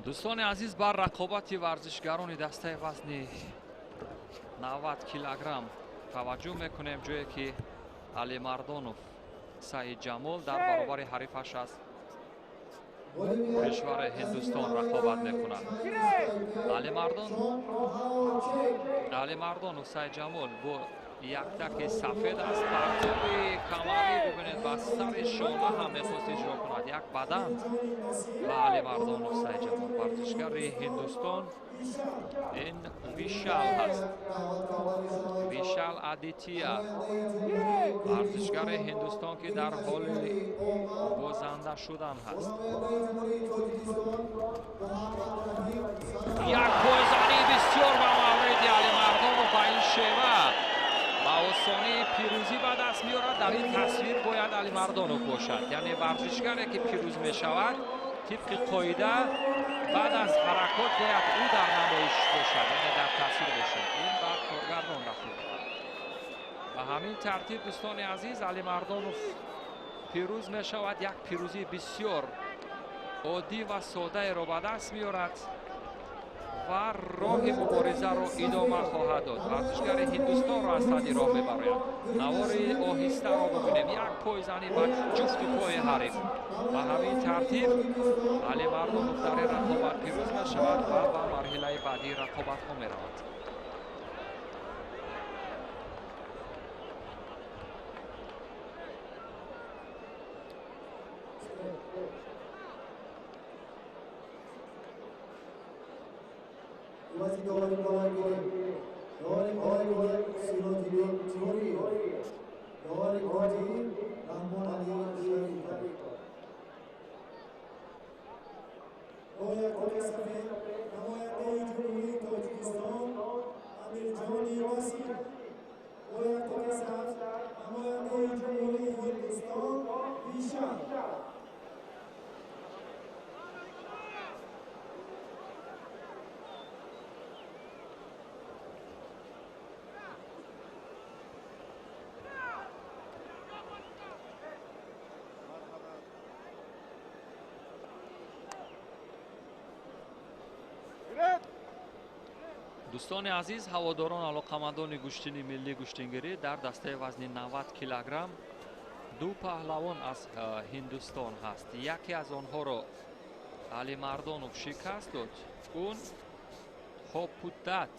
Дӯстони азиз, бар рақобати варзишгарони дастаи вазни 90 килограмм таваҷҷӯҳ мекунем, ҷое ки Алимардонов Саидҷамол дар баробари ҳарифаш аз кишвари Ҳиндустон рақобат мекунад. Алимардонов Саидҷамол бо яктаки сафед аст. Партоби камарӣ бибинед, ба сари шона ҳам мехост иҷро кунад. Як бадан ба Алимардонов Саидҷамол, варзишгари Ҳиндустон. Ин Вишал ҳаст, Вишал Адития, варзишгари Ҳиндустон, ки дар ҳоли бозанда шудан ҳаст. Як пойзании бисёр ба мавриди Алимардонов, ба ин шева ба осонӣ пирӯзӣ ба даст меорад. Дар ин тасвир бояд Алимардонов бошад, яъне варзишгаре ки пирӯз мешавад, тибқи қоида баъд аз ҳаракот бояд ӯ дар намоиш бошад, яъне дар тасвир бошад. Ин бар коргардон рафт. Ба ҳамин тартиб, дӯстони азиз, Алимардонов пирӯз мешавад. Як пирӯзии бисёр оддӣ ва содаеро ба даст меорад ва роҳи муборизаро идома хоҳад дод. Варзишгари Ҳиндустонро аз сади роҳ мебарояд. Навори оҳистаро бибинем, як пойзанӣ ба ҷуфти пои ҳариф. Ба ҳамин тартиб Алимардонов дар ин рақобат пирӯз мешавад ва ба марҳилаи баъдии рақобатҳо меравад. Дӯстони азиз, ҳаводорон, алоқамандони гӯштини миллӣ гӯштингирӣ, дар дастаи вазни 90 килограмм ду паҳлавон аз Ҳиндустон ҳаст. Яке аз онҳоро Алимардонов шикаст дод. Он Хопуддат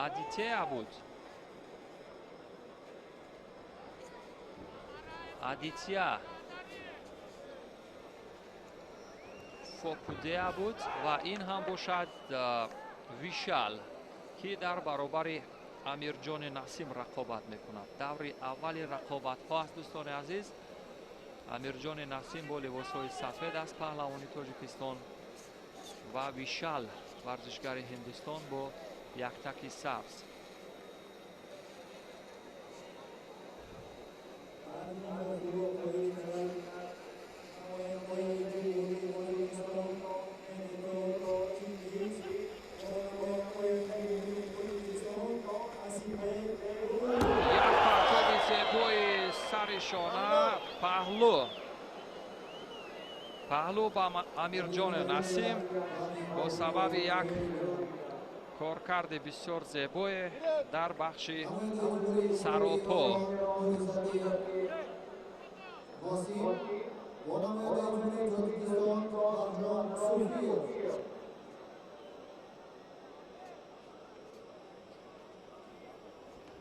Адития буд. Адития Фопудеа буд ва ин ҳам бошад Вишал, ки дар баробари Амирҷони Насим рақобат мекунад. Даври аввали рақобатҳо аст, дӯстони азиз. Амирҷони Насим бо либосҳои сафед аст, паҳлавони Тоҷикистон, ва Вишал, варзишгари Ҳиндустон, бо яктаки сабз. Як партоби зебои сари шона, паҳлу паҳлу ба Амирҷони Насим бо сабаби як коркарди бисёр зебое дар бахши саропо.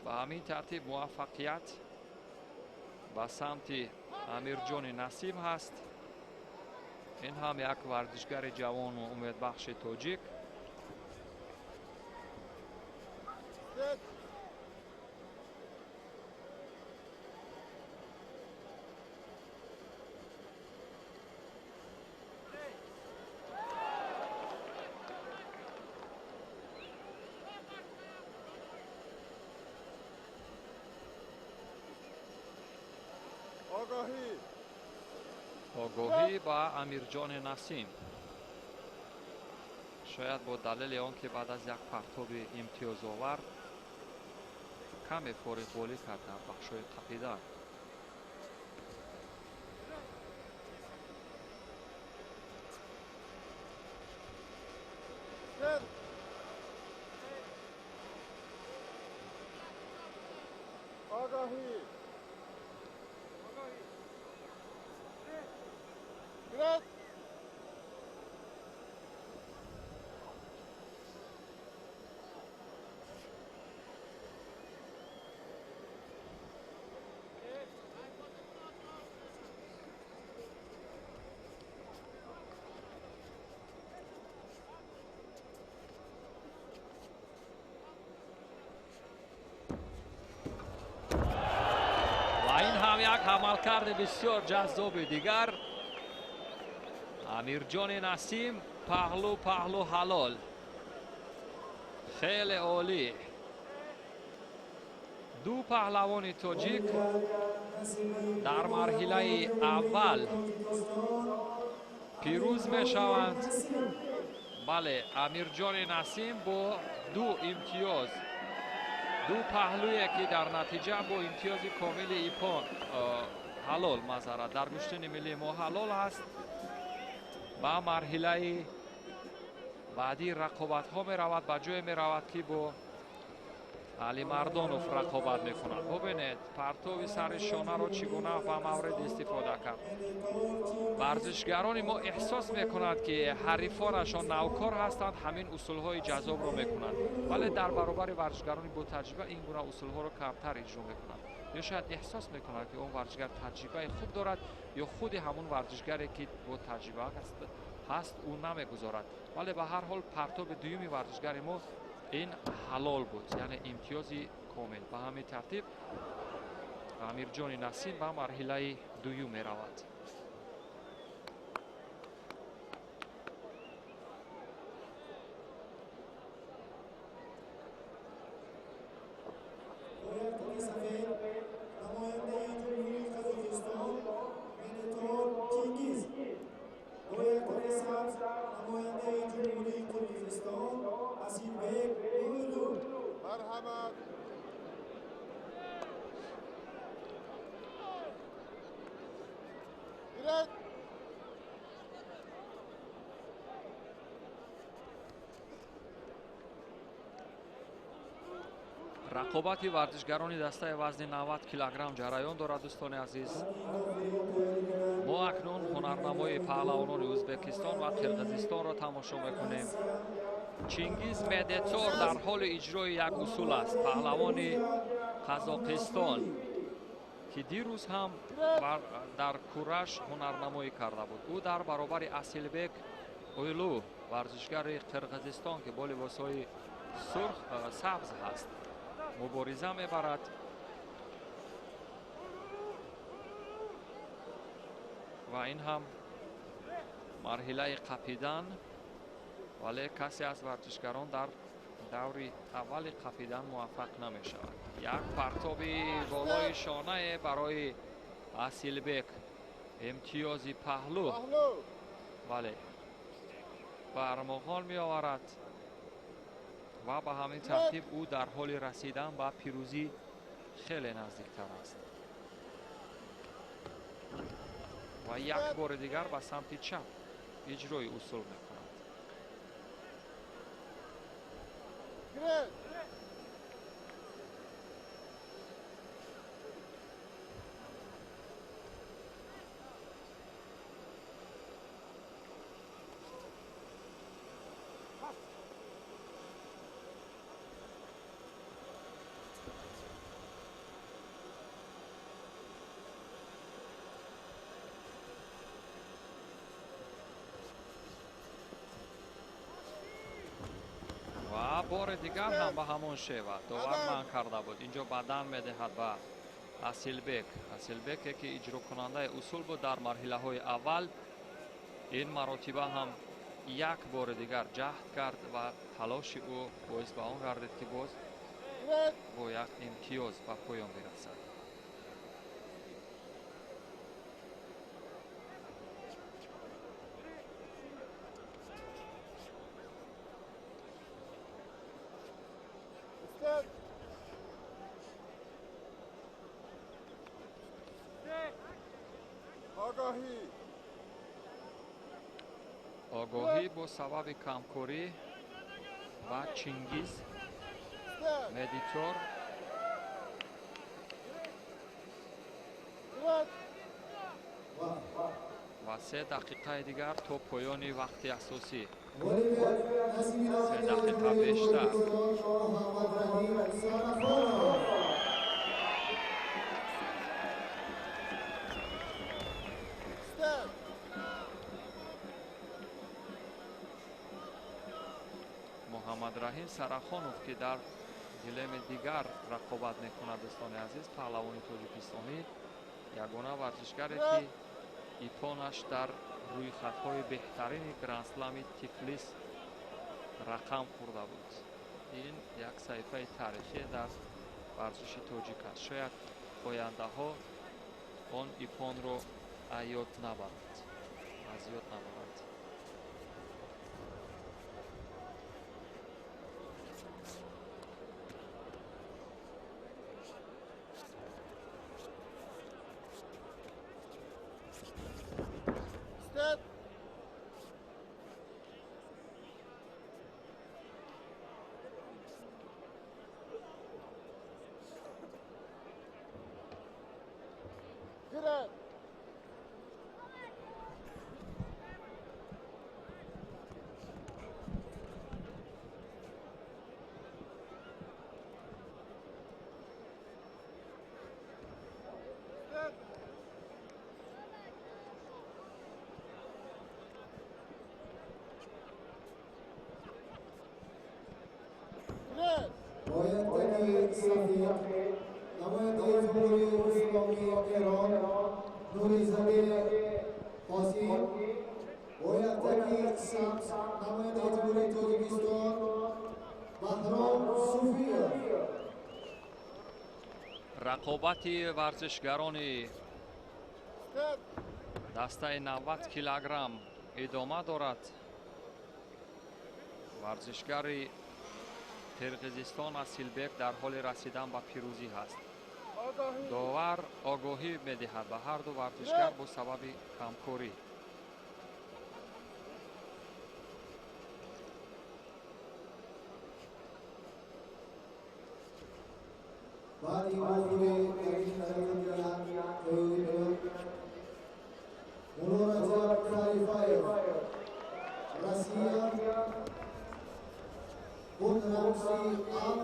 Ба ҳамин тартиб муваффақият ба самти Амирҷони Насим ҳаст. Ин ҳам як варзишгари ҷавону умедбахши тоҷик. Огоҳӣ ба Амирҷони Насим. Шояд бо далели он ки баъд аз як партоби имтиёзовар каме фориғболӣ кард дар бахшҳои қапидан. Як ҳамалкарди бисёр ҷаззоби дигар. Амирҷони Насим паҳлу паҳлу ҳалол. Хеле олӣ. Ду паҳлавони тоҷик дар марҳилаи аввал пирӯз мешаванд. Бале, Амирҷони Насим бо ду имтиёз, ду паҳлӯе ки дар натиҷа бо имтиёзи комили ипон ҳалол мазара дар гӯштини миллии мо ҳалол ҳаст, ба марҳилаи баъдии рақобатҳо меравад, ба ҷое меравад ки бо Алимардонов рақобат мекунад. Бубинед, партови сари шонаро чӣ гуна ба маврид истифода кард. Варзишгарони мо эҳсос мекунанд, ки ҳарифонашон навкор ҳастанд, ҳамин усулҳои ҷаззобро мекунанд, вале дар баробари варзишгарони ботаҷриба ин гуна усулҳоро камтар иҷро мекунанд. Ё шояд эҳсос мекунанд, ки он варзишгар таҷрибаи хуб дорад, ё худи ҳамон варзишгаре ки бо таҷриба ҳаст, ӯ намегузорад. Вале ба ҳар ҳол партоби дуюми варзишгари мо ин ҳалол буд, яъне имтиёзи комил. Ба ҳамин тартиб Амирҷони Насим ба марҳилаи дуюм меравад. Рақобати варзишгарони дастаи вазни 90 килограмм ҷараён дорад, дӯстони азиз. Мо акнун ҳунарнамои паҳлавонони Ӯзбекистон ва Қирғизистонро тамошо мекунем. Чингиз Медетор дар ҳоли иҷрои як усул аст. Паҳлавони Қазоқистон, ки дирӯз ҳам дар кураш ҳунарнамоӣ карда буд. Ӯ дар баробари Асилбек Ойлу, варзишгари Қирғизистон, ки бо либосҳои сурх сабз ҳаст, мубориза мебарад. Ва ин ҳам марҳилаи қапидан, вале касе аз варзишгарон дар даври аввали қапидан муваффақ намешавад. Як партоби болои шонае барои Асилбек, имтиёзи паҳлу, вале ба армуғон меоварад ва ба ҳамин тартиб ӯ дар ҳоли расидан ба пирӯзӣ хеле наздиктар аст. Ва як бори дигар ба самти чап иҷрои усул мекунад. Бори дигар ҳам ба ҳамон шева довар манъ карда буд. Инҷо бадан медиҳад ба Асилбек. Асилбеке ки иҷрокунандаи усул буд дар марҳилаҳои аввал, ин маротиба ҳам як бори дигар ҷаҳд кард ва талоши ӯ боис ба он гардид, ки боз бо як имтиёз ба поён бирасад. Огоҳӣ бо сабаби камкорӣ ва Чингиз Медитор. Ва 3 дақиқаи дигар то поёни вақти асосӣ. 3 дақиқа бештар. Муҳаммадраҳим Сарахонов, ки дар гилеми дигар рақобат мекунад, дӯстони азиз, паҳлавони тоҷикистонӣ, ягона варзишгаре ки ипонаш дар рӯйхатҳои беҳтарини грандслами Тифлис рақам хӯрда буд. Ин як саҳифаи таърихӣ дар варзиши тоҷик аст. Шояд ояндаҳо он ипонро аз ёд набаранд, аз ёд набаранд. نماینده جمهوری اسلامی ایران نوریزاده قاسم، باید سبز نماینده جمهوری تاجیکستان بهرام صوفیوف. Рақобати варзишгарони дастаи 90 килограмм идома дорад. Варзишгари Қирғизистон Асилбек дар ҳоли расидан ба пирӯзӣ ҳаст. Довар огоҳӣ медиҳад ба ҳар ду варзишгар бо сабаби камкорӣ. Баъди вохӯрӣ дар ин тараф Мулло Раҷаб Халифаев, Россия, Бунрамси Ап,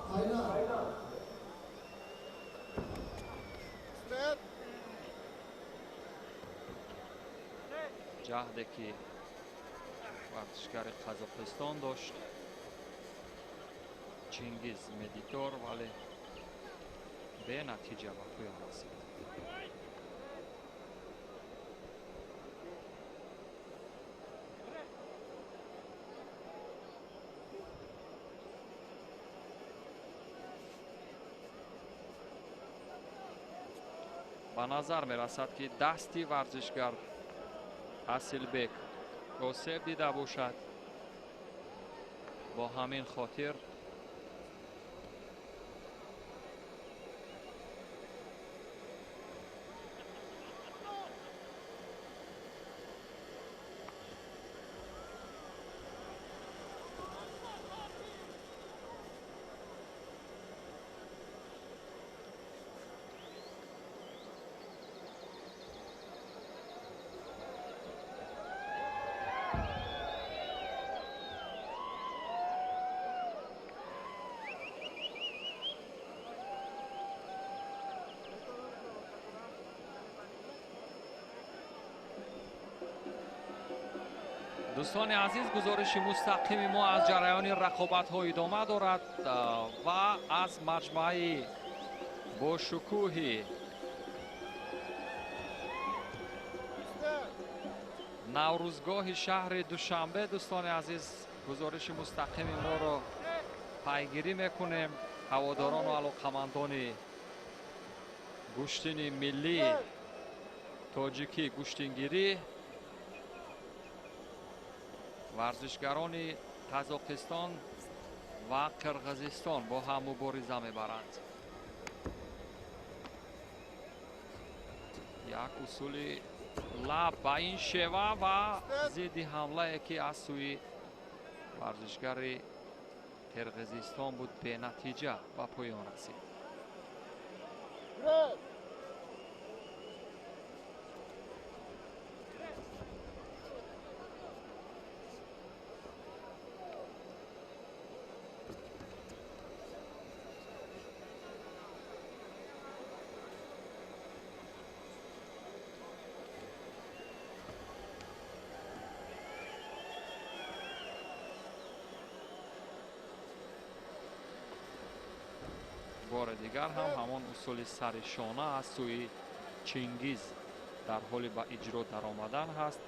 Таиланд. Ҷаҳде ки варзишгари Қазоқистон дошт Чингиз Медитор, вале бенатиҷа ба поён расид. Ба назар мерасад, ки дасти варзишгар Асилбек осеб дида бошад. Бо ҳамин хотир дӯстони азиз, гузориши мустақими мо аз ҷараёни рақобатҳо идома дорад ва аз маҷмӯаи бошукӯҳи Наврӯзгоҳи шаҳри Душанбе, дӯстони азиз, гузориши мустақими моро пайгирӣ мекунем. Ҳаводорону алоқамандони гӯштини миллӣ тоҷикӣ гӯштингирӣ, варзишгарони Қазоқистон ва Қирғизистон бо ҳам мубориза мебаранд. Як усули Лаб ба ин шева ва зидди ҳамлае, ки аз сӯи варзишгари Қирғизистон буд, бенатиҷа ба поён расид. Бори дигар ҳам ҳамон усули сари шона аз сӯи Чингиз дар ҳоли ба иҷро даромадан ҳаст.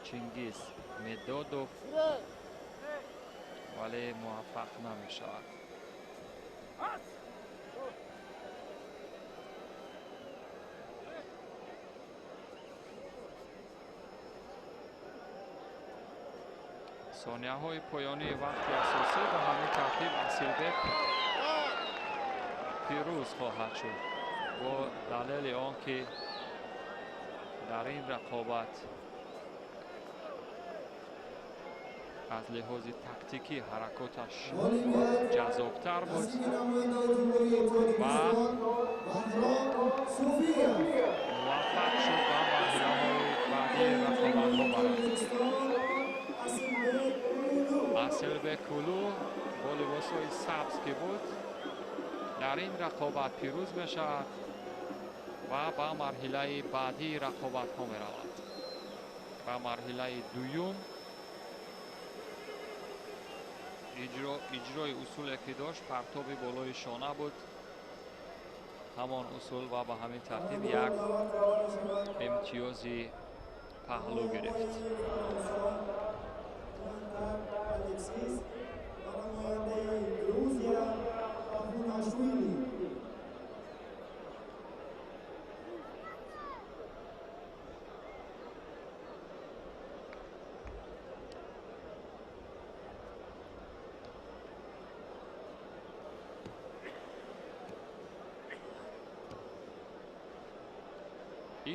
Чингиз Медодов, вале муваффақ намешавад. Сонияҳои поёнии вақти асосӣ ба ҳамин тартиб Асилбек пирӯз хоҳад шуд бо далели он ки дар ин рақобат аз лиҳози тактикӣ ҳаракоташ ҷаззобтар буд ва муваффақ шуд ба марҳилаҳои баъдии рақобатҳо барад. Асилбек Улу бо либосҳои сабз ки буд, дар ин рақобат пирӯз мешавад ва ба марҳилаи баъдии рақобатҳо меравад. Ба марҳилаи дуюм иҷрои усуле ки дошт, партоби болои шона буд, ҳамон усул, ва ба ҳамин тартиб як имтиёзи паҳлӯ гирифт.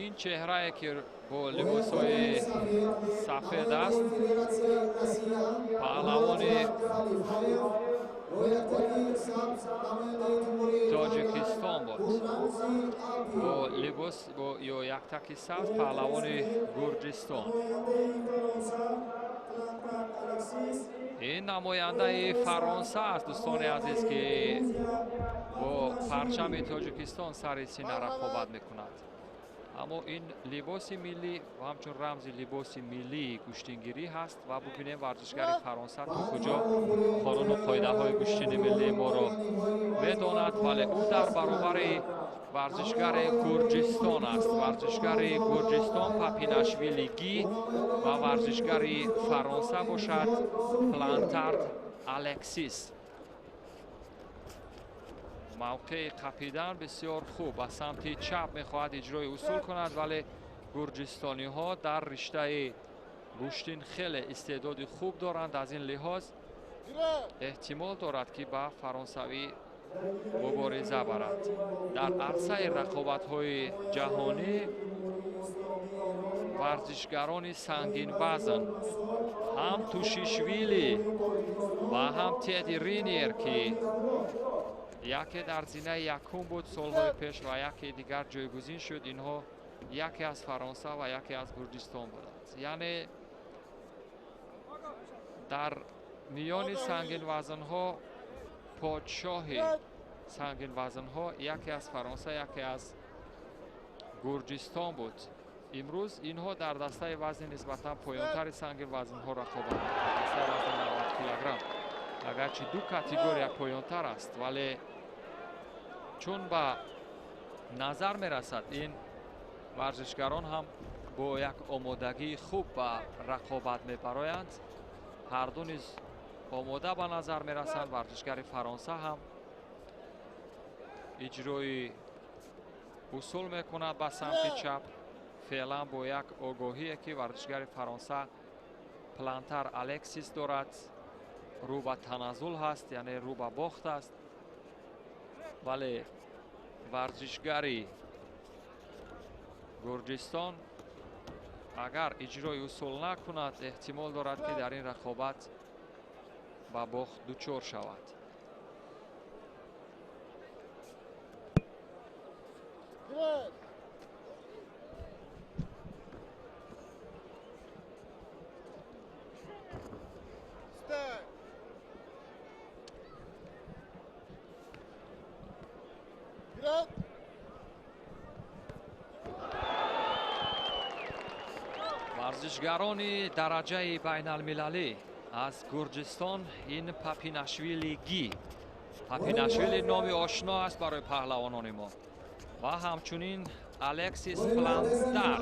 Ин чеҳрае ки бо либосҳои сафед аст, паҳлавони Тоҷикистон буд. Бо либос бо ё яктаки сабз паҳлавони Гурҷистон. Ин намояндаи Фаронса аст, дӯстони азиз, ки бо парчами Тоҷикистон сари сина рақобат мекунад. Аммо ин либоси миллӣ ва ҳамчун рамзи либоси миллии гӯштингирӣ ҳаст ва бубинем варзишгари Фаронса то куҷо қонуну қоидаҳои гӯштини миллии моро медонад, вале ӯ дар баробари варзишгари Гурҷистон аст. Варзишгари Гурҷистон Папинашвили Ги ва варзишгари Фаронса бошад Плантард Алексис. Мавқеи қапидан бисёр хуб, ба самти чап мехоҳад иҷрои усул кунад, вале гурҷистониҳо дар риштаи гӯштин хеле истеъдоди хуб доранд. Аз ин лиҳоз эҳтимол дорад, ки ба фаронсавӣ мубориза барад. Дар арсаи рақобатҳои ҷаҳонӣ варзишгарони сангинвазн ҳам Тушишвили ва ҳам Теди Ринер, ки яке дар зинаи якум буд солҳои пеш ва яке дигар ҷойгузин шуд, инҳо яке аз Фаронса ва яке аз Гурҷистон буданд. Яъне дар миёни сангинвазнҳо подшоҳи сангинвазнҳо яке аз Фаронса, яке аз Гурҷистон буд. Имрӯз инҳо дар дастаи вазни нисбатан поёнтари сангинвазнҳо рақобат мекунанд, дастаи вазни 90 килограмм. Агарчи ду категория поёнтар аст, вале чун ба назар мерасад, ин варзишгарон ҳам бо як омодагии хуб ба рақобат мебароянд. Ҳарду низ омода ба назар мерасанд. Варзишгари Фаронса ҳам иҷрои усул мекунад ба самти чап, феълан бо як огоҳие ки варзишгари Фаронса Плантар Алексис дорад, рӯ ба таназзул ҳаст, яъне рӯ ба бохт аст. Вале варзишгари Гурҷистон Агар иҷрои усул накунад, эҳтимол дорад, ки дар ин рақобат ба бохт дучор шавад. Варзишгарони дараҷаи байналмилалӣ аз Гурҷистон ин Папинашвили Ги. Папинашвили номи ошно аст барои паҳлавонони мо. Ва ҳамчунин Алексис Пландар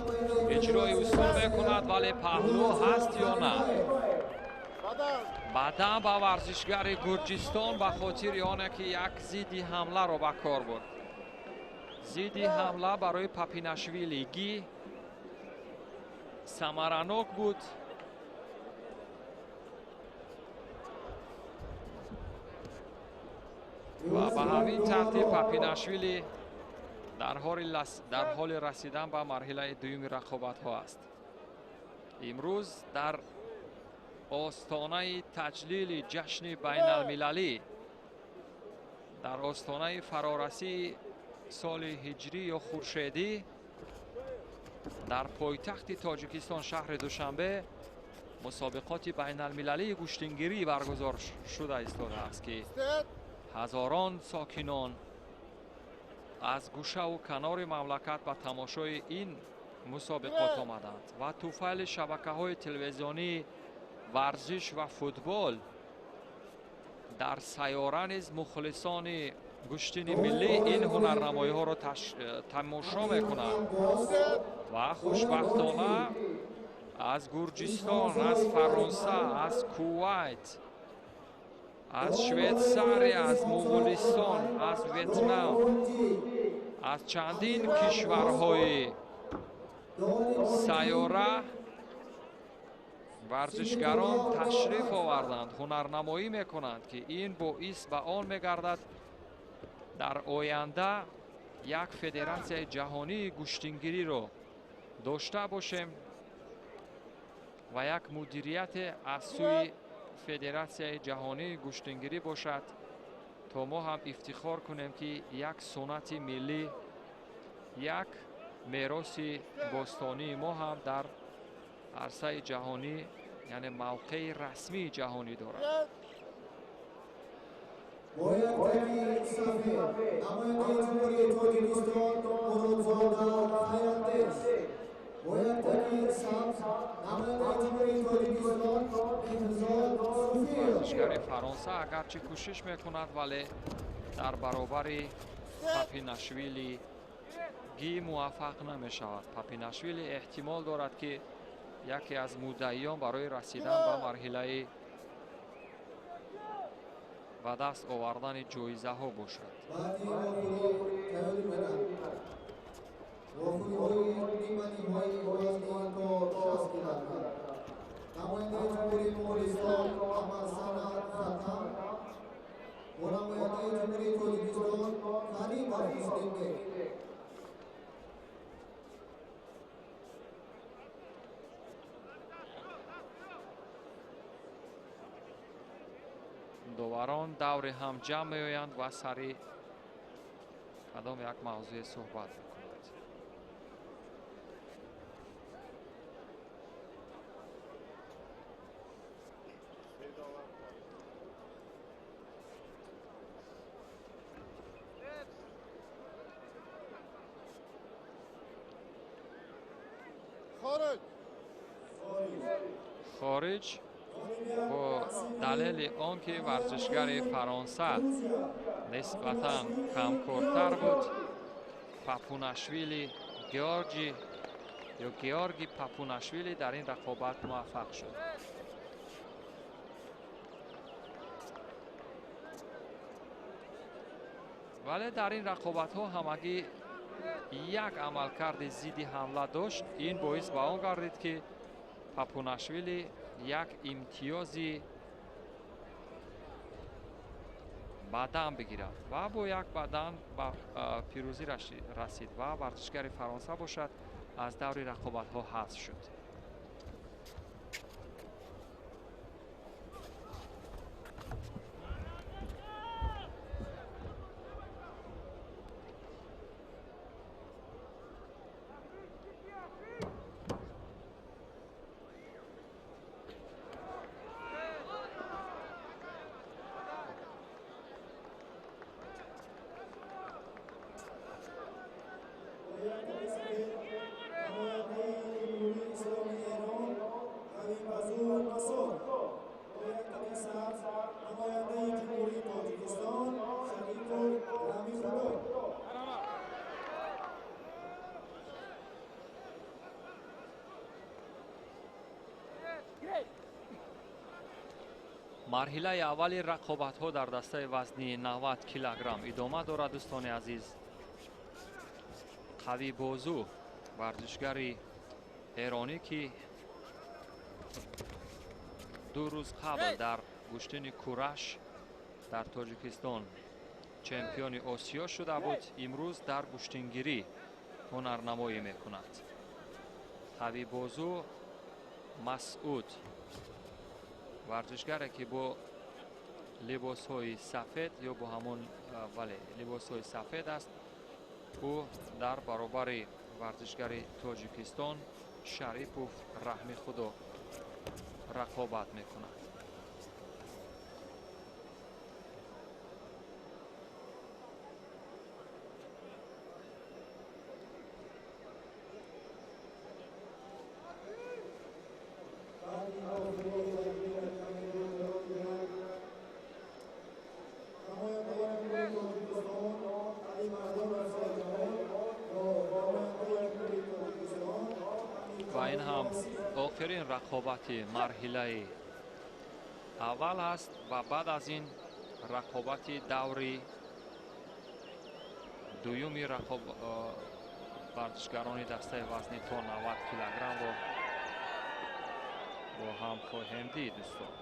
иҷрои усул мекунад, вале паҳлӯ ҳаст ё на? Баъдан ба варзишгари Гурҷистон ба хотири оне, ки як зидди ҳамларо ба кор бурд. Зидди ҳамла барои Папинашвили Ги самаранок буд. Ва ба ҳамин тартиб Папинашвили дар ҳоли расидан ба марҳилаи дуюми рақобатҳо аст. Имрӯз дар остонаи таҷлили ҷашни байналмилалӣ, дар остонаи фарорасии соли ҳиҷрӣ ё хуршедӣ дар пойтахти Тоҷикистон шаҳри Душанбе мусобиқоти байналмилалии гӯштингирӣ баргузор шуда истодааст, ки ҳазорон сокинон аз гӯшаву канори мамлакат ба тамошои ин мусобиқот омаданд ва туфайли шабакаҳои телевизионии варзиш ва футбол дар сайёра низ мухлисони гӯштини миллӣ ин ҳунарнамоиҳоро тамошо мекунанд ва хушбахтона аз Гурҷистон, аз Фаронса, аз Кувайт, аз Швейтсария, аз Муғулистон, аз Ветнам, аз чандин кишварҳои сайёра варзишгарон ташриф оварданд, ҳунарнамоӣ мекунанд, ки ин боис ба он мегардад дар оянда як федератсияи ҷаҳонии гӯштингириро дошта бошем ва як мудирияте аз сӯи федератсияи ҷаҳонии гӯштингирӣ бошад, то мо ҳам ифтихор кунем, ки як суннати миллӣ, як мероси бостонии мо ҳам дар арсаи ҷаҳонӣ, яъне мавқеи расмии ҷаҳонӣ дорад. Бо як таки сафед намояндаи Ҷумҳурии Тоҷикистон Муродзода Хайрандеш, бо як таки сабз намояндаи Ҷумҳурии Тоҷикистон Беҳзод Суфиев. Варзишгари Фаронса агарчи кӯшиш мекунад, вале дар баробари Папинашвили Ги муваффақ намешавад. Папинашвили эҳтимол дорад, ки яке аз муддаиён барои расидан ба марҳилаи ба даст овардани ҷоизаҳо бошад. Баъди вохӯрӣ тайёрӣ кунанд. Вохӯриҳои ниманиҳоии вазни то 60 килограмм. Намояндаи Ҷумҳурии Моғулистон Амалсана Хатам бо намояндаи Ҷумҳурии Тоҷикистон Каримов Муслимбек. Доварон даври ҳам ҷамъ меоянд ва сари кадом як мавзӯе суҳбат мекунанд. Хориҷ бо далели он ки варзишгари Фаронса нисбатан камкортар буд, Папунашвили Георги ё Георги Папунашвили дар ин рақобат муваффақ шуд. Вале дар ин рақобатҳо ҳамагӣ як амалкарди зидди ҳамла дошт. Ин боис ба он гардид, ки Папунашвили як имтиёзи бадан бигирад ва бо як бадан ба пирӯзӣ расид ва варзишгари Фаронса бошад аз даври рақобатҳо ҳазф шуд. Марҳилаи аввали рақобатҳо дар дастаи вазни 90 килограмм идома дорад, дӯстони азиз. Қавӣ бозу варзишгари эронӣ, ки 2 рӯз қабл дар гӯштини кураш дар Тоҷикистон чемпиони Осиё шуда буд, имрӯз дар гӯштингирӣ ҳунарнамоӣ мекунад. Қавӣ бозу Масъуд, варзишгаре ки бо либосҳои сафед ё бо ҳамон бале либосҳои сафед аст, ӯ дар баробари варзишгари Тоҷикистон Шарипов Раҳми Худо рақобат мекунад. Ва ин ҳам охирин рақобати марҳилаи аввал аст ва баъд аз ин рақобати даври дуюми варзишгарони дастаи вазни то 90 килограммро бо ҳам хоҳем дид, дӯстон.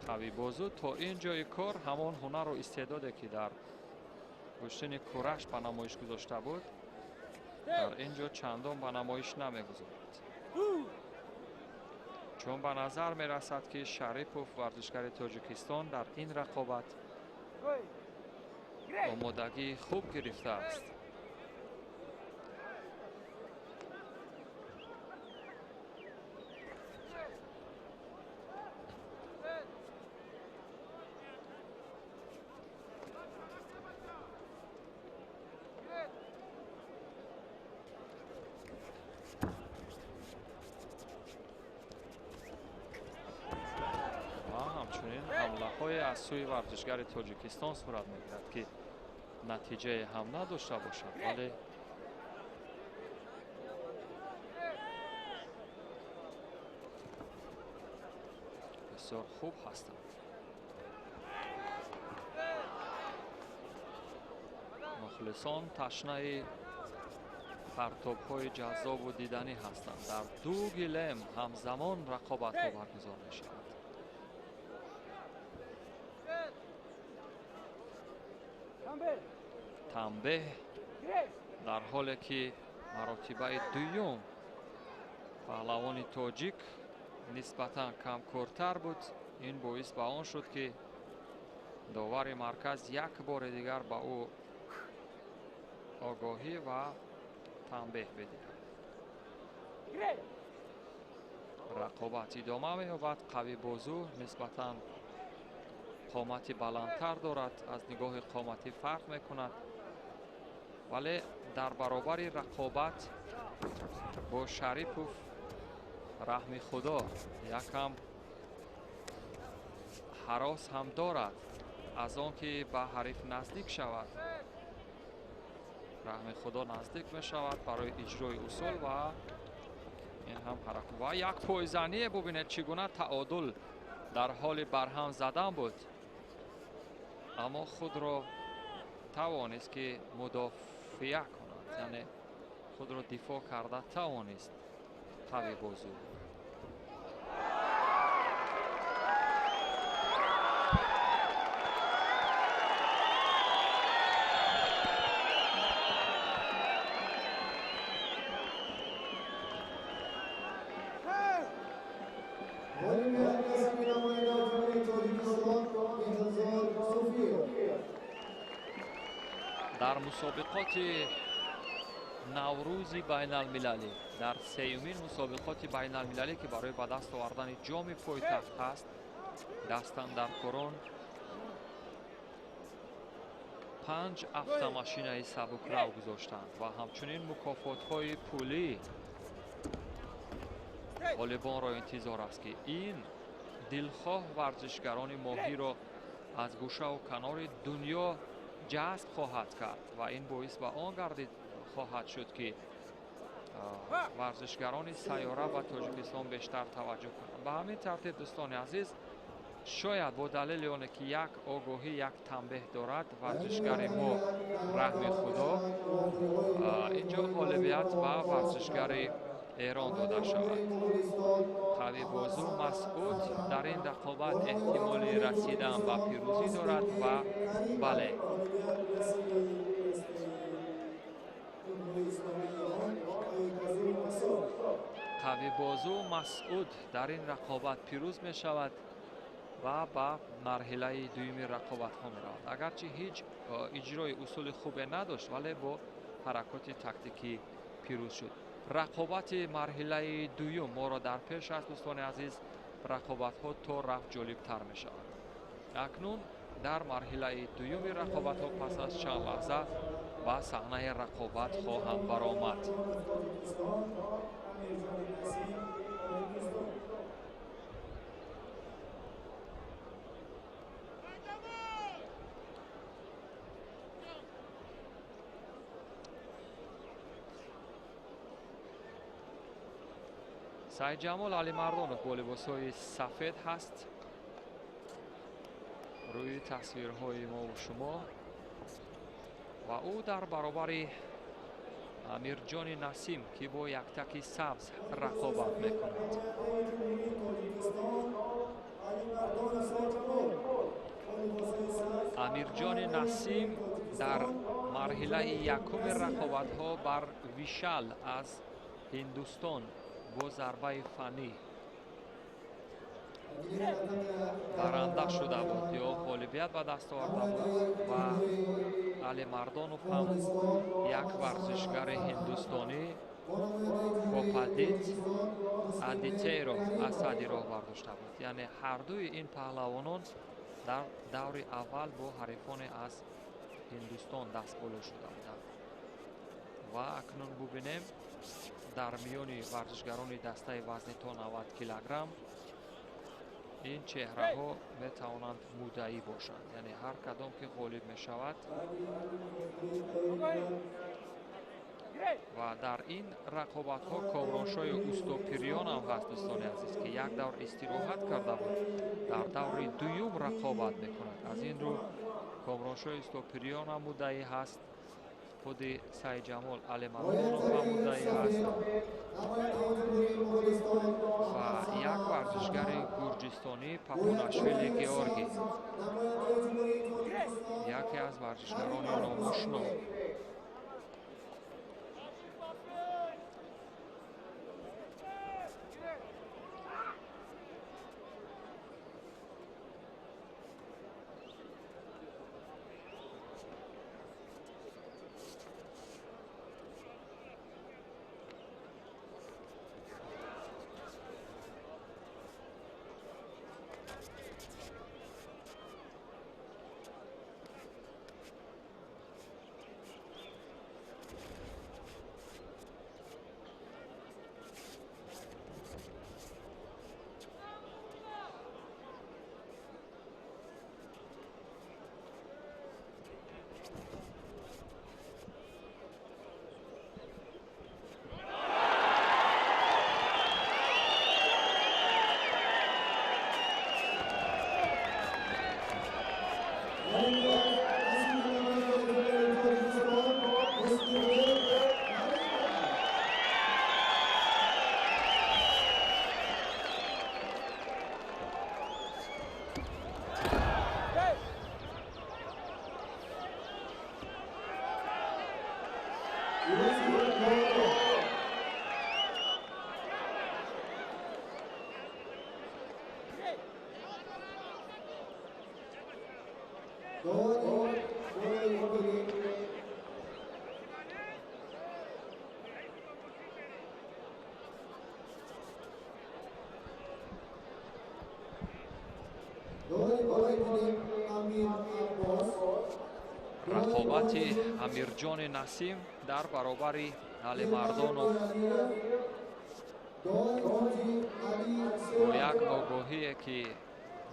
Қавӣ бозу то ин ҷои кор ҳамон ҳунару истеъдоде, ки дар гӯштини кураш ба намоиш гузошта буд, дар ин ҷо чандон ба намоиш намегузорад. Чун ба назар мерасад, ки Шарипов варзишгари Тоҷикистон дар ин рақобат омодагии хуб гирифтааст. Ҳамчунин ҳамлаҳое аз сӯи варзишгари Тоҷикистон сурат мегирад, ки натиҷае ҳам надошта бошад, вале бисёр хуб ҳастанд. Мухлисон ташнаи партобҳои ҷаззобу диданӣ ҳастанд. Дар ду гилем ҳамзамон рақобатҳо баргузор мешавад. Танбеҳ дар ҳоле ки маротибаи дуюм паҳлавони тоҷик нисбатан камкортар буд, ин боис ба он шуд, ки довари марказ як бори дигар ба ӯ огоҳӣ ва танбеҳ бидиҳад. Рақобат идома меёбад. Қавӣ бозу нисбатан қомати баландтар дорад, аз нигоҳи қоматӣ фарқ мекунад, вале дар баробари рақобат бо Шарипов Раҳми Худо якам ҳарос ҳам дорад аз он ки ба ҳариф наздик шавад. Раҳми Худо наздик мешавад барои иҷрои усул ва ин ҳам ҳаракат ва як пойзание. Бубинед, чӣ гуна таодул дар ҳоли барҳам задан буд, аммо худро тавонист, ки мудофиа кунад, яъне худро дифоъ карда тавонист. Қавибозу. Дар мусобиқоти Наврӯзи байналмилалӣ, дар сеюмин мусобиқоти байналмилалӣ, ки барои ба даст овардани ҷоми пойтахт аст, дастандаркорон 5 автомашинаи сабукрав гузоштанд ва ҳамчунин мукофотҳои пулӣ ғолибонро интизор аст, ки ин дилхоҳ варзишгарони моҳиро аз гӯшаву канори дунё ҷазб хоҳад кард ва ин боис ба он гардид хоҳад шуд, ки варзишгарони сайёра ба Тоҷикистон бештар таваҷҷӯҳ кунанд. Ба ҳамин тартиб, дӯстони азиз, шояд бо далели оне ки як огоҳӣ, як танбеҳ дорад варзишгари мо, раҳми Худо, инҷо ғолибият ба варзишгари Эрон дода шавад. Қавибозу Масъуд дар ин рақобат эҳтимоли расидан ба пирӯзӣ дорад ва бале, Қавибозу Масъуд дар ин рақобат пирӯз мешавад ва ба марҳилаи дуюми рақобатҳо меравад. Агарчи ҳеҷ иҷрои усули хубе надошт, вале бо ҳаракоти тактикӣ пирӯз шуд. Рақобати марҳилаи дуюм моро дар пеш аст, дӯстони азиз. Рақобатҳо то рафт ҷолибтар мешавад. Акнун дар марҳилаи дуюми рақобатҳо пас аз чанд лаҳза ба саҳнаи рақобат хоҳанд баромад. Сайдҷамол Алимардонов бо либосҳои сафед ҳаст рӯи тасвирҳои мову шумо ва ӯ дар баробари Амирҷони Насим, ки бо яктаки сабз рақобат мекунад. Амирҷони Насим дар марҳилаи якуми рақобатҳо бар Вишал аз Ҳиндустон бо зарбаи фаннӣ баранда шуда буд ё ғолибият ба даст оварда буд ва Алимардонов ҳам як варзишгари ҳиндустонӣ Попадит Адитейро аз сади роҳ бардошта буд. Яъне ҳардуи ин паҳлавонон дар даври аввал бо ҳарифоне аз Ҳиндустон дастболо шуда буданд. Ва акнун бубинем, дар миёни варзишгарони дастаи вазни то 90 килограмм ин чеҳраҳо метавонанд муддаӣ бошанд, яъне ҳар кадом ки ғолиб мешавад. Ва дар ин рақобатҳо Комроншоҳи Устопириён ҳам ҳаст, дӯстони азиз, ки як давр истироҳат карда буд, дар даври дуюм рақобат мекунад. Аз ин рӯ Комроншоҳи Устопириён ҳам муддаӣ ҳаст, худи Сайдҷамол Алимардонов ҳам муддаӣ ҳаст ва як варзишгари гурҷистонӣ Папунашвили Георгий, яке аз варзишгарони номошно. Рақобати Амирҷони Насим дар баробари Алимардонов бо як огоҳие, ки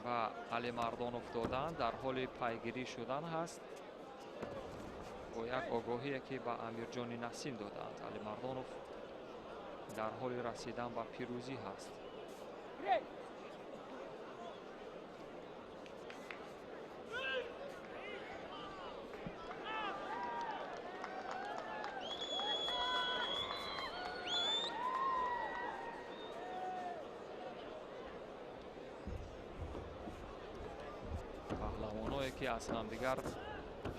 ба Алимардонов доданд, дар ҳоли пайгирӣ шудан ҳаст. Бо як огоҳие, ки ба Амирҷони Насим доданд, Алимардонов дар ҳоли расидан ба пирӯзӣ ҳаст. Паҳлавоное, ки аз ҳамдигар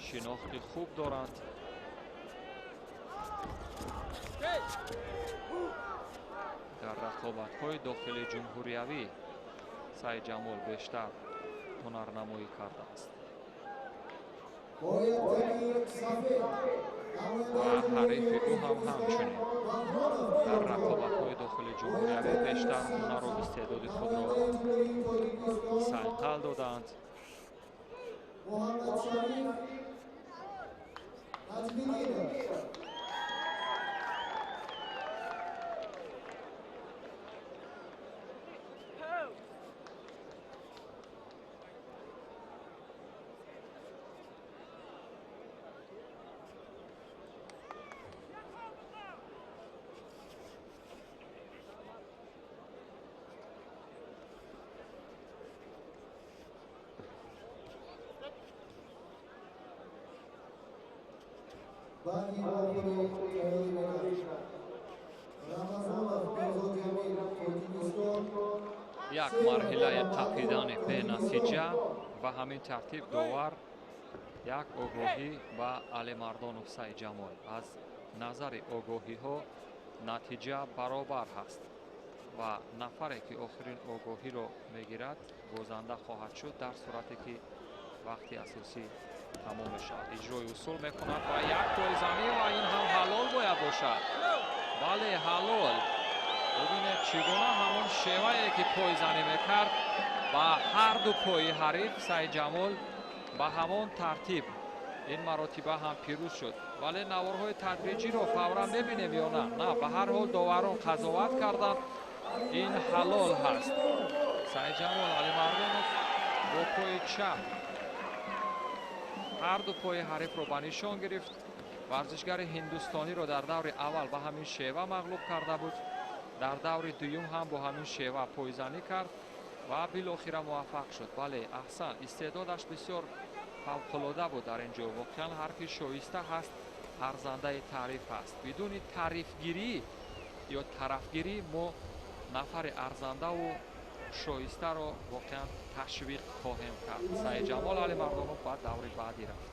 шинохти хуб доранд, дар рақобатҳои дохили ҷумҳуриявӣ Сайидҷамол бештар ҳунарнамоӣ кардааст ва ҳарифи ӯ ҳам ҳамчунин дар рақобатҳои дохили ҷумҳуриявӣ бештар ҳунару истеъдоди худро сайқал додаанд. Як марҳилаи қапидани бенатиҷа ва ҳамин тартиб довар як огоҳӣ ба Алимардонов Сайидҷамол. Аз назари огоҳиҳо натиҷа баробар ҳаст ва нафаре, ки охирин огоҳиро мегирад, бозанда хоҳад шуд дар сурате ки вақти асосӣ тамом мешавад. Иҷрои усул мекунад ва як пойзанӣ, ва ин ҳам ҳалол бояд бошад. Бале, ҳалол. Бубинед, чӣ гуна ҳамон шевае, ки пойзанӣ мекард ба ҳар ду пои ҳариф, Сайидҷамол ба ҳамон тартиб ин маротиба ҳам пирӯз шуд. Вале наворҳои тадриҷиро фавран мебинем ё на? На, ба ҳар ҳол доварон қазоват карданд, ин ҳалол ҳаст. Сайидҷамол Алимардонов бо пои чап ҳар ду пои ҳарифро ба нишон гирифт. Варзишгари ҳиндустониро дар даври аввал ба ҳамин шева мағлуб карда буд, дар даври дуюм ҳам бо ҳамин шева пойзанӣ кард ва билохира муваффақ шуд. Бале, аҳсан, истеъдодаш бисёр фавқулода буд дар ин ҷо. Воқеан ҳар ки шоиста ҳаст, арзандаи таъриф ҳаст. Бидуни таърифгирӣ ё тарафгирӣ мо нафари арзандаву шоистаро воқеан ташвиқ хоҳем кард. Сайидҷамол Алимардонов ба даври баъдӣ рафт.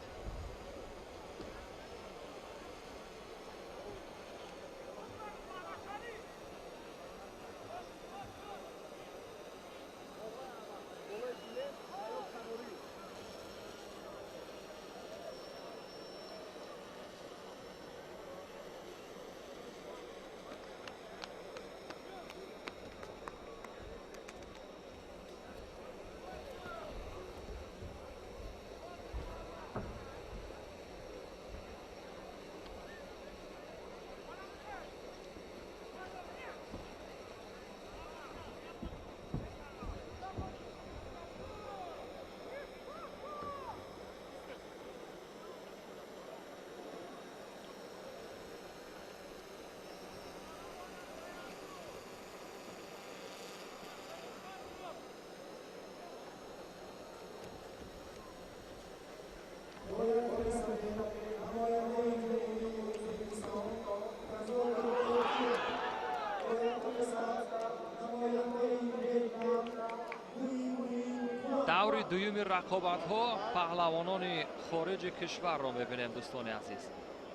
Даври дуюми рақобатҳо паҳлавонони хориҷи кишварро мебинем, дӯстони азиз.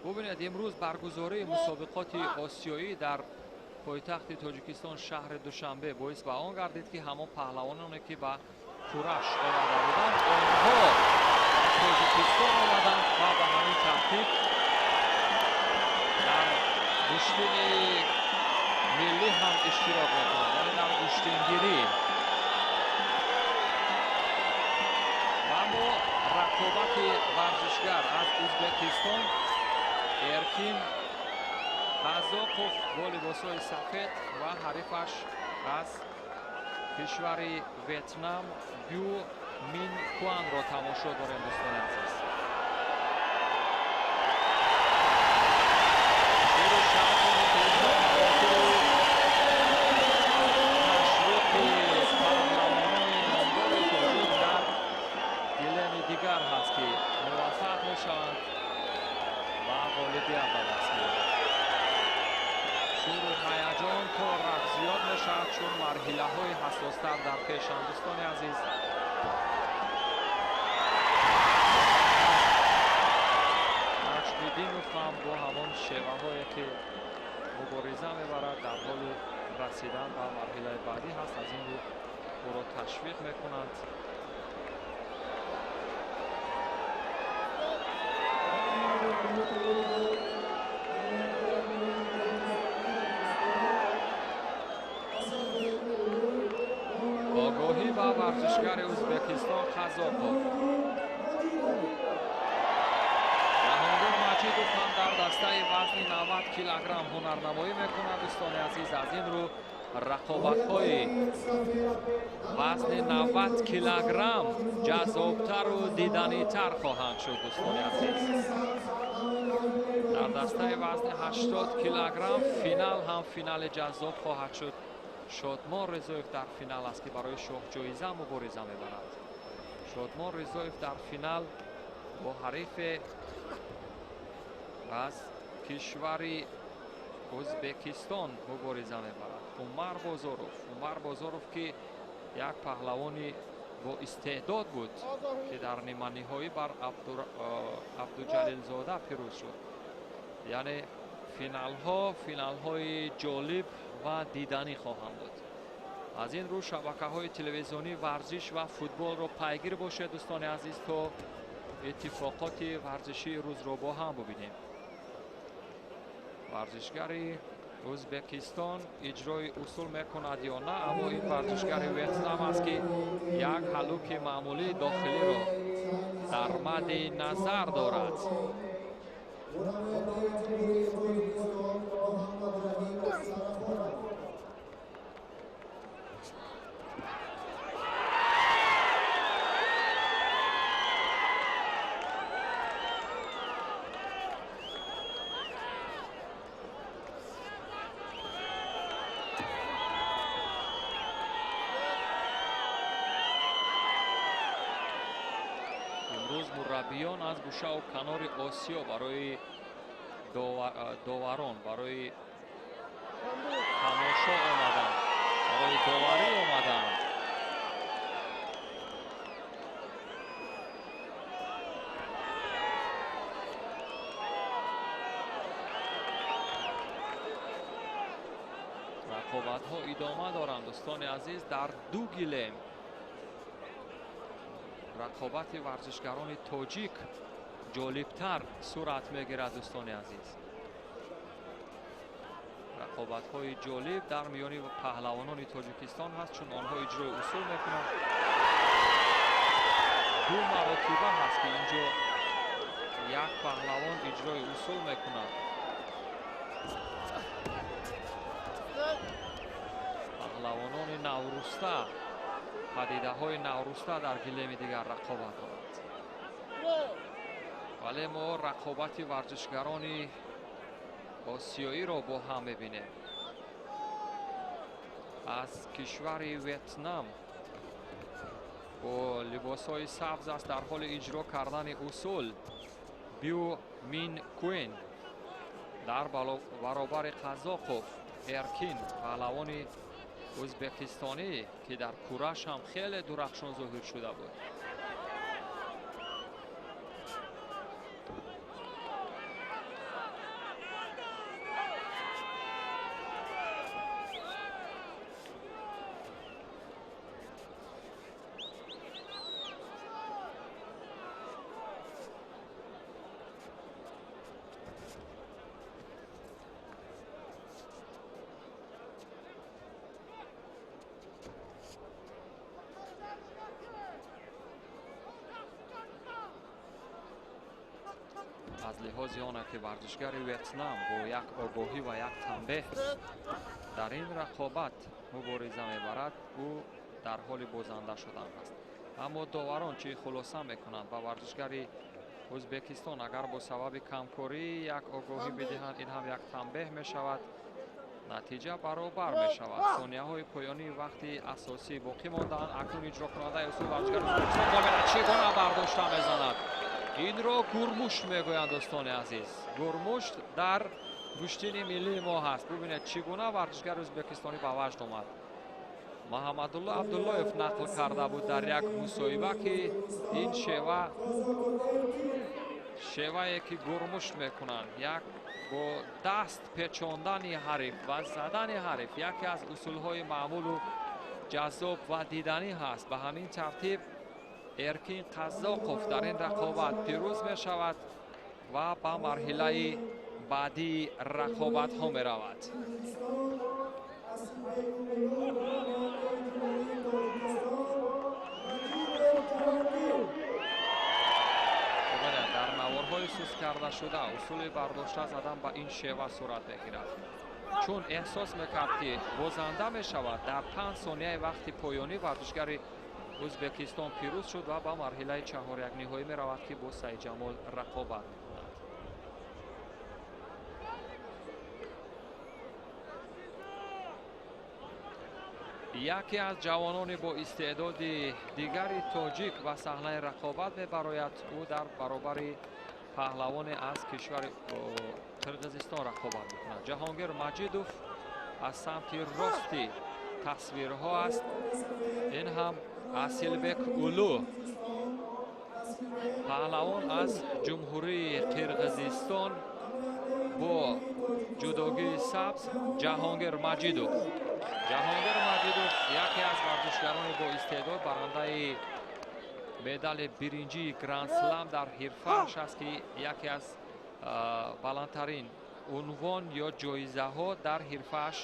Бубинед, имрӯз баргузории мусобиқоти осиёӣ дар пойтахти Тоҷикистон, шаҳри Душанбе, боис ба он гардид, ки ҳамон паҳлавононе, ки ба кураш омада буданд, онҳо Олимпик дар гӯштини миллӣ ҳам иштирок мекунад, яъне дар гӯштингирӣ. Ва аммо рақобати варзишгар аз Ӯзбекистон Эркин Қазоқов бо либосҳои сафед ва ҳарифаш аз кишвари Ветнам Бю Мин Куанро тамошо дорем, дӯстони азиз. Шеру шавқу ташвиқи паҳлавонони номдори тоҷик дар гилеми дигар ҳаст, ки муваффақ мешаванд ва ғолибият ба даст меоранд. Шуру ҳаяҷон то рафт зиёд мешавад, чун марҳилаҳои ҳассостар дар пешанд, дӯстони азиз. Наҷмиддинов ҳам бо ҳамон шеваҳое ки мубориза мебарад, дар ҳоли расидан ба марҳилаи баъдӣ ҳаст. Аз ин рӯ ӯро ташвиқ мекунанд. Огоҳӣ ба варзишгари Ӯзбекистон Қазоқов. Ҷаҳонгир Маҷидов ҳам дар дастаи вазни 90 килограмм ҳунарнамоӣ мекунад, дӯстони азиз. Аз ин рӯ рақобатҳои вазни 90 килограмм ҷаззобтару диданитар хоҳанд шуд, дӯстони азиз. Дар дастаи вазни 80 килограмм финал ҳам финали ҷаззоб хоҳад шуд. Шодмон Ризоев дар финал аст, ки барои шоҳҷоиза мубориза мебарад. Шодмон Ризоев дар финал бо ҳарифе аз кишвари Ӯзбекистон мубориза мебарад, Умар Бозоров. Умар Бозоров, ки як паҳлавони бо истеъдод буд, ки дар ниманиҳоӣ бар Абдуҷалилзода пирӯз шуд. Яъне финалҳо финалҳои ҷолиб ва диданӣ хоҳанд буд. Аз ин рӯ шабакаҳои телевизионӣ варзиш ва футболро пайгир бошед, дӯстони азиз, то иттифоқоти варзишии рӯзро бо ҳам бубинем. Варзишгари Ӯзбекистон иҷрои усул мекунад ё на, аммо ин варзишгари Ветнам аст, ки як ҳалуки маъмулии дохилиро дар мадди назар дорад. Имрӯз мураббиён аз гӯшаву канори Осиё барои доварон, барои тамошо омаданд, барои доварӣ омаданд. Рақобатҳо идома доранд, дӯстони азиз, дар ду гилем. Рақобати варзишгарони тоҷик ҷолибтар сурат мегирад, дӯстони азиз. Рақобатҳои ҷолиб дар миёни паҳлавонони Тоҷикистон ҳаст, чун онҳо иҷрои усул мекунанд. Ду маротиба ҳаст, ки инҷо як паҳлавон иҷрои усул мекунад. Паҳлавонони навруста, падидаҳои навруста дар гилеми дигар рақобат доранд. Вале мо рақобати варзишгарони осиёиро бо ҳам мебинем. Аз кишвари Ветнам бо либосҳои сабз аст дар ҳоли иҷро кардани усул Бю Мин Куин дар баробари Қазоқов Эркин, паҳлавони ӯзбекистонӣ, ки дар кураш ҳам хеле дурахшон зоҳир шуда буд. Аз лиҳози оне ки варзишгари Ветнам бо як огоҳӣ ва як танбеҳ дар ин рақобат мубориза мебарад, ӯ дар ҳоли бозанда шудан аст. Аммо доварон чӣ хулоса мекунанд? Ба варзишгари Ӯзбекистон агар бо сабаби камкорӣ як огоҳӣ бидиҳанд, ин ҳам як танбеҳ мешавад, натиҷа баробар мешавад. Сонияҳои поёнии вақти асосӣ боқӣ мондаанд. Акнун иҷрокунандаи усул варзишгари Ӯзбекистон бобинад чӣ гуна бардошта мезанад. Инро гурмушт мегӯянд, дӯстони азиз. Гурмушт дар гӯштини миллии мо ҳаст. Бубинед, чӣ гуна варзишгари ӯзбекистонӣ ба ваҷд омад. Маҳаммадулло Абдуллоев нақл карда буд дар як мусоҳиба, ки ин шева шевае ки гурмушт мекунанд, як бо даст печондани ҳариф ва задани ҳариф, яке аз усулҳои маъмулу ҷаззоб ва диданӣ ҳаст. Ба ҳамин тартиб Эркин Қазоқов дар ин рақобат пирӯз мешавад ва ба марҳилаи баъдии рақобатҳо меравад. Дар наворҳои суст карда шуда усули бардошта задан ба ин шева сурат мегирад. Чун эҳсос мекард, ки бозанда мешавад, дар 5 сонияи вақти поёнӣ варзишгари Ӯзбекистон пирӯз шуд ва ба марҳилаи чаҳорякниҳоӣ меравад, ки бо Саидҷамол рақобат мекунад. Яке аз ҷавонони бо истеъдоди дигари тоҷик ба саҳнаи рақобат мебарояд. Ӯ дар баробари паҳлавоне аз кишвари Қирғизистон рақобат мекунад. Ҷаҳонгир Маҷидов аз самти рости тасвирҳо аст. Ин ҳам Асилбек Улу, паҳлавон аз Ҷумҳурии Қирғизистон бо ҷудогии сабз Ҷаҳонгир Маҷидов. Ҷаҳонгир Маҷидов яке аз варзишгарони бо истеъдод, барандаи медали биринҷии Гранд-слам дар ҳирфааш аст, ки яке аз баландтарин унвон ё ҷоизаҳо дар ҳирфааш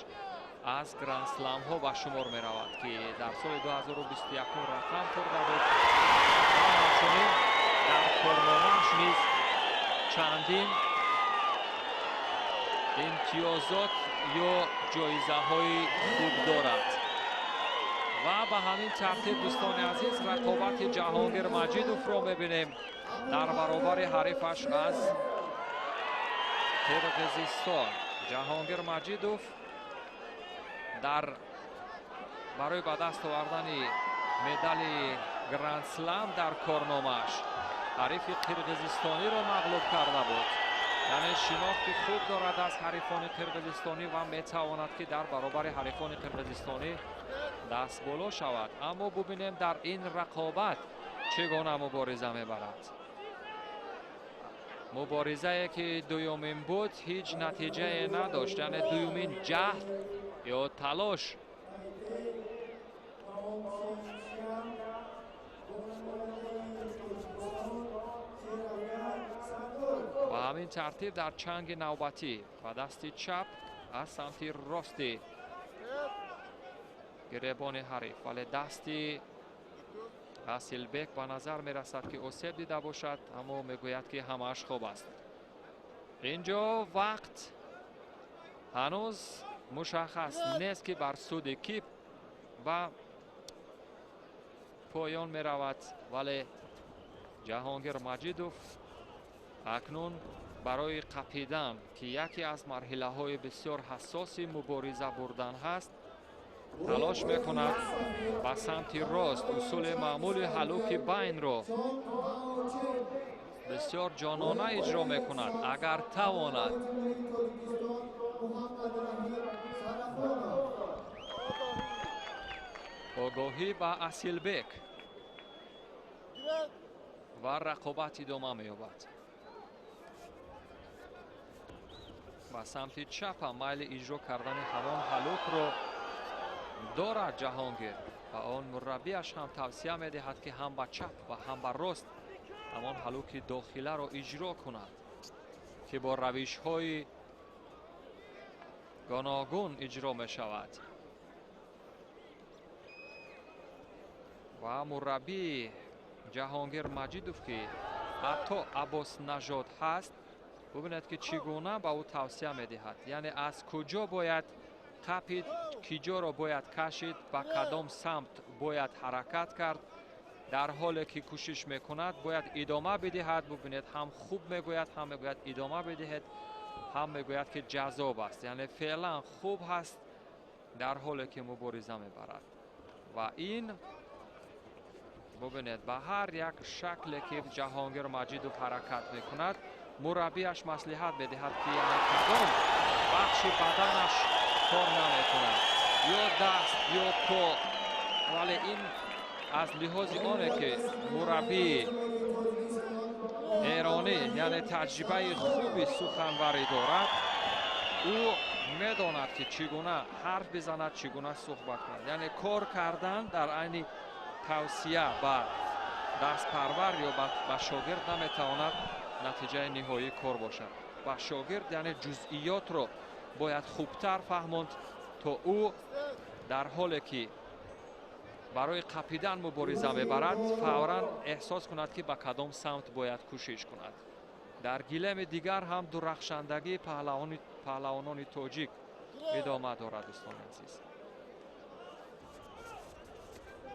аз Гранд-сламҳо ба шумор меравад, ки дар соли 2021 рақам хӯрда буд ва ҳамчунин дар корномааш низ чандин имтиёзот ё ҷоизаҳои хуб дорад. Ва ба ҳамин тартиб, дӯстони азиз, рақобати Ҷаҳонгир Маҷидовро мебинем дар баробари ҳарифаш аз Қирғизистон. Ҷаҳонгир Маҷидов дар барои ба даст овардани медали Гранд-слам дар корномааш ҳарифи қирғизистониро мағлуб карда буд. Яъне шинохти хуб дорад аз ҳарифони қирғизистонӣ ва метавонад, ки дар баробари ҳарифони қирғизистонӣ даст боло шавад. Аммо бубинем, дар ин рақобат чӣ гуна мубориза мебарад. Муборизае ки дуюмин буд, ҳеҷ натиҷае надошт. Яъне дуюмин ҷаҳд ё талош ба ҳамин тартиб дар чанги навбатӣ ба дасти чап аз самти рости гиребони ҳариф, вале дасти Асилбек ба назар мерасад, ки осеб дида бошад, аммо мегӯяд, ки ҳамааш хуб аст. Инҷо вақт ҳанӯз мушаххас нест, ки бар суди кӣ ба поён меравад, вале Ҷаҳонгир Маҷидов акнун барои қапидан, ки яке аз марҳилаҳои бисёр ҳассоси мубориза бурдан ҳаст, талош мекунад ба самти рост усули маъмули ҳалуки байнро бисёр ҷонона иҷро мекунад, агар тавонад. Огоҳӣ ба Асилбек ва рақобат идома меёбад. Ба самти чапа майли иҷро кардани ҳамон ҳалукро дорад Ҷаҳонгир ва он мураббиаш ҳам тавсия медиҳад, ки ҳам ба чап ва ҳам ба рост ҳамон ҳалуки дохиларо иҷро кунад, ки бо равишҳои гуногун иҷро мешавад. Ва мураббии Ҷаҳонгир Маҷидов, ки ҳатто Аббоснажод ҳаст, Бубинед, ки чӣ гуна ба ӯ тавсия медиҳад, яъне аз куҷо бояд қапид, киҷоро бояд кашид, ба кадом самт бояд ҳаракат кард. Дар ҳоле ки кӯшиш мекунад, бояд идома бидиҳад. Бубинед, ҳам хуб мегӯяд, ҳам мегӯяд идома бидиҳед, ҳам мегӯяд, ки ҷаззоб аст, яъне феълан хуб ҳаст, дар ҳоле ки мубориза мебарад. Ва ин бубинед, ба ҳар як шакле ки Ҷаҳонгир Маҷидов ҳаракат мекунад, мураббиаш маслиҳат медиҳад, ки яъне кадом бахши баданаш кор намекунад, ё даст ё по. Вале ин аз лиҳози оне ки мураббии эронӣ, яъне таҷрибаи хуби суханварӣ дорад, ӯ медонад, ки чӣ гуна ҳарф бизанад, чӣ гуна суҳбат кунад. Яъне кор кардан дар айни тавсия ба дастпарвар ё ба шогирд наметавонад натиҷаи ниҳоии кор бошад. Ба шогирд, яъне ҷузъиётро бояд хубтар фаҳмонд, то ӯ дар ҳоле ки барои қапидан мубориза мебарад, фавран эҳсос кунад, ки ба кадом самт бояд кӯшиш кунад. Дар гилеми дигар ҳам дурахшандагии паҳлавонони тоҷик идома дорад, дӯстони азиз.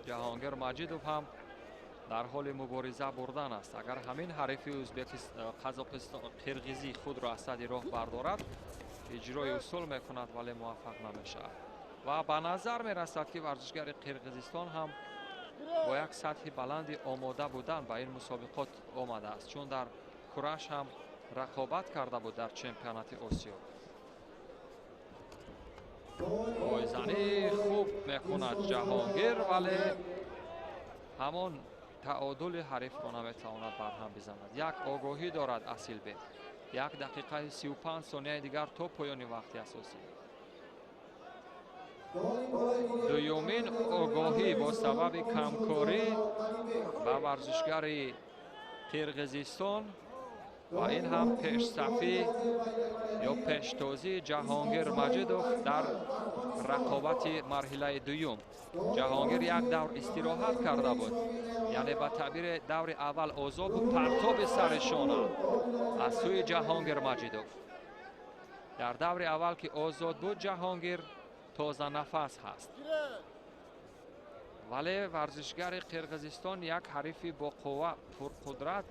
Ҷаҳонгир Маҷидов ҳам дар ҳоли мубориза бурдан аст. Агар ҳамин ҳарифи Қазоқистон, қирғизӣ худро аз сади роҳ бардорад, иҷрои усул мекунад, вале муваффақ намешавад. Ва ба назар мерасад, ки варзишгари Қирғизистон ҳам бо як сатҳи баланди омода будан ба ин мусобиқот омадааст, чун дар кураш ҳам рақобат карда буд дар чемпионати Осиё. Пойзанӣ хуб мекунад Ҷаҳонгир, вале ҳамон таодули ҳарифро наметавонад барҳам бизанад. Як огоҳӣ дорад Асилбек. 1 дақиқаи 35 сонияи дигар то поёни вақти асосӣ. Дуюмин огоҳӣ бо сабаби камкорӣ ба варзишгари Қирғизистон ва ин ҳам пешсафӣ ё пештозии Ҷаҳонгир Маҷидов дар рақобати марҳилаи дуюм. Ҷаҳонгир як давр истироҳат карда буд, яъне ба таъбири даври аввал озод буд. Партоби сари шона аз сӯи Ҷаҳонгир Маҷидов. Дар даври аввал ки озод буд, Ҷаҳонгир тозанафас ҳаст, вале варзишгари Қирғизистон як ҳарифи боқувва, пурқудрат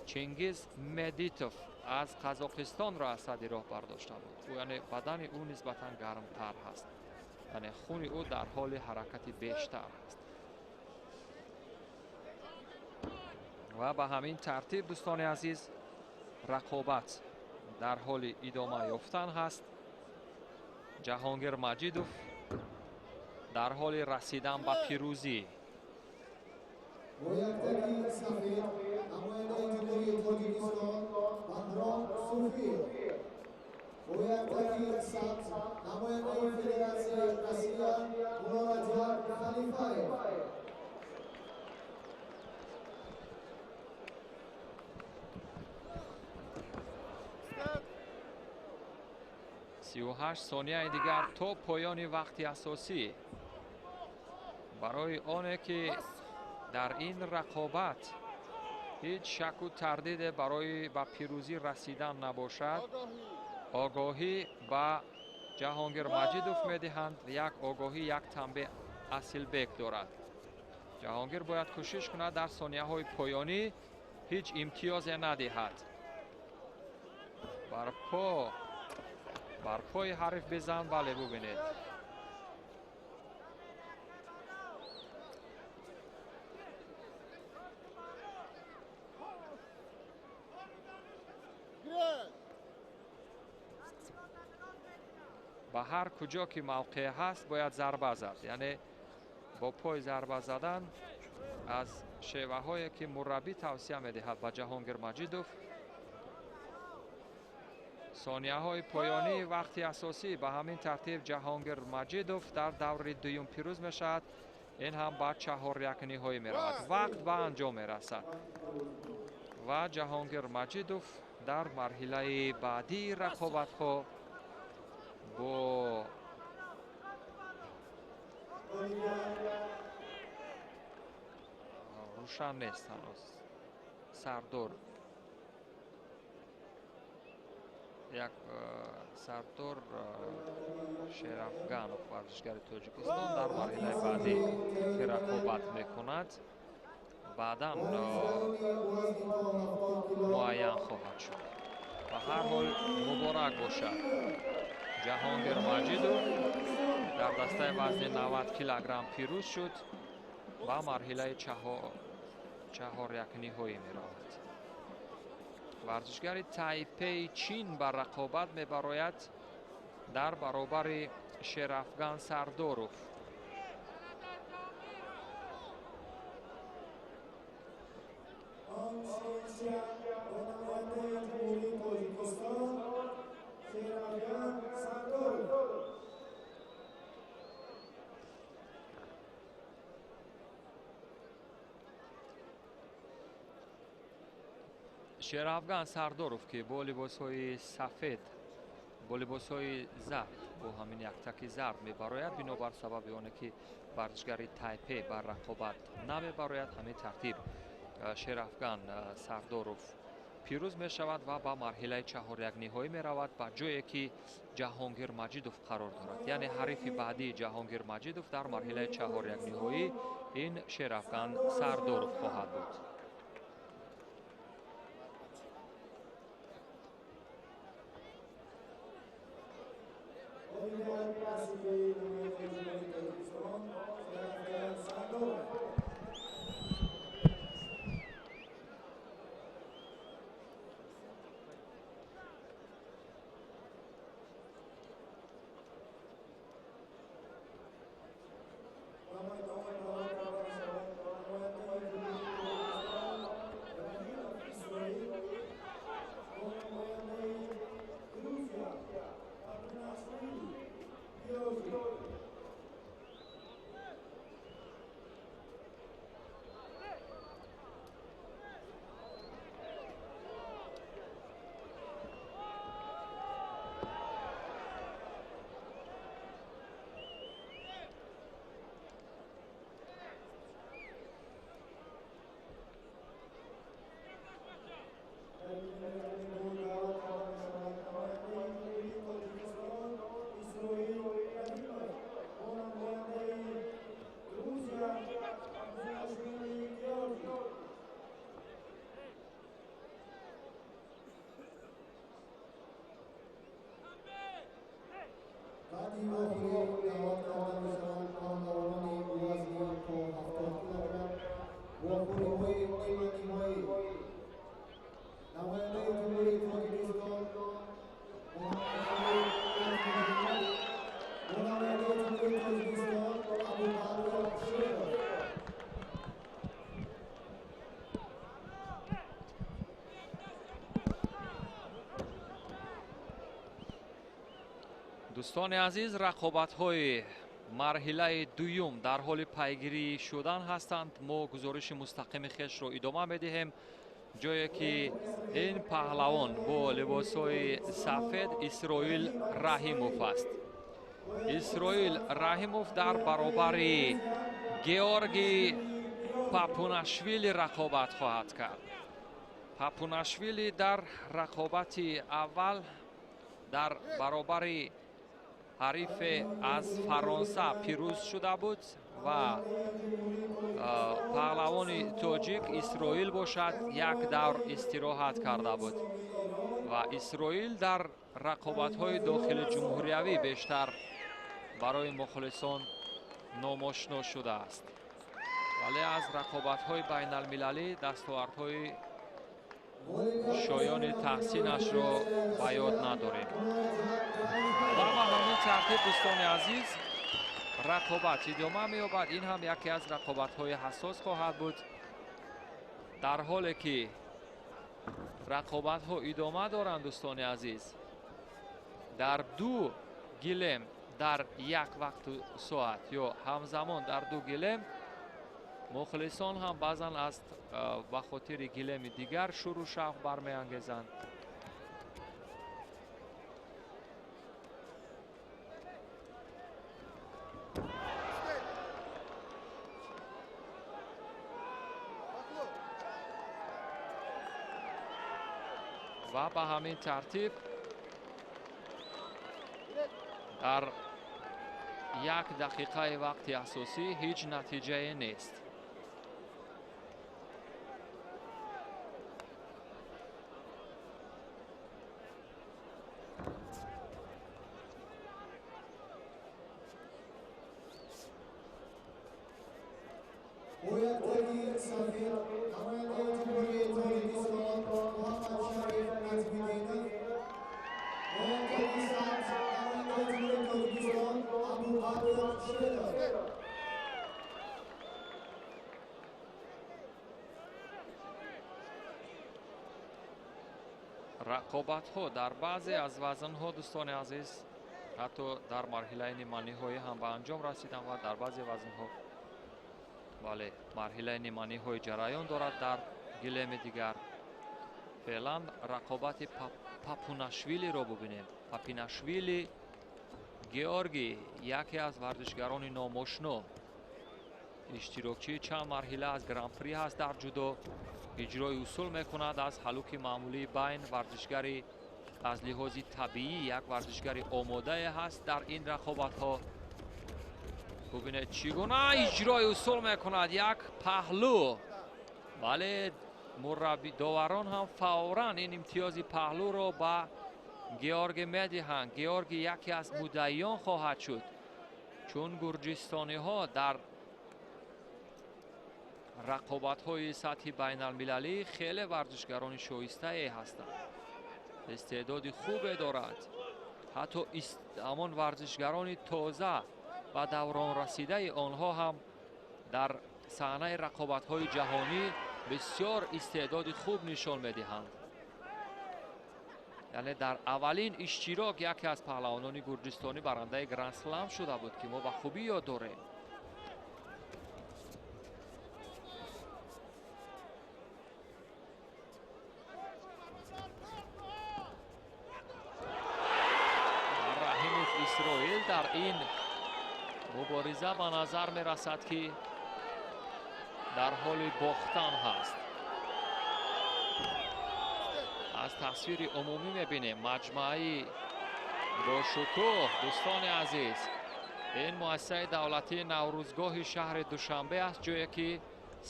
Чингиз Медитов аз Қазоқистонро аз сади роҳ бардошта буд. Яъне бадани ӯ нисбатан гармтар ҳаст, яъне хуни ӯ дар ҳоли ҳаракати бештар ҳаст. Ва ба ҳамин тартиб, дӯстони азиз, рақобат дар ҳоли идома ёфтан ҳаст. Ҷаҳонгир Маҷидов дар ҳоли расидан ба пирӯзӣ. Бо яктаки сафед намояндаи Ҷумҳурии Тоҷикистон Баҳром Суфиев, бо яктаки сабз намояндаи Федератсияи Россия Муллораҷаб Халифаев. 38 сонияи дигар то поёни вақти асосӣ. Барои оне ки дар ин рақобат ҳеҷ шаку тардиде барои ба пирӯзӣ расидан набошад, огоҳӣ ба Ҷаҳонгир Маҷидов медиҳанд. Як огоҳӣ, як танбеҳ Асилбек дорад. Ҷаҳонгир бояд кӯшиш кунад, дар сонияҳои поёнӣ ҳеҷ имтиёзе надиҳад. Бар по, бар пои ҳариф бизан. Бале, бубинед. Ба ҳар куҷо ки мавқеъ ҳаст, бояд зарба зад. Яъне бо пой зарба задан аз шеваҳое ки мураббӣ тавсия медиҳад ба Ҷаҳонгир Маҷидов. Сонияҳои поёнии вақти асосӣ. Ба ҳамин тартиб Ҷаҳонгир Маҷидов дар даври дуюм пирӯз мешавад. Ин ҳам ба чаҳоряк ниҳоӣ меравад. Вақт ба анҷом мерасад ва Ҷаҳонгир Маҷидов дар марҳилаи баъдии рақобатҳо бо рӯшан нест ҳанӯз. Сардор Як Сардор Шерафганов, варзишгари Тоҷикистон, дар марҳилаи баъдӣ ки рақобат мекунад, баъдан муайян хоҳад шуд. Ба ҳар ҳол муборак бошад. Ҷаҳонгир Маҷидов дар дастаи вазни 90 килограмм пирӯз шуд ва марҳилаи чаҳорякниҳоӣ меравад. Варзишгари Тайпеи Чин ба рақобат мебарояд дар баробари Шерафган Сардоров. Шерафган Сардоров, ки бо либосҳои сафед, бо либосҳои зард, бо ҳамин яктаки зард мебарояд, бинобар сабаби оне ки варзишгари Тайпе бар рақобат намебарояд, ҳамин тартиб Шерафган Сардоров пирӯз мешавад ва ба марҳилаи чаҳорякниҳоӣ меравад, ба ҷое ки Ҷаҳонгир Маҷидов қарор дорад. Яъне ҳарифи баъдии Ҷаҳонгир Маҷидов дар марҳилаи чаҳорякниҳоӣ ин Шерафган Сардоров хоҳад буд. Дӯстони азиз, рақобатҳои марҳилаи дуюм дар ҳоли пайгирӣ шудан ҳастанд. Мо гузориши мустақими хешро идома медиҳем, ҷое ки ин паҳлавон бо либосҳои сафед Исроил Раҳимов аст. Исроил Раҳимов дар баробари Георгий Папунашвили рақобат хоҳад кард. Папунашвили дар рақобати аввал дар баробари ҳарифе аз Фаронса пирӯз шуда буд ва паҳлавони тоҷик Исроил бошад як давр истироҳат карда буд ва Исроил дар рақобатҳои дохили ҷумҳуриявӣ бештар барои мухлисон номошино шудааст, вале аз рақобатҳои байналмилалӣ дастовардҳои шоёни таҳсинашро ба ёд надорем. Ва ба ҳамин тартиб, дӯстони азиз, рақобат идома меёбад. Ин ҳам яке аз рақобатҳои ҳассос хоҳад буд. Дар ҳоле ки рақобатҳо идома доранд, дӯстони азиз, дар ду гилем дар як вақту соат ё ҳамзамон дар ду гилем мухлисон ҳам баъзан аз ба хотири гилеми дигар шуру шавқ бармеангезанд. Ва ба ҳамин тартиб Дар як дақиқаи вақти асосӣ ҳеҷ натиҷае нест. Рақобатҳо дар баъзе аз вазнҳо, дӯстони азиз, ҳатто дар марҳилаи ниманиҳоӣ ҳам ба анҷом расиданд ва дар баъзе вазнҳо, бале, марҳилаи ниманиҳои ҷараён дорад дар гилеми дигар. Феълан рақобати Папунашвилиро бубинем. Папинашвили Георгий, яке аз варзишгарони номошно, иштирокчии чанд марҳила аз гран-при ҳаст дар ҷудо, иҷрои усул мекунад аз ҳалуки маъмулии байн. Варзишгари аз лиҳози табиӣ як варзишгари омодае ҳаст дар ин рақобатҳо. Бубинед, чӣ гуна иҷрои усул мекунад, як паҳлӯ. Бале, мурабби доварон ҳам фавран ин имтиёзи паҳлӯро ба Георги медиҳанд. Георги яке аз муддаиён хоҳад шуд, чун гурҷистониҳо дар рақобатҳои сатҳи байналмилалӣ хеле варзишгарони шоистае ҳастанд, истеъдоди хубе дорад. Ҳатто ҳамон варзишгарони тоза ба даврон расидаи онҳо ҳам дар саҳнаи рақобатҳои ҷаҳонӣ бисёр истеъдоди хуб нишон медиҳанд. Яъне дар аввалин иштирок яке аз паҳлавонони гурҷистонӣ барандаи гранд-слам шуда буд, ки мо ба хубӣ ёд дорем. Раҳимов Исроил дар ин мубориза ба назар мерасад, ки дар ҳоли бохтан ҳаст. Аз тасвири умумӣ мебинем маҷмӯаи бошукӯҳ. Дӯстони азиз, ин муассисаи давлатии Наврӯзгоҳи шаҳри Душанбе аст, ҷое ки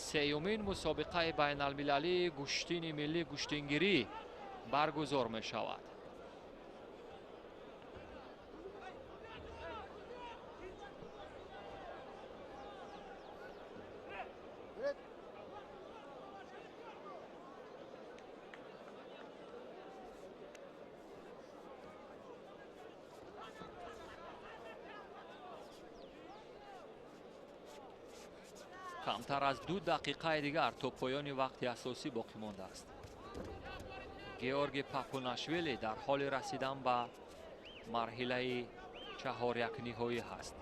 сеюмин мусобиқаи байналмилалии гӯштини миллӣ гӯштингирӣ баргузор мешавад. Камтар аз 2 дақиқаи дигар то поёни вақти асосӣ боқӣ мондааст. Георги Папунашвили дар ҳоли расидан ба марҳилаи чаҳорякниҳоӣ ҳаст.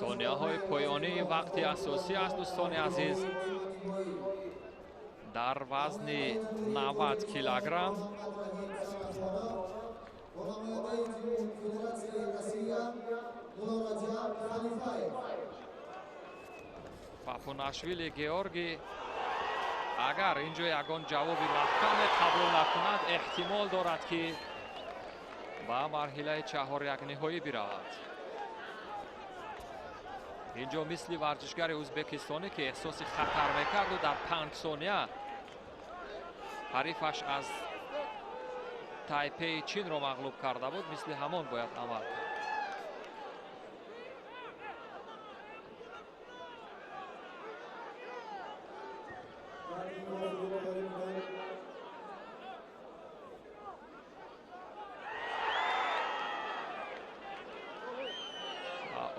Сонияҳои поёнии вақти асосӣ аст, дӯстони азиз. Дар вазни 90 килограмм Папунашвили Георги агар инҷо ягон ҷавоби маҳкаме қабул накунад, эҳтимол дорад, ки ба марҳилаи чаҳорякниҳоӣ биравад. Инҷо мисли варзишгари ӯзбекистонӣ, ки эҳсоси хатар мекарду дар 5 сония ҳарифаш аз Тайпеи Чинро мағлуб карда буд, мисли ҳамон бояд амал кард.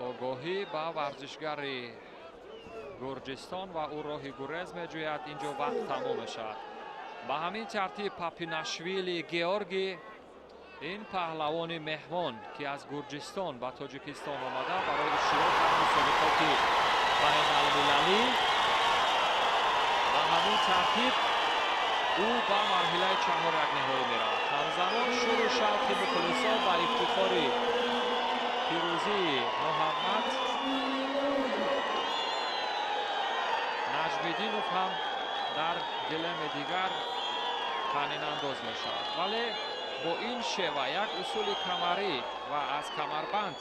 Огоҳӣ ба варзишгари Гурҷистон ва ӯ роҳи гурез меҷӯяд. Инҷо вақт тамом мешавад. Ба ҳамин тартиб Папинашвили Георгий, ин паҳлавони меҳмон, ки аз Гурҷистон ба Тоҷикистон омада барои иштирок дар мусобиқоти байналмилалӣ, ба ҳамин тартиб ӯ ба марҳилаи чаҳорякниҳоӣ меравад. Ҳамзамон шуру шавқи мухлисон ба ифтихори пирӯзии Муҳаммад Наҷмиддинов ҳам дар гилеми дигар танинандоз мешавад. Вале бо ин шева як усули камарӣ ва аз камарбанд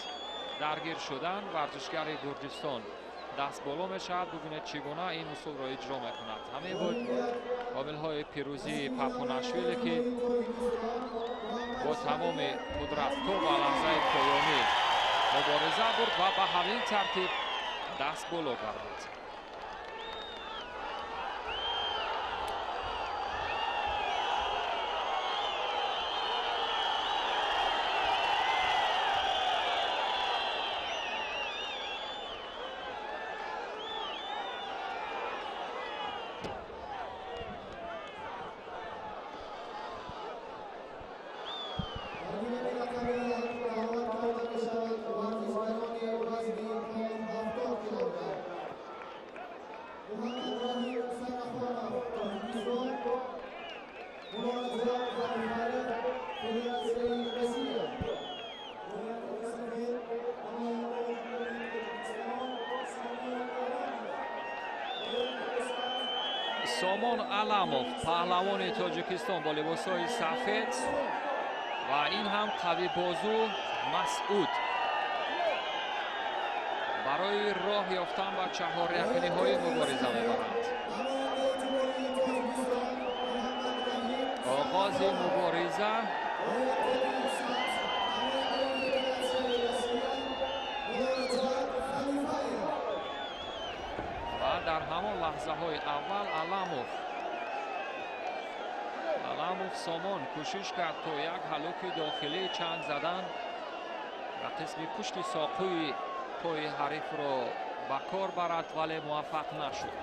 даргир шудан варзишгари Гурҷистон даст боло мешавад. Бубинед, чӣ гуна ин усулро иҷро мекунад. Ҳамин буд омилҳои пирӯзии Папунашвили, ки бо тамоми қудрат то ба лаҳзаи поёнӣ мубориза бурд ва ба ҳамин тартиб даст боло гардид. Сомон Аламов, паҳлавони Тоҷикистон бо либосҳои сафед ва ин ҳам қавибозу Масъуд барои роҳ ёфтан ба чаҳорякниҳоӣ мубориза мебаранд. Оғози мубориза ва дар ҳамон лаҳзаҳои аввал Аламов Сомон кӯшиш кард то як ҳалуки дохилӣ чанг задан ба қисми пушти соқӯи пои ҳарифро ба кор барад, вале муваффақ нашуд.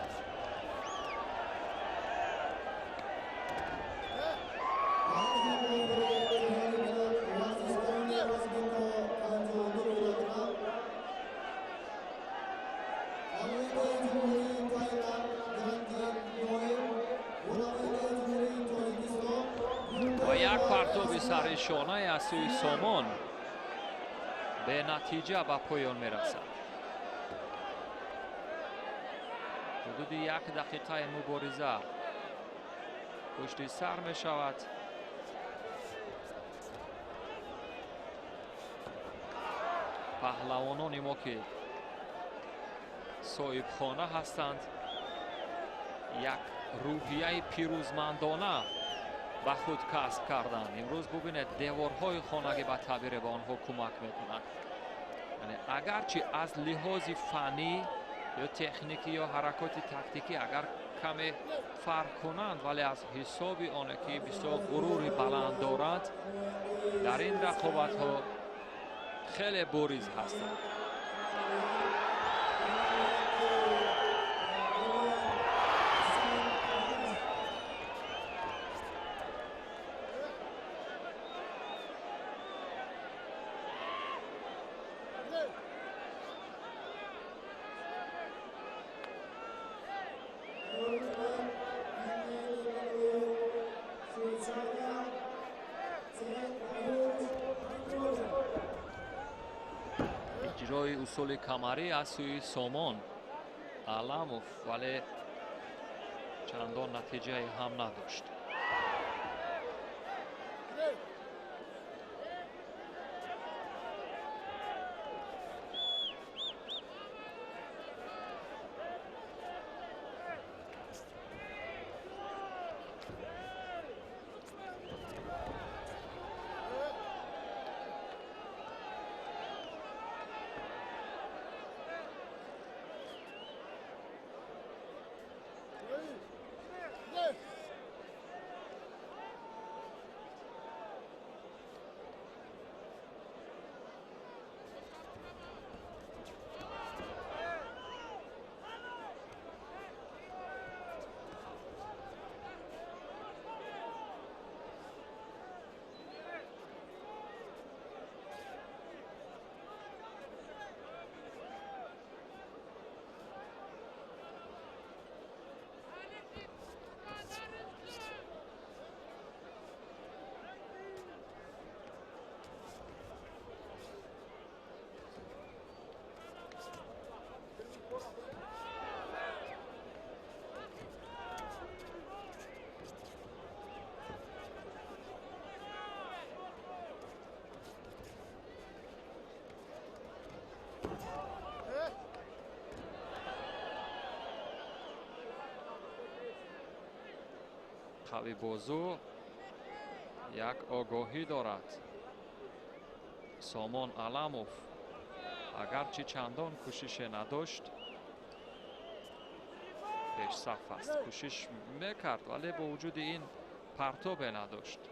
Ва як партоби сари шонаи аз сӯи Сомон бенатиҷа ба поён мерасад. Ҳудуди як дақиқаи мубориза пушти сар мешавад. Паҳлавонони мо, ки соҳибхона ҳастанд, як рӯҳияи пирӯзмандона ба худ касб карданд. Имрӯз бубинед, деворҳои хонагӣ ба таъбире ба онҳо кӯмак мекунанд. Яъне агарчи аз лиҳози фаннӣ ё техникӣ ё ҳаракоти тактикӣ агар каме фарқ кунанд, вале аз ҳисоби оне ки бисёр ғурури баланд доранд, дар ин рақобатҳо хеле бориз ҳастанд. Иҷрои усули камарӣ аз сӯи Сомон Аламов, вале чандон натиҷае ҳам надошт. Қавибозу як огоҳӣ дорад. Сомон Аламов агарчи чандон кӯшише надошт, пешсаф аст. Кӯшиш мекард, вале бо вуҷуди ин партобе надошт.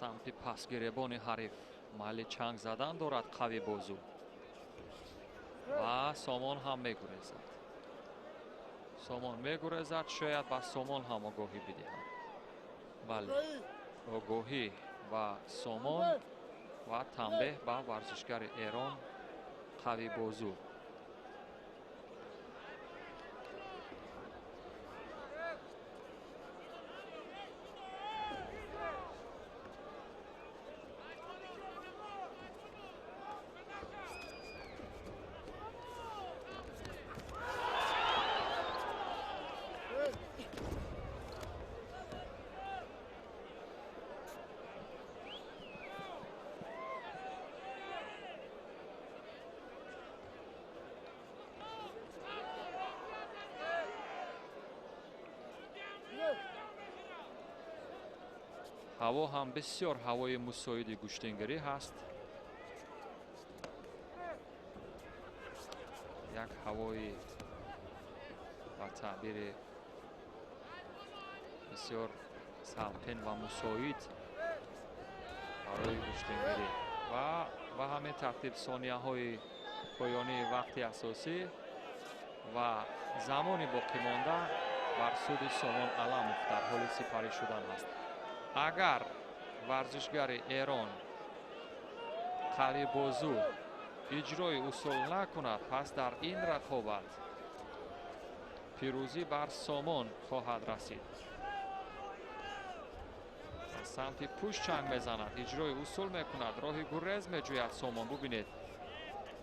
Самти пасгиребони ҳариф майли чанг задан дорад Қавибозу ва Сомон ҳам мегурезад. Сомон мегурезад, шояд ба Сомон ҳам огоҳӣ бидиҳад. Бале, огоҳӣ ба Сомон ва танбеҳ ба варзишгари Эрон Қавибозу. Ҳаво ҳам бисёр ҳавои мусоиди гӯштингирӣ ҳаст. Як ҳавои ба таъбири бисёр салқин ва мусоид барои гӯштингирӣ ва ба ҳамин тартиб сонияҳои поёнии вақти асосӣ ва замони боқимонда бар суди Сомон Аламов дар ҳоли сипарӣ шудан ҳаст. Агар варзишгари Эрон Қавибозу иҷрои усул накунад, пас дар ин рақобат пирӯзӣ бар Сомон хоҳад расид. Аз самти пушт чанг мезанад, иҷрои усул мекунад, роҳи гурез меҷӯяд Сомон. Бубинед,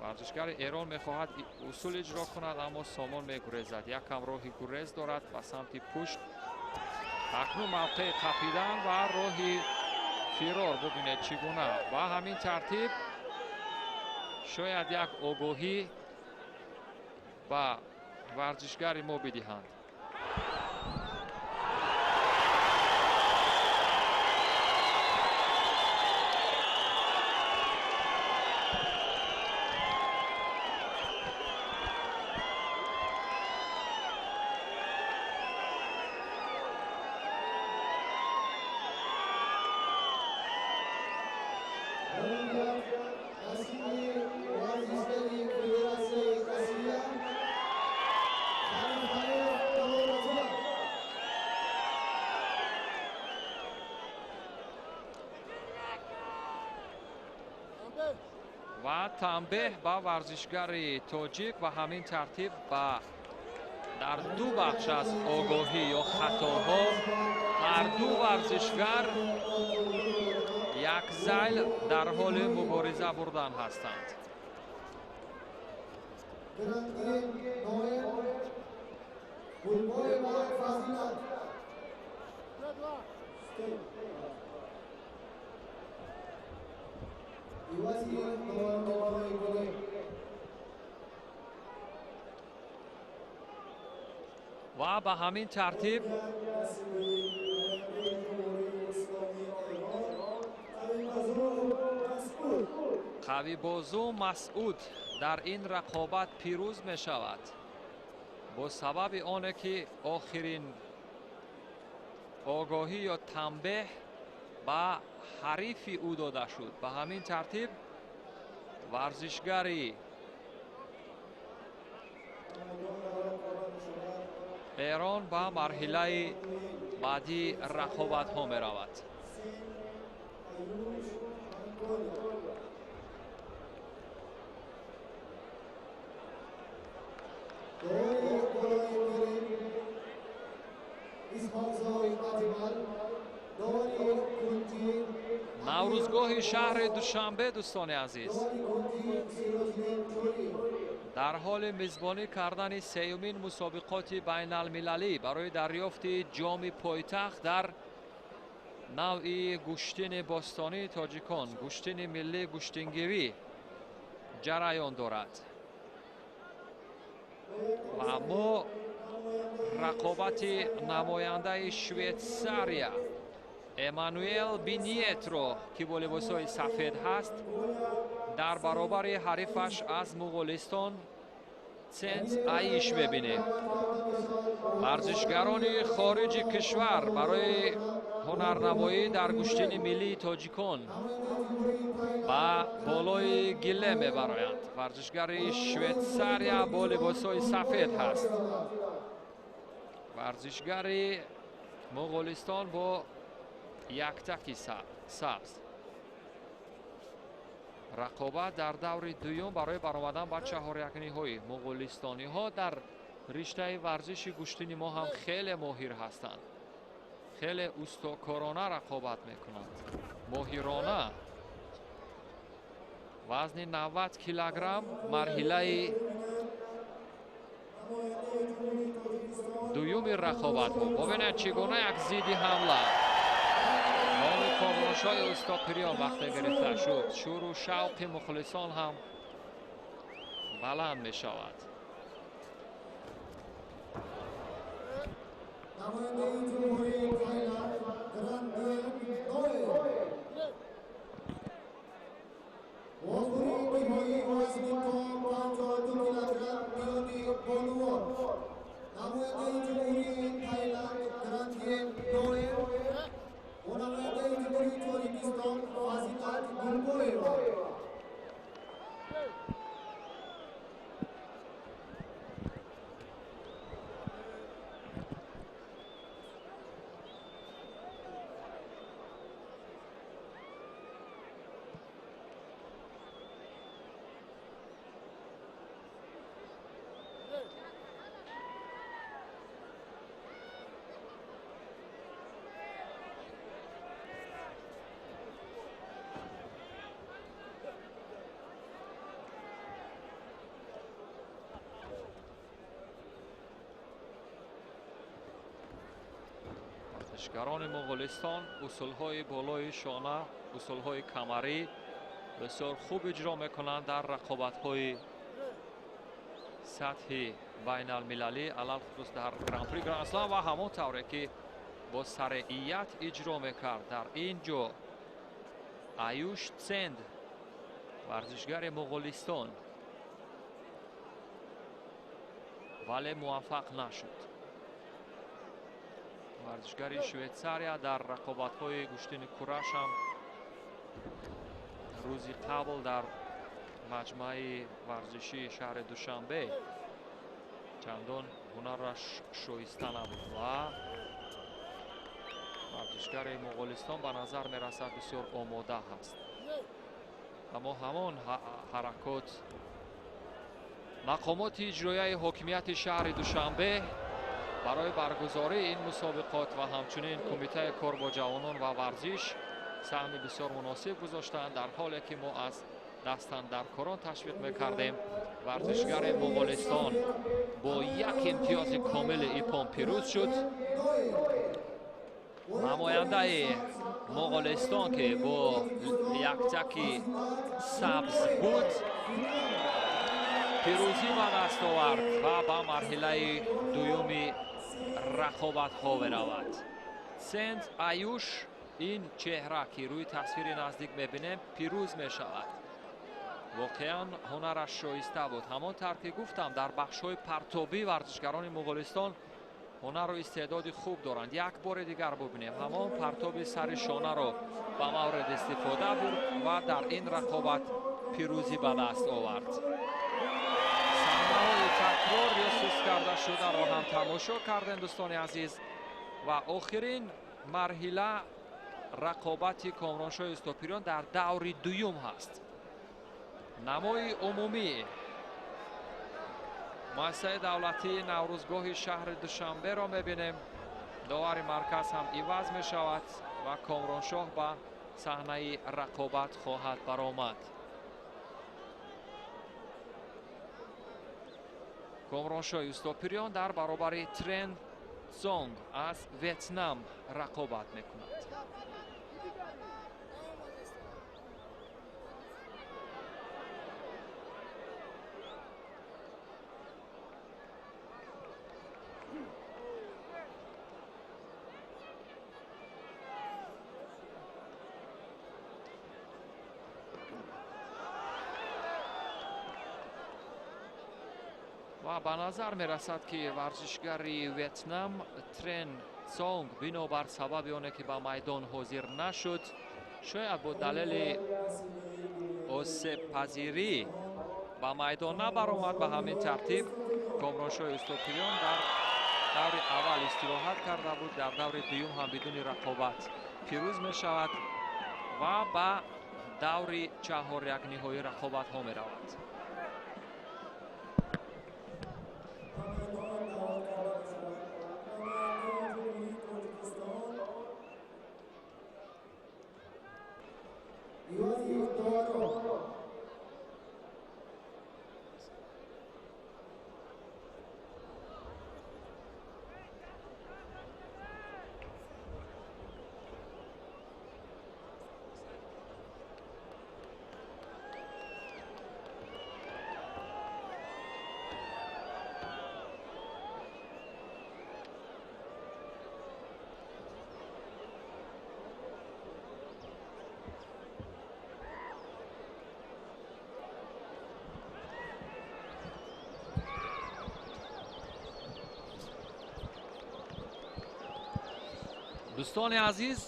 варзишгари Эрон мехоҳад усул иҷро кунад, аммо Сомон мегурезад. Якам роҳи гурез дорад ба самти пушт. Акнун мавқеи қапидан ва роҳи фирор. Бубинед чӣ гуна. Ба ҳамин тартиб шояд як огоҳӣ ба варзишгари мо бидиҳанд. Ва танбеҳ ба варзишгари тоҷик ва ҳамин тартиб ба дар ду бахш аз огоҳӣ ё хатоҳо ҳар ду варзишгар як зайл дар ҳоли мубориза бурдан ҳастанд. Ва ба ҳамин тартиб Қавибозу Масъуд дар ин рақобат пирӯз мешавад бо сабаби оне ки охирин огоҳӣ ё танбеҳ ба ҳарифи ӯ дода шуд. Ба ҳамин тартиб варзишгари Эрон ба марҳилаи баъдии рақобатҳо меравад. Наврӯзгоҳи шаҳри Душанбе, дӯстони азиз, дар ҳоли мизбонӣ кардани сеюмин мусобиқоти байналмилалӣ барои дарёфти ҷоми пойтахт дар навъи гӯштини бостонии тоҷикон, гӯштини миллии гӯштингирӣ ҷараён дорад. Ва мо рақобати намояндаи Швейтсария Эммануэл Биньетро, ки бо либосҳои сафед ҳаст, дар баробари ҳарифаш аз Муғулистон Цент Аиш мебинем. Варзишгарони хориҷи кишвар барои ҳунарнамоӣ дар гӯштини миллии тоҷикон ба болои гиле мебароянд. Варзишгари Швейтсария бо либосҳои сафед ҳаст. Варзишгари Муғулистон бо яктаки сабз. Рақобат дар даври дуюм барои баромадан ба чаҳорякниҳои. Муғулистониҳо дар риштаи варзиши гӯштини мо ҳам хеле моҳир ҳастанд. Хеле устокорона рақобат мекунанд. Моҳирона. Вазни 90 килограмм марҳилаи дуюми рақобатҳо. Бубинед чӣ гуна як зидди ҳамла. Номи Комроншоҳи Устопириён вақте гирифта шуд, шӯру шавқи мухлисон ҳам баланд мешавад. Варзишгарони Муғулистон усулҳои болои шона, усулҳои камарӣ бисёр хуб иҷро мекунанд дар рақобатҳои сатҳи байналмилалӣ, алалхусус дар Гран-при Гранд-Слам ва ҳамон тавре ки бо сареият иҷро мекард дар ин ҷо Аюш Ценд, варзишгари Муғулистон, вале муваффақ нашуд. Варзишгари Швейтсария дар рақобатҳои гӯштини кураш ҳам рӯзи қабл дар маҷмӯаи варзишии шаҳри Душанбе чандон ҳунараш шоиста набуд ва варзишгари Муғулистон ба назар мерасад бисёр омода ҳаст. Аммо ҳамон ҳаракот мақомоти иҷроияи ҳокимияти шаҳри Душанбе барои баргузории ин мусобиқот ва ҳамчунин кумитаи кор бо ҷавонон ва варзиш саҳми бисёр муносиб гузоштанд, дар ҳоле ки мо аз дастандаркорон ташвиқ мекардем. Варзишгари Муғулистон бо як имтиёзи комили ипон пирӯз шуд. Намояндаи Муғулистон, ки бо яктаки сабз буд, пирӯзӣ ба даст овард ва ба марҳилаи дуюми рақобатҳо меравад. Сент Аюш, ин чеҳра ки рӯи тасвири наздик мебинем, пирӯз мешавад. Воқеан ҳунараш шоиста буд. Ҳамон тавр ки гуфтам, дар бахшҳои партобӣ варзишгарони Муғулистон ҳунару истеъдоди хуб доранд. Як бори дигар бубинем, ҳамон партоби сари шонаро ба маврид истифода бурд ва дар ин рақобат пирӯзӣ ба даст овард. Саҳнаҳои такрор ё суст карда шударо ҳам тамошо кардем, дӯстони азиз. Ва охирин марҳила рақобати Комроншоҳи Устопириён дар даври дуюм ҳаст. Намои умумӣ муассисаи давлатии Наврӯзгоҳи шаҳри Душанберо мебинем. Довари марказ ҳам иваз мешавад. Ва Комроншоҳ ба саҳнаи рақобат хоҳад баромад. Комроншоҳи Устопириён дар баробари Трен Цонг аз Ветнам рақобат мекунад. Ва ба назар мерасад, ки варзишгари Ветнам Трен Цонг бинобар сабаби оне ки ба майдон ҳозир нашуд, шояд бо далели осебпазирӣ ба майдон набаромад. Ба ҳамин тартиб Комроншоҳи Устопириён дар даври аввал истироҳат карда буд, дар даври дуюм ҳам бидуни рақобат пирӯз мешавад ва ба даври чаҳорякниҳои рақобатҳо меравад. Дӯстони азиз,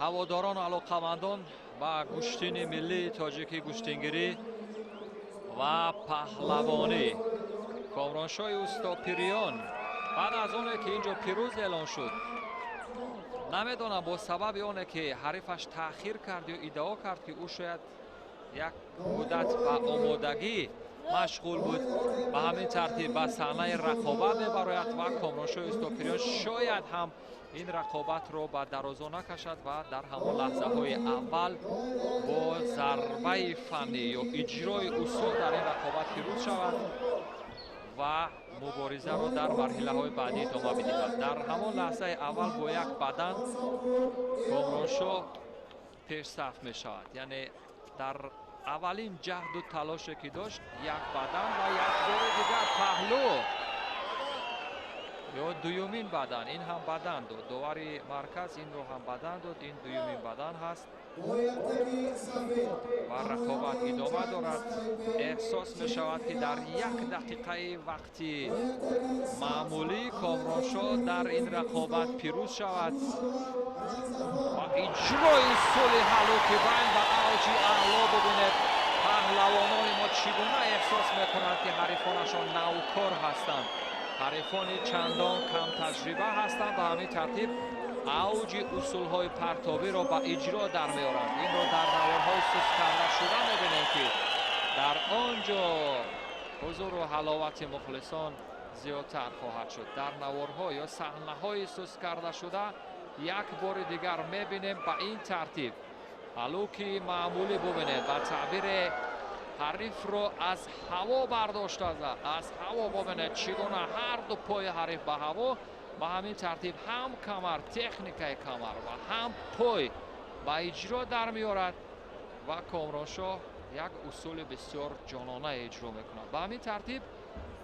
ҳаводорону алоқамандон ба гӯштини миллии тоҷикӣ, гӯштингирӣ ва паҳлавонӣ, Комроншоҳи Устопириён баъд аз оне ки ин ҷо пирӯз эълон шуд, намедонам бо сабаби оне ки ҳарифаш таъхир кард ё иддао кард, ки ӯ шояд як муддат ба омодагӣ машғул буд, ба ҳамин тартиб ба саҳнаи рақобат мебарояд ва Комроншоҳи Устопириён шояд ҳам ин рақобатро ба дарозо накашад ва дар ҳамон лаҳзаҳои аввал бо зарбаи фаннӣ ё иҷрои усул дар ин рақобат пирӯз шавад ва муборизаро дар марҳилаҳои баъдӣ идома бидиҳад. Дар ҳамон лаҳзаи аввал бо як бадан Комроншоҳ пешсаф мешавад, яъне дар аввалин ҷаҳду талоше ки дошт, як бадан ва як бори дигар паҳлӯ ё дуюмин бадан, ин ҳам бадан дод. Довари марказ инро ҳам бадан дод, ин дуюмин бадан ҳаст ва рақобат идома дорад. Эҳсос мешавад, ки дар як дақиқаи вақти маъмулӣ Комроншоҳ дар ин рақобат пирӯз шавад ва иҷрои усули ҳаллуки байн ба авҷи аъло. Бубинед, паҳлавонони мо чӣ гуна эҳсос мекунанд, ки ҳарифонашон навкор ҳастанд, ҳарифони чандон камтаҷриба ҳастанд. Ба ҳамин тартиб авҷи усулҳои партобиро ба иҷро дар меоранд. Инро дар наворҳои суст карда шуда мебинем, ки дар он ҷо ҳузуру ҳаловати мухлисон зиёдтар хоҳад шуд. Дар наворҳо ё саҳнаҳои суст карда шуда як бори дигар мебинем, ба ин тартиб ҳаллуки маъмулӣ, бубинед, ба таъбире ҳарифро аз ҳаво бардошта, аз ҳаво. Бубинед, чӣ гуна ҳар ду пои ҳариф ба ҳаво. Ба ҳамин тартиб ҳам камар, техникаи камар ва ҳам пой ба иҷро дар меорад ва Комроншоҳ як усули бисёр ҷонона иҷро мекунад. Ба ҳамин тартиб,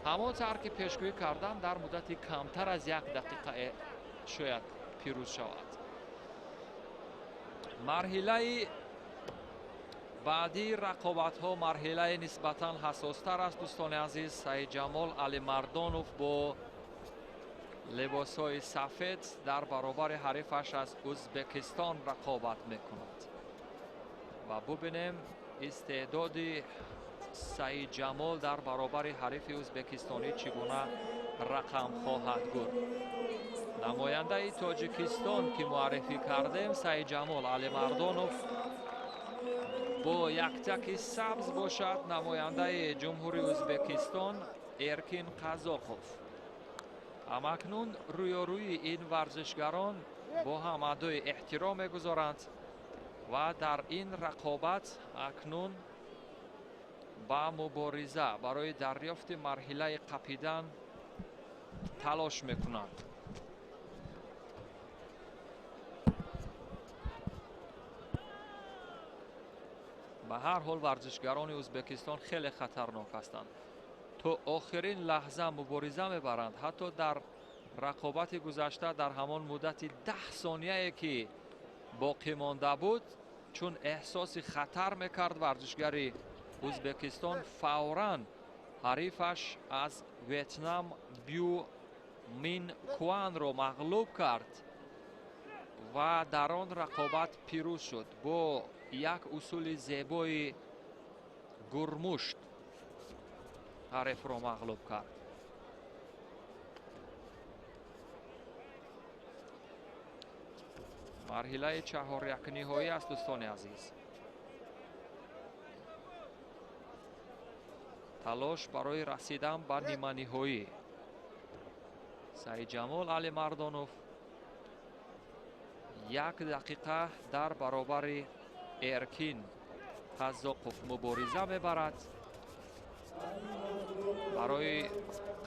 ҳамон тавр ки пешгӯӣ кардам, дар муддати камтар аз як дақиқа шояд пирӯз шавад. Марҳилаи баъдии рақобатҳо марҳилаи нисбатан ҳассостар аст, дӯстони азиз. Саидҷамол Алимардонов бо либосҳои сафед дар баробари ҳарифаш аз Ӯзбекистон рақобат мекунад ва бубинем истеъдоди Саидҷамол дар баробари ҳарифи ӯзбекистонӣ чӣ гуна рақам хоҳад гурд. Намояндаи Тоҷикистон, ки муаррифӣ кардем, Саидҷамол Алимардонов бо яктаки сабз бошад, намояндаи Ҷумҳурии Ӯзбекистон Эркин Қазоқов. Ҳамакнун рӯёрӯи ин варзишгарон Бо ҳам адои эҳтиром мегузоранд ва дар ин рақобат акнун ба мубориза барои дарёфти марҳилаи қапидан талош мекунанд. Ба ҳар ҳол варзишгарони Ӯзбекистон хеле хатарнок ҳастанд. То охирин лаҳза мубориза мебаранд. Ҳатто дар рақобати гузашта дар ҳамон муддати 10 сонияе ки боқӣ монда буд, чун эҳсоси хатар мекард варзишгари Ӯзбекистон фавран ҳарифаш аз Ветнам Бю Мин Куанро мағлуб кард ва дар он рақобат пирӯз шуд бо як усули зебои гурмушт ҳарифро мағлуб кард. Марҳилаи чаҳорякниҳоӣ аст, дӯстони азиз. Талош барои расидан ба ниманиҳоӣ. Саидҷамол Алимардонов 1 дақиқа дар баробари Эркин Қазоқов мубориза мебарад барои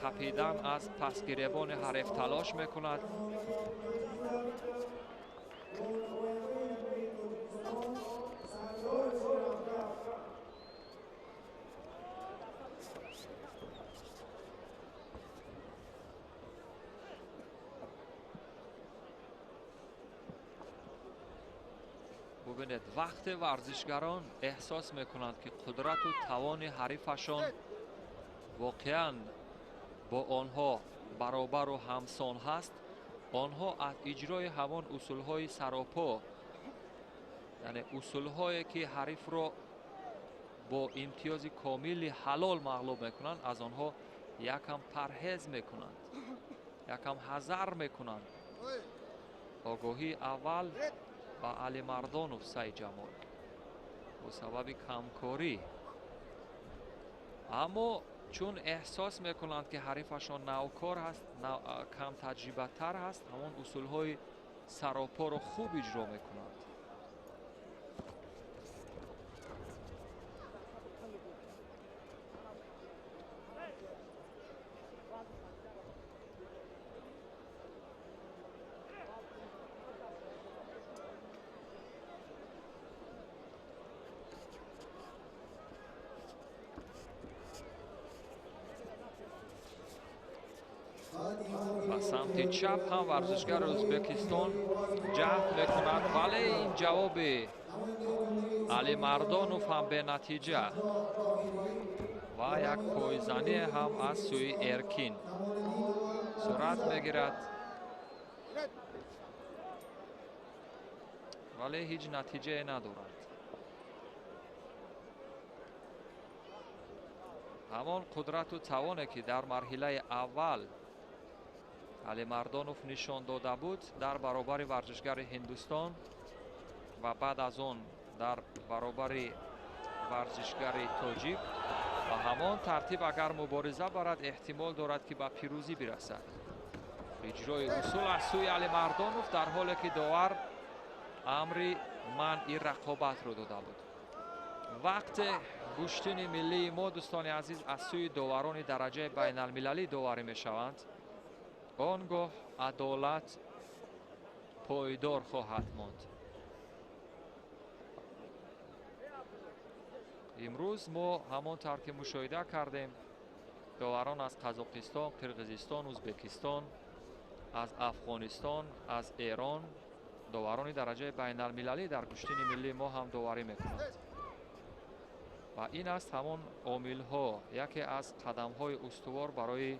қапидан аз пасгиребони ҳариф талош мекунад. Бубинед, вақте варзишгарон эҳсос мекунанд, ки қудрату тавони ҳарифашон воқеан бо онҳо баробару ҳамсон ҳаст, онҳо аз иҷрои ҳамон усулҳои саропо, яъне усулҳое ки ҳарифро бо имтиёзи комили ҳалол мағлуб мекунанд, аз онҳо якам парҳез мекунанд, якам ҳазар мекунанд. Огоҳии аввал ба Алимардонов Саидҷамол бо сабаби камкорӣ. Аммо чун эҳсос мекунанд, ки ҳарифашон навкор ҳаст, камтаҷрибатар ҳаст, ҳамон усулҳои саропоро хуб иҷро мекунанд. Ба самти чап ҳам варзишгари Ӯзбекистон ҷаҳд мекунад, вале ин ҷавоби Алимардонов ҳам бенатиҷа ва як пойзанӣ ҳам аз сӯи Эркин сурат мегирад, вале ҳеҷ натиҷае надорад. Ҳамон қудрату тавоне ки дар марҳилаи аввал Алимардонов нишон дода буд дар баробари варзишгари Ҳиндустон ва баъд аз он дар баробари варзишгари тоҷик, ба ҳамон тартиб агар мубориза барад, эҳтимол дорад, ки ба пирӯзӣ бирасад. Иҷрои усул аз сӯи Алимардонов дар ҳоле ки довар амри манъи рақобатро дода буд. Вақте гӯштини миллии мо, дӯстони азиз, аз сӯи доварони дараҷаи байналмилалӣ доварӣ мешаванд, он гоҳ адолат пойдор хоҳад монд. Имрӯз мо ҳамон тавр ки мушоҳида кардем, доварон аз Қазоқистон, Қирғизистон, Ӯзбекистон, аз Афғонистон, аз Эрон, доварони дараҷаи байналмилалӣ дар гӯштини миллии мо ҳам доварӣ мекунанд. Ва ин аст ҳамон омилҳо, яке аз қадамҳои устувор барои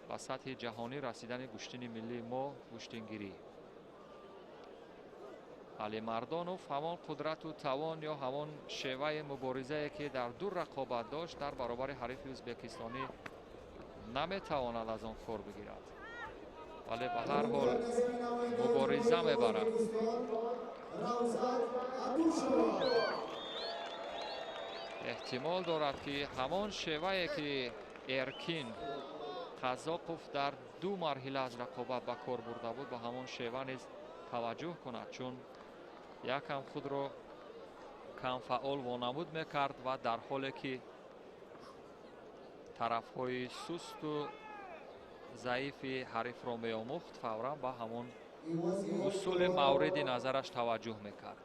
ба сатҳи ҷаҳонӣ расидани гӯштини миллии мо гӯштингирӣ. Алимардонов ҳамон қудрату тавон ё ҳамон шеваи муборизае ки дар ду рақобат дошт, дар баробари ҳарифи ӯзбекистонӣ наметавонад аз он кор бигирад, вале ба ҳар ҳол мубориза мебарад. Эҳтимол дорад, ки ҳамон шевае ки Эркин Қазоқов дар ду марҳила аз рақобат ба кор бурда буд, ба ҳамон шева низ таваҷҷӯҳ кунад, чун якам худро камфаъол вонамуд мекард ва дар ҳоле ки тарафҳои сусту заифи ҳарифро меомӯхт, фавран ба ҳамон усули мавриди назараш таваҷҷӯҳ мекард.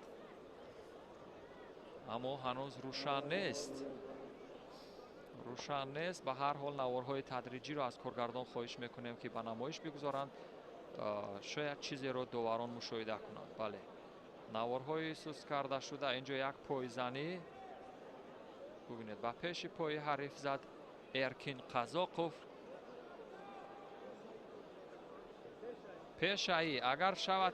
Аммо ҳанӯз рӯшан нест. Рӯшан нест. Ба ҳар ҳол наворҳои тадриҷиро аз коргардон хоҳиш мекунем, ки ба намоиш бигузоранд. Шояд чизеро доварон мушоҳида кунанд. Бале, наворҳои суст карда шуда. Инҷо як пойзанӣ бубинед, ба пеши пои ҳариф зад Эркин Қазоқов. Пешаи агар шавад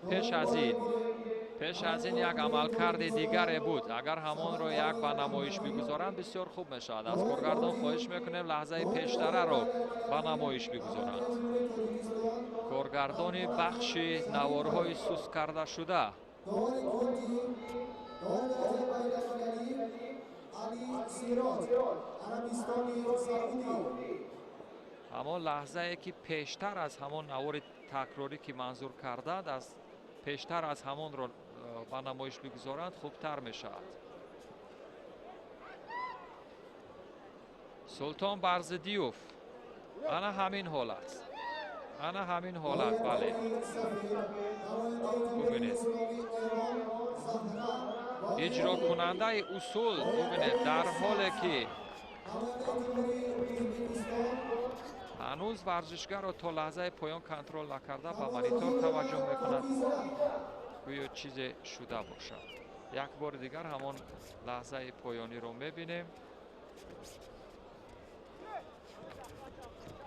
пеш аз ин як амалкарди дигаре буд. Агар ҳамонро як ба намоиш бигузоранд, бисёр хуб мешавад. Аз коргардон хоҳиш мекунем лаҳзаи пештараро ба намоиш бигузоранд. Коргардони бахши наворҳои суст карда шуда. Ҳамон лаҳзае ки пештар аз ҳамон навори такрорӣ ки манзур карданд, аз пештар аз ҳамонро ба намоиш бигузоранд, хубтар мешавад. Султон Барзидиев, ана ҳамин ҳолат, ана ҳамин ҳолат. Бале, бубинед, иҷрокунандаи усул, бубинед, дар ҳоле ки ҳанӯз варзишгарро то лаҳзаи поён контрол накарда ба монитор таваҷҷӯҳ мекунад, гӯё чизе шуда бошад. Як бори дигар ҳамон лаҳзаи поёниро мебинем.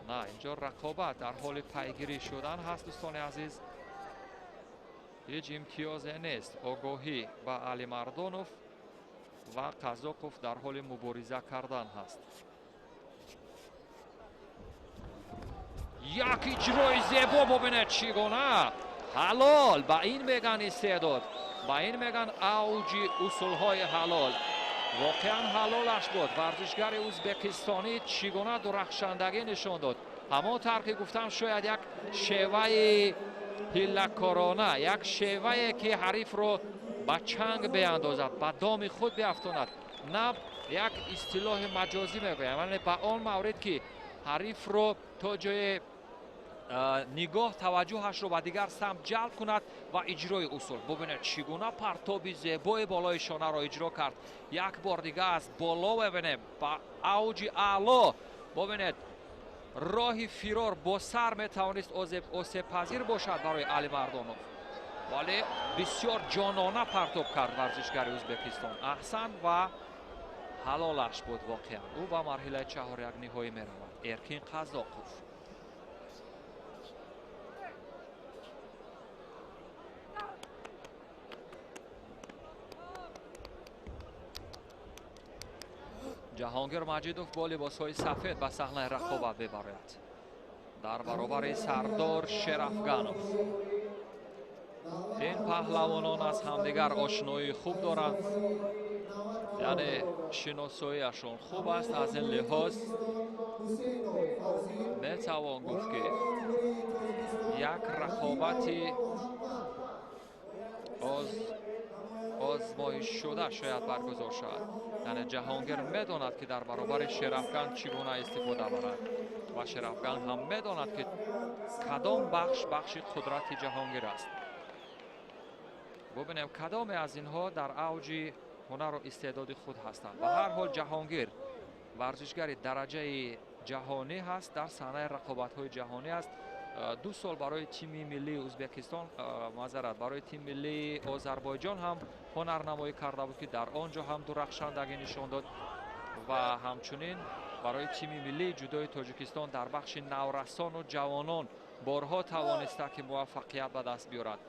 На, инҷо рақобат дар ҳоли пайгирӣ шудан ҳаст, дӯстони азиз. Ҳеҷ имтиёзе нест. Огоҳӣ ба Алимардонов ва Қазоқов дар ҳоли мубориза кардан ҳаст. Як иҷрои зебо, бубинед чӣ гуна ҳалол. Ба ин меган истеъдод, ба ин меган авҷи усулҳои ҳалол. Воқеан ҳалолаш буд. Варзишгари ӯзбекистонӣ чӣ гуна дурахшандагӣ нишон дод. Ҳамон тавр ки гуфтам, шояд як шеваи ҳиллакорона, як шевае ки ҳарифро ба чанг биандозад, ба доми худ биафтонад. На як истилоҳи маҷозӣ мегӯям, яъне ба он маврид ки ҳарифро то ҷое нигоҳ таваҷҷӯҳашро ба дигар самт ҷалб кунад ва иҷрои усул. Бубинед чӣ гуна партоби зебои болои шонаро иҷро кард. Як бор дига аз боло бибинем, ба авҷи аъло. Бубинед, роҳи фирор бо сар метавонист осебпазир бошад барои Алимардонов, вале бисёр ҷонона партоб кард варзишгари Ӯзбекистон. Аҳсан ва ҳалолаш буд воқеан. Ӯ ба марҳилаи чаҳорякниҳоӣ меравад. Эркин Қазоқов. Ҷаҳонгир Маҷидов бо либосҳои сафед ба саҳнаи рақобат мебарояд дар баробари Сардор Шерафганов. Ин паҳлавонон аз ҳамдигар ошноии хуб доранд, яъне шиносоиашон хуб аст. Аз ин лиҳоз метавон гуфт, ки як рақобати озмоишшуда шояд баргузор шавад. Яъне Ҷаҳонгир медонад, ки дар баробари Шерафган чӣ гуна истифода барад ва Шерафган ҳам медонад, ки кадом бахш бахши қудрати Ҷаҳонгир аст. Бубинем кадоме аз инҳо дар авҷи ҳунару истеъдоди худ ҳастанд. Ба ҳар ҳол Ҷаҳонгир варзишгари дараҷаи ҷаҳонӣ ҳаст, дар саҳнаи рақобатҳои ҷаҳонӣ аст. 2 сол барои тими миллии Ӯзбекистон, маъзарат, барои тими миллии Озарбойҷон ҳам ҳунарнамоӣ карда буд, ки дар он ҷо ҳам дурахшандагӣ нишон дод ва ҳамчунин барои тими миллии ҷудои Тоҷикистон дар бахши наврасону ҷавонон борҳо тавониста ки муваффақият ба даст биёрад.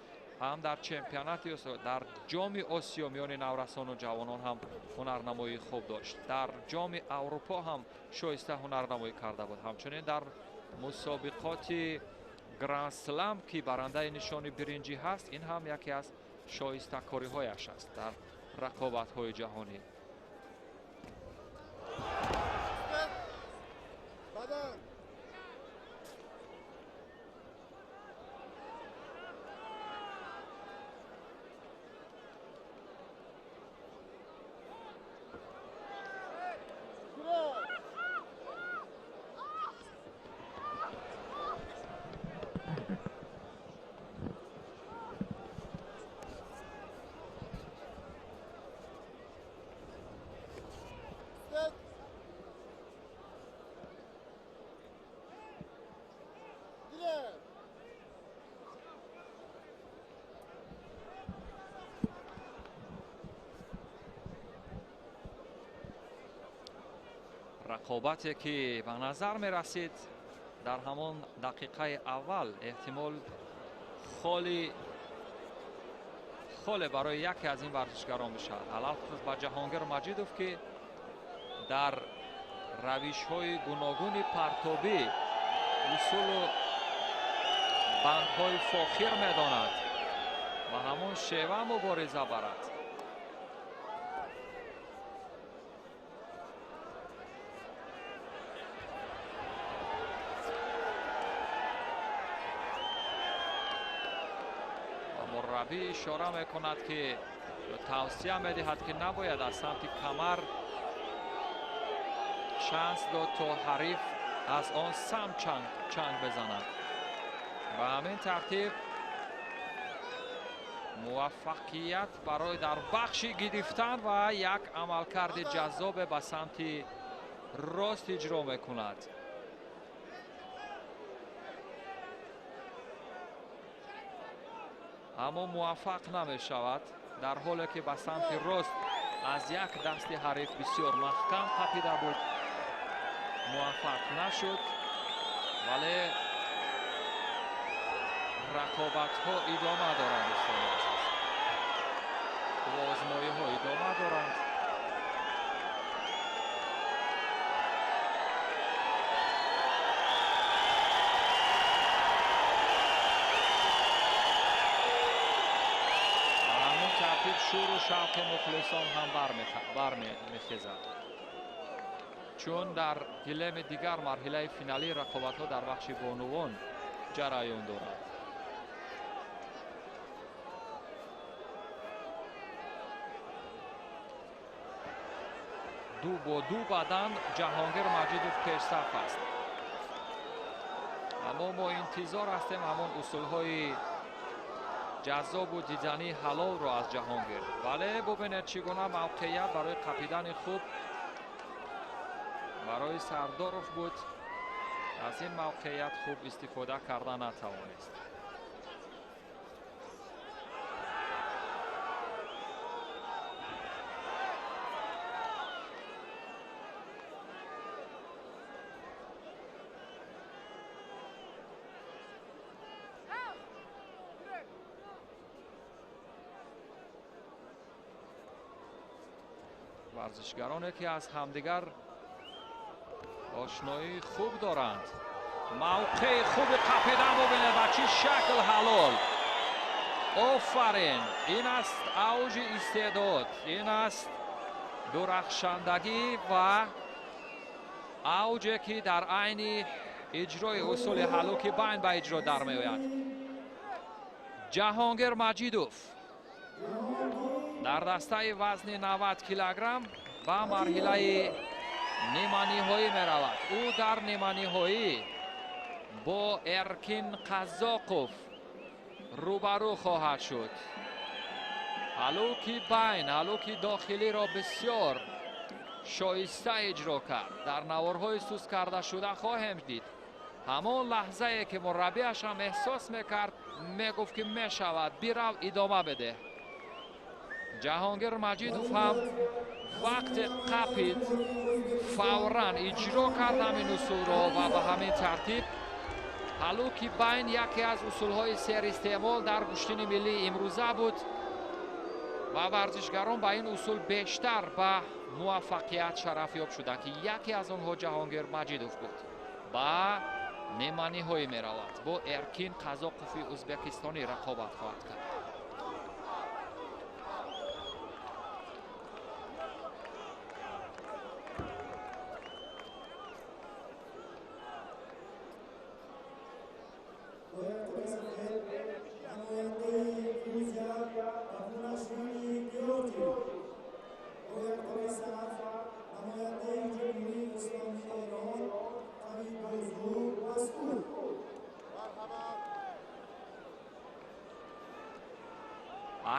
Ҳам дар чемпионати Осиё, дар ҷоми Осиё миёни наврасону ҷавонон ҳам ҳунарнамоии хуб дошт. Дар ҷоми Аврупо ҳам шоиста ҳунарнамоӣ карда буд. Ҳамчунин дар мусобиқоти Гранд Слам, ки барандаи нишони биринҷӣ ҳаст, ин ҳам яке аз шоистакориҳояш аст дар рақобатҳои ҷаҳонӣ. Рақобате ки ба назар мерасид дар ҳамон дақиқаи аввал эҳтимол холе барои яке аз ин варзишгарон мешавад. Алалхусус ба Ҷаҳонгир Маҷидов, ки дар равишҳои гуногуни партобӣ усулу бандҳои фохир медонад ва ҳамон шева мубориза барад. Мураббӣ ишора мекунад, ки тавсия медиҳад, ки набояд аз самти камар шанс дод, то ҳариф аз он самт чанг бизанад. Ба ҳамин тартиб муваффақият барои дар бахши гирифтан ва як амалкарди ҷаззобе ба самти рост иҷро мекунад. Аммо муваффақ намешавад, дар ҳоле ки ба самти рост аз як дасти ҳариф бисёр маҳкам қапида буд, муваффақ нашуд. Вале рақобатҳо идома доранд, дӯстони азиз, озмоиҳо идома доранд. Шуру шавқи мухлисон ҳам бармехезад, чун дар гилеми дигар марҳилаи финалии рақобатҳо дар бахши бонувон ҷараён дорад. Ду бо ду бадан Ҷаҳонгир Маҷидов пешсаф аст, аммо мо интизор ҳастем ҳамон усулҳои ҷаззобу дидании ҳалолро аз Ҷаҳонгир. Вале бубинед, чӣ гуна мавқеият барои қапидани хуб барои Сардоров буд. Аз ин мавқеият хуб истифода карда натавонист. Варзишгароне ки аз ҳамдигар ошноии хуб доранд. Мавқеи хуби қапидан бубинед ба чӣ шакл ҳалол. Офарин! Ин аст авҷи истеъдод, ин аст дурахшандагӣ ва авҷе ки дар айни иҷрои усули ҳалуки байн ба иҷро дар меояд. Ҷаҳонгир Маҷидов дар дастаи вазни 90 килограмм ба марҳилаи ниманиҳоӣ меравад. Ӯ дар ниманиҳоӣ бо Эркин Қазоқов рӯбарӯ хоҳад шуд. Ҳалуки байн, ҳалуки дохилиро бисёр шоиста иҷро кард. Дар наворҳои суст карда шуда хоҳем дид. Ҳамон лаҳзае ки мураббиаш ҳам эҳсос мекард, мегуфт ки мешавад, бирав, идома бидеҳ. Ҷаҳонгир Маҷидов ҳам вақте қапид фавран иҷро кард ҳамин усулро ва ба ҳамин тартиб ҳалуки байн яке аз усулҳои серистеъмол дар гӯштини миллии имрӯза буд ва варзишгарон ба ин усул бештар ба муваффақият шарафёб шуданд, ки яке аз онҳо Ҷаҳонгир Маҷидов буд. Ба неманиҳоӣ меравад, бо Эркин Қазоқови ӯзбекистонӣ рақобат хоҳад кард.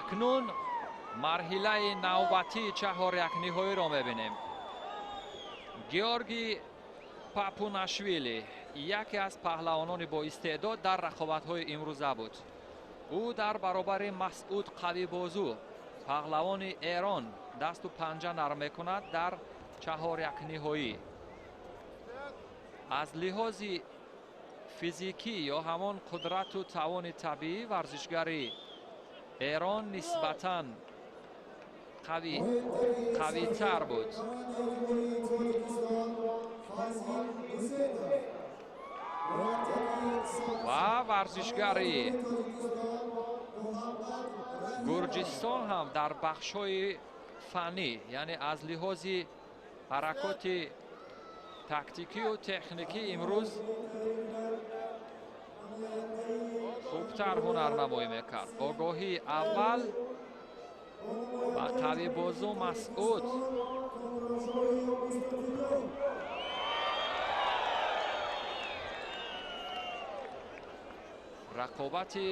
Акнун марҳилаи навбатии чаҳорякниҳоиро мебинем. Георгий Папунашвили яке аз паҳлавонони боистеъдод дар рақобатҳои имрӯза буд. Ӯ дар баробари Масъуд Қавибозу, паҳлавони Эрон, дасту панҷа нарм мекунад дар чаҳорякниҳоӣ. Аз лиҳози физикӣ ё ҳамон қудрату тавони табиӣ варзишгари Эрон нисбатан қавитар буд. Ва варзишгари Гурҷистон ҳам дар бахшҳои фаннӣ, яъне аз лиҳози ҳаракоти тактикию техникӣ имрӯз хубтар ҳунарнамоӣ мекард. Огоҳии аввал ба қавибозу Масъуд. Рақобати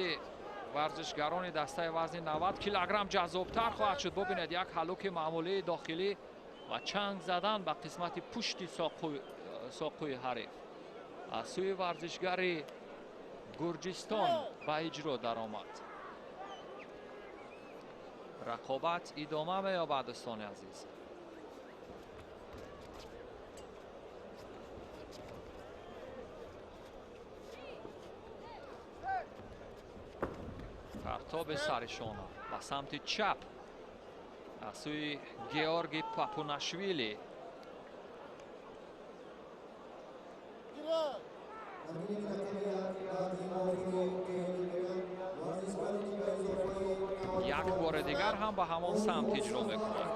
варзишгарони дастаи вазни 90 килограмм ҷаззобтар хоҳад шуд. Бубинед, як ҳалуки маъмулии дохилӣ ва чанг задан ба қисмати пушти соқӯи ҳариф аз сӯи варзишгари Гурҷистон ба иҷро даромад. Рақобат идома меёбад, дӯстони азиз. Партоби сари шона ба самти чап аз сӯи Георги Папунашвили. Як бори дигар ҳам ба ҳамон самт иҷро мекунад.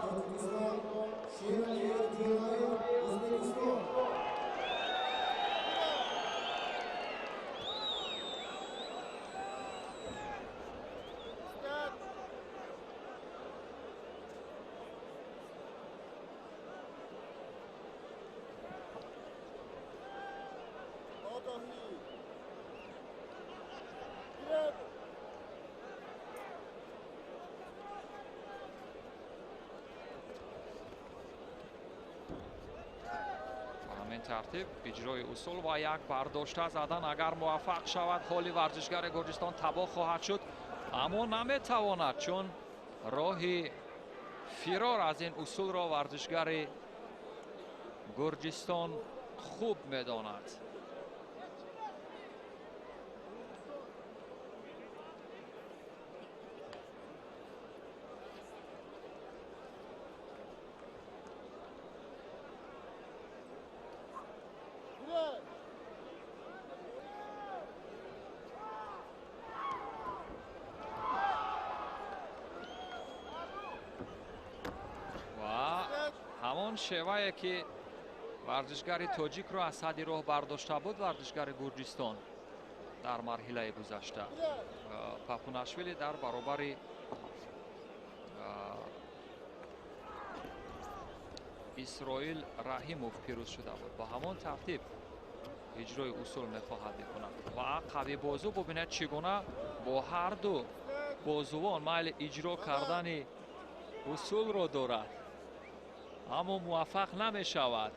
Тартиб иҷрои усул ва як бардошта задан агар муваффақ шавад, ҳоли варзишгари Гурҷистон табоҳ хоҳад шуд, аммо наметавонад, чун роҳи фирор аз ин усулро варзишгари Гурҷистон хуб медонад. Ҳамон шевае ки варзишгари тоҷикро аз ҳадди роҳ бардошта буд варзишгари Гурҷистон дар марҳилаи гузашта. Папунашвили дар баробари Исроил Раҳимов пирӯз шуда буд. Ба ҳамон тартиб иҷрои усул мехоҳад бикунад ва қавибозу бубинед чӣ гуна бо ҳар ду бозувон майли иҷро кардани усулро дорад, аммо муваффақ намешавад.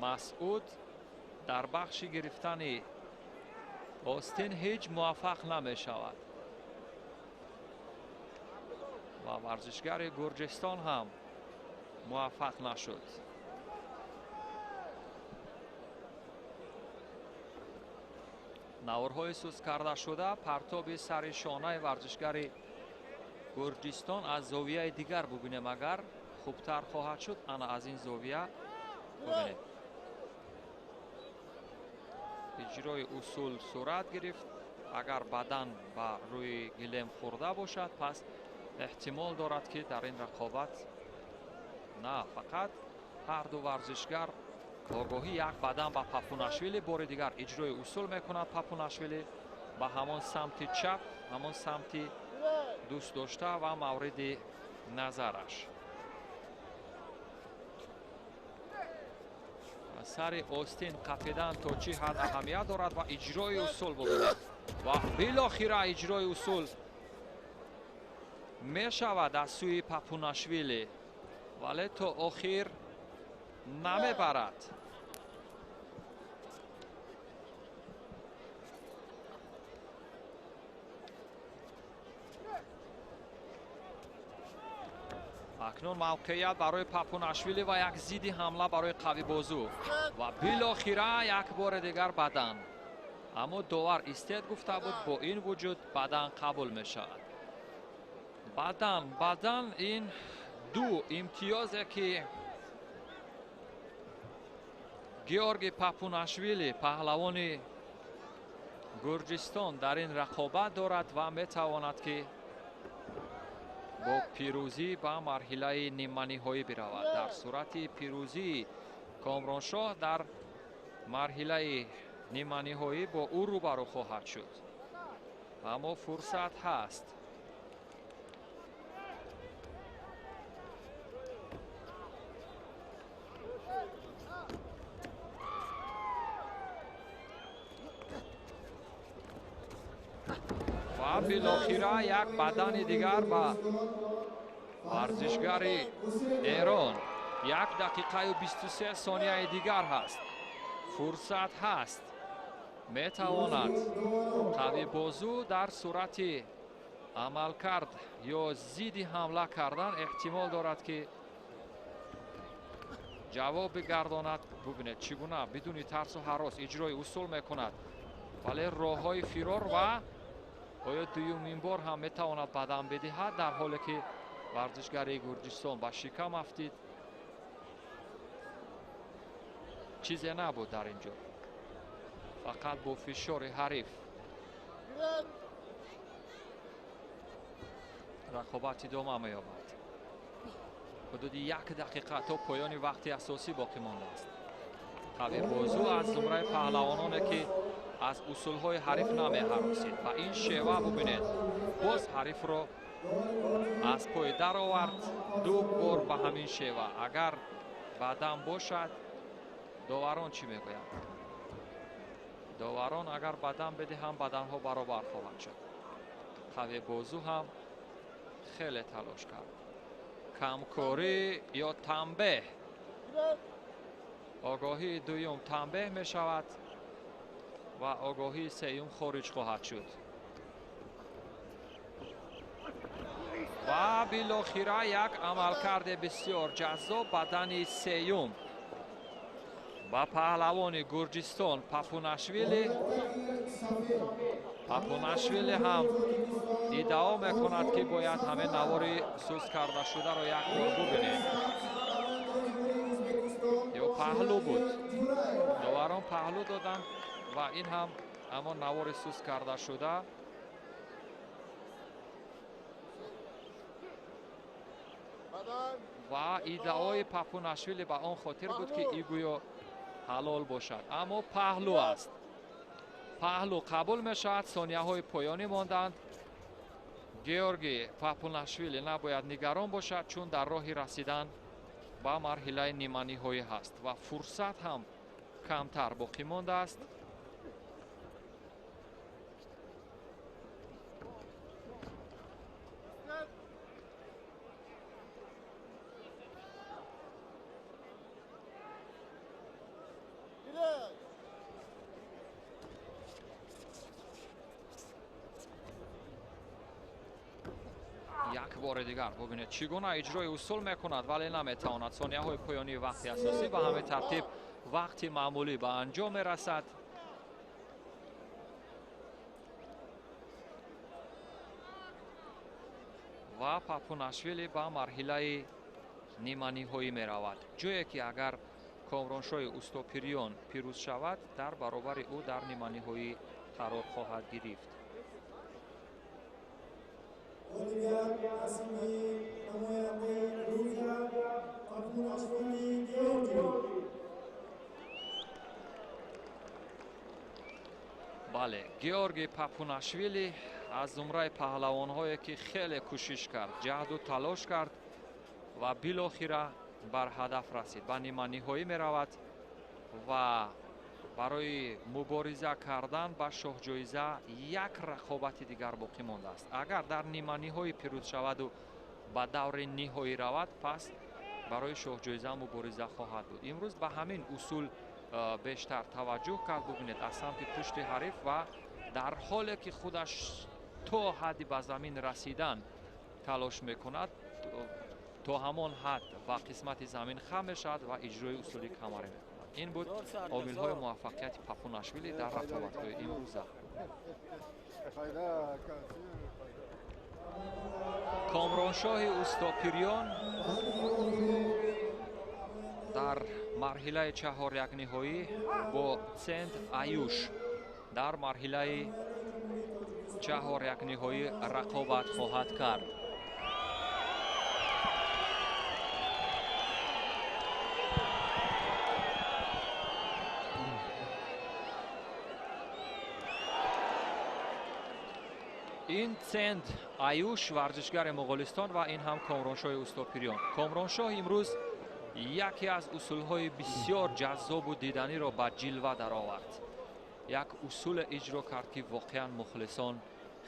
Масъуд дар бахши гирифтани остин ҳеҷ муваффақ намешавад ва варзишгари Гурҷистон ҳам муваффақ нашуд. Наворҳои суст карда шуда партоби сари шонаи варзишгари Гурҷистон аз зовияи дигар бубинем, агар хубтар хоҳад шуд. Ана аз ин зовия бубинед. Иҷрои усул сурат гирифт. Агар бадан ба рӯи гилем хӯрда бошад, пас эҳтимол дорад, ки дар ин рақобат на фақат ҳар ду варзишгар огоҳӣ як бадан ба Папунашвили бори дигар иҷрои усул мекунад. Папунашвили ба ҳамон самти чап, ҳамон самти дӯст дошта ва мавриди назараш. Сари остин қапидан то чӣ ҳад аҳамият дорад ва иҷрои усул бубинед. Ва билохира иҷрои усул мешавад аз сӯи Папунашвили, вале то охир намебарад. Акнун мавқеият барои Папунашвили ва як зидди ҳамла барои қавибозу ва билохира як бори дигар бадан. Аммо довар истед гуфта буд, бо ин вуҷуд бадан қабул мешавад. Бадан ин ду имтиёзе ки Георги Папунашвили паҳлавони Гурҷистон дар ин рақобат дорад ва метавонад ки бо пирӯзӣ ба марҳилаи ниманиҳоӣ биравад. Дар сурати пирӯзии Комроншоҳ дар марҳилаи ниманиҳоӣ бо ӯ рӯбарӯ хоҳад шуд. Аммо фурсат ҳаст. Ва билохира як бадани дигар ба варзишгари Эрон. 1 дақиқаю 23 сонияи дигар ҳаст. Фурсат ҳаст. Метавонад қавибозу дар сурати амалкард ё зидди ҳамла кардан эҳтимол дорад ки ҷавоб бигардонад. Бубинед чӣ гуна бидуни тарсу ҳарос иҷрои усул мекунад, вале роҳҳои фирор ва оё дуюмин бор ҳам метавонад бадан бидиҳад, дар ҳоле ки варзишгари Гурҷистон ба шикам афтид. Чизе набуд дар ин ҷо, фақат бо фишори ҳариф рақобат идома меёбад. Ҳудуди 1 дақиқа то поёни вақти асосӣ боқӣ мондааст. Қавибозу аз зумраи паҳлавононе ки аз усулҳои ҳариф намеҳаросид ва ин шева бубинед, боз ҳарифро аз пой даровард ду бор ба ҳамин шева. Агар бадан бошад, доварон чӣ мегӯянд? Доварон агар бадан бидиҳанд, баданҳо баробар хоҳанд шуд. Қавибозу ҳам хеле талош кард. Камкорӣ ё танбеҳ? Огоҳии дуюм танбеҳ мешавад ва огоҳии сеюм хориҷ хоҳад шуд. Ва билохира як амалкарди бисёр ҷаззоб бадани сеюм ба паҳлавони Гурҷистон Папунашвили. Папунашвили ҳам иддао мекунад ки бояд ҳамин навори суст карда шударо як бор бубинем. Ё паҳлӯ буд, доварон паҳлӯ доданд ва ин ҳам ҳамон навори суст карда шуда. Ва иддаои Папунашвили ба он хотир буд ки ин гӯё ҳалол бошад, аммо паҳлӯ аст. Паҳлӯ қабул мешавад. Сонияҳои поёнӣ монданд. Георги Папунашвили набояд нигарон бошад, чун дар роҳи расидан ба марҳилаи ниманиҳоӣ ҳаст ва фурсат ҳам камтар боқӣ мондааст. Як бори дигар бубинед чӣ гуна иҷрои усул мекунад, вале наметавонад. Сонияҳои поёнии вақти асосӣ ба ҳамин тартиб вақти маъмулӣ ба анҷом мерасад. Ва Папунашвили ба марҳилаи ниманиҳоӣ меравад, ҷое ки агар Комроншоҳи Устопириён пирӯз шавад, дар баробари ӯ дар ниманиҳоӣ қарор хоҳад гирифт. Бале, Георги Папунашвили аз зумраи паҳлавонҳое ки хеле кӯшиш кард, ҷаҳду талош кард ва билохира бар ҳадаф расид, ба ниманиҳоӣ меравад Ва барои мубориза кардан ба шоҳҷоиза як рақобати дигар боқӣ мондааст. Агар дар ниманиҳоӣ пирӯз шаваду ба даври ниҳоӣ равад, пас барои шоҳҷоиза мубориза хоҳад буд. Имрӯз ба ҳамин усул бештар таваҷҷӯҳ кард. Бубинед, аз самти пушти ҳариф ва дар ҳоле ки худаш то ҳадди ба замин расидан талош мекунад, то ҳамон ҳад ба қисмати замин хам мешавад ва иҷрои усули камарӣ мекунад. Ин буд омилҳои муваффақияти Папунашвили дар рақобатҳои имрӯза. Комроншоҳи Устопирён дар марҳилаи чаҳорякниҳоӣ бо Цент Аюш дар марҳилаи чаҳорякниҳоӣ рақобат хоҳад кард. Ин Цент Аюш варзишгари Моғолистон ва ин ҳам Комроншоҳи Устопирён. Комроншоҳ имрӯз яке аз усулҳои бисёр ҷаззобу диданиро ба ҷилва даровард. Як усуле иҷро кард, ки воқеан мухлисон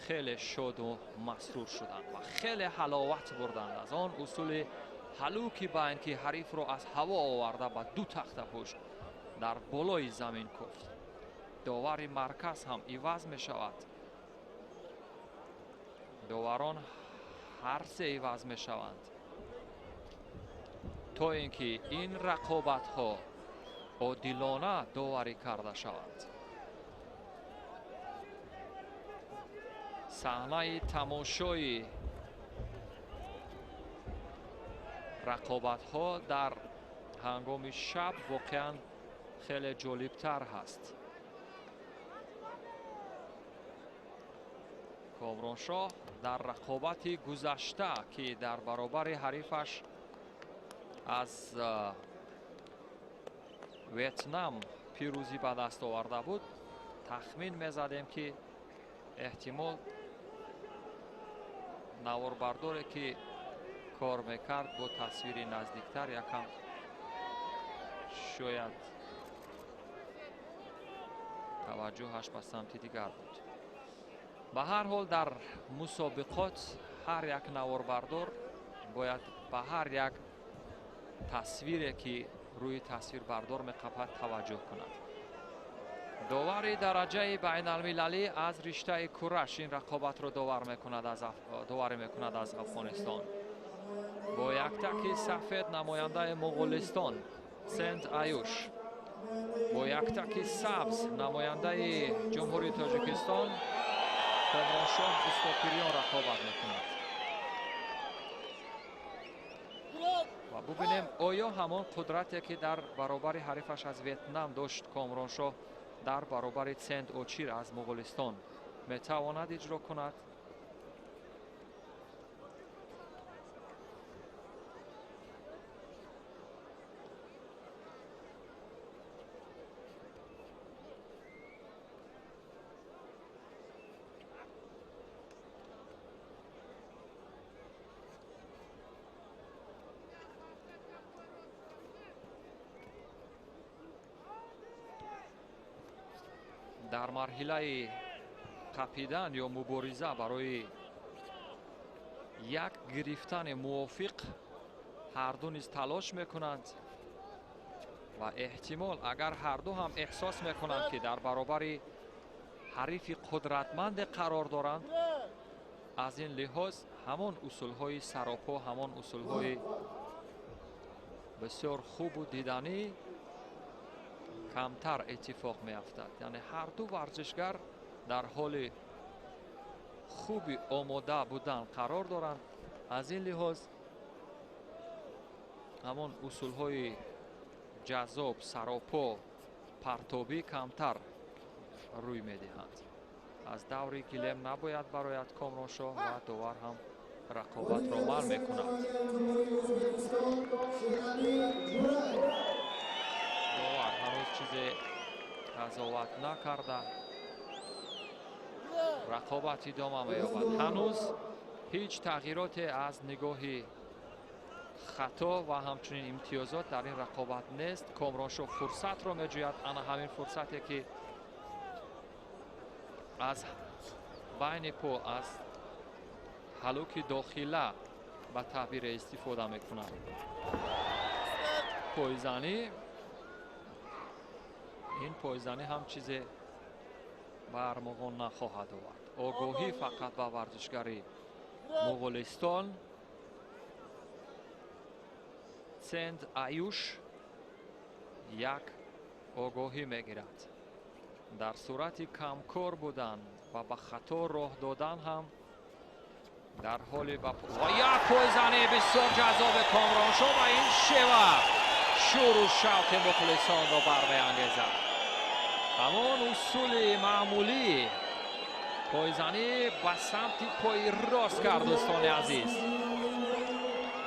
хеле шоду масрур шуданд ва хеле ҳаловат бурданд аз он усули ҳалуки байн, ки ҳарифро аз ҳаво оварда ба ду тахта пушт дар болои замин куфт. Довари марказ ҳам иваз мешавад. Доварон ҳар се иваз мешаванд, то ин ки ин рақобатҳо одилона доварӣ карда шаванд. Саҳнаи тамошои рақобатҳо дар ҳангоми шаб воқеан хеле ҷолибтар ҳаст. Комроншоҳ дар рақобати гузашта, ки дар баробари ҳарифаш аз Ветнам пирӯзӣ ба даст оварда буд, тахмин мезадем, ки эҳтимол наворбардоре, ки кор мекард, бо тасвири наздиктар якам шояд таваҷҷӯҳаш ба самти дигар буд. Ба ҳар ҳол, дар мусобиқот ҳар як наворбардор бояд ба ҳар як тасвире, ки рӯи тасвирбардор меқапад, таваҷҷӯҳ кунад. Довари дараҷаи байналмилалӣ аз риштаи кураш ин рақобатро доварӣ мекунад аз Афғонистон. Бо яктаки сафед намояндаи Моғолистон Сент Аюш, бо яктаки сабз намояндаи Ҷумҳурии Тоҷикистон Комроншоҳ Устопирён рақобат мекунад. Ва бубинем, оё ҳамон қудрате, ки дар баробари ҳарифаш аз Ветнам дошт, Комроншоҳ дар баробари Цент Очир аз Моғолистон метавонад иҷро кунад? Дар марҳилаи қапидан ё мубориза барои як гирифтани мувофиқ ҳарду низ талош мекунанд ва эҳтимол агар ҳарду ҳам эҳсос мекунанд, ки дар баробари ҳарифи қудратманде қарор доранд, аз ин лиҳоз ҳамон усулҳои саропо, ҳамон усулҳои бисёр хубу диданӣ камтар иттифоқ меафтад. Яъне ҳарду варзишгар дар ҳоли хуби омода будан қарор доранд. Аз ин лиҳоз ҳамон усулҳои ҷаззоб, саропо, партобӣ камтар рӯй медиҳанд. Аз даври гилем набояд барояд Комроншоҳ ва довар ҳам рақобатро манъ мекунад. Довар ҳанӯз чизе қазоват накарда, рақобат идома меёбад. Ҳанӯз ҳеҷ тағйироте аз нигоҳи Хато ва ҳамчунин имтиёзот дар ин рақобат нест. Комроншоҳ фурсатро меҷӯяд, ана ҳамин фурсате ки аз байни по, аз ҳалуки дохила ба таъбире истифода мекунад. Пойзанӣ, ин пойзанӣ ҳам чизе ба армуғон нахоҳад овард. Огоҳӣ фақат ба варзишгари Муғулистон Сенд Аюш як огоҳӣ мегирад. Дар сурати камкор будан ва ба хато роҳ додан ҳам дар ҳоли ва як пойзании бисёр ҷаззоби Комроншоҳ ва ин шева шӯру шавқи мухлисонро бармеангезад. Ҳамон усули маъмулӣ пойзанӣ ба самти пои рост кард, дӯстони азиз.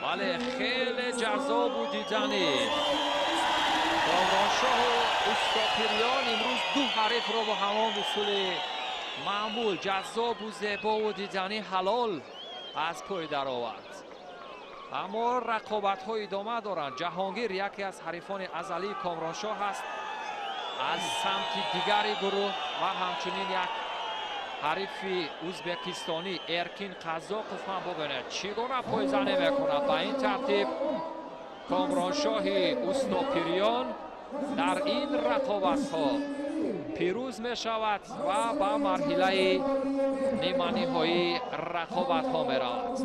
Бале, хеле ҷаззобу диданӣ. Комроншоҳу Устопирён имрӯз ду ҳарифро бо ҳамон усули маъмул ҷаззобу зебову диданӣ ҳалол аз пой даровард. Аммо рақобатҳо идома доранд. Ҷаҳонгир яке аз ҳарифони азалии Комроншоҳ аст аз самти дигари гурӯҳ ва ҳамчунин як ҳарифи узбекистонӣ Эркин Қазоқов ҳам бубинед чӣ гуна пойзанӣ мекунад. Ба ин тартиб Комроншоҳи Устопирён дар ин рақобатҳо пирӯз мешавад ва ба марҳилаи ниманиҳоии рақобатҳо меравад.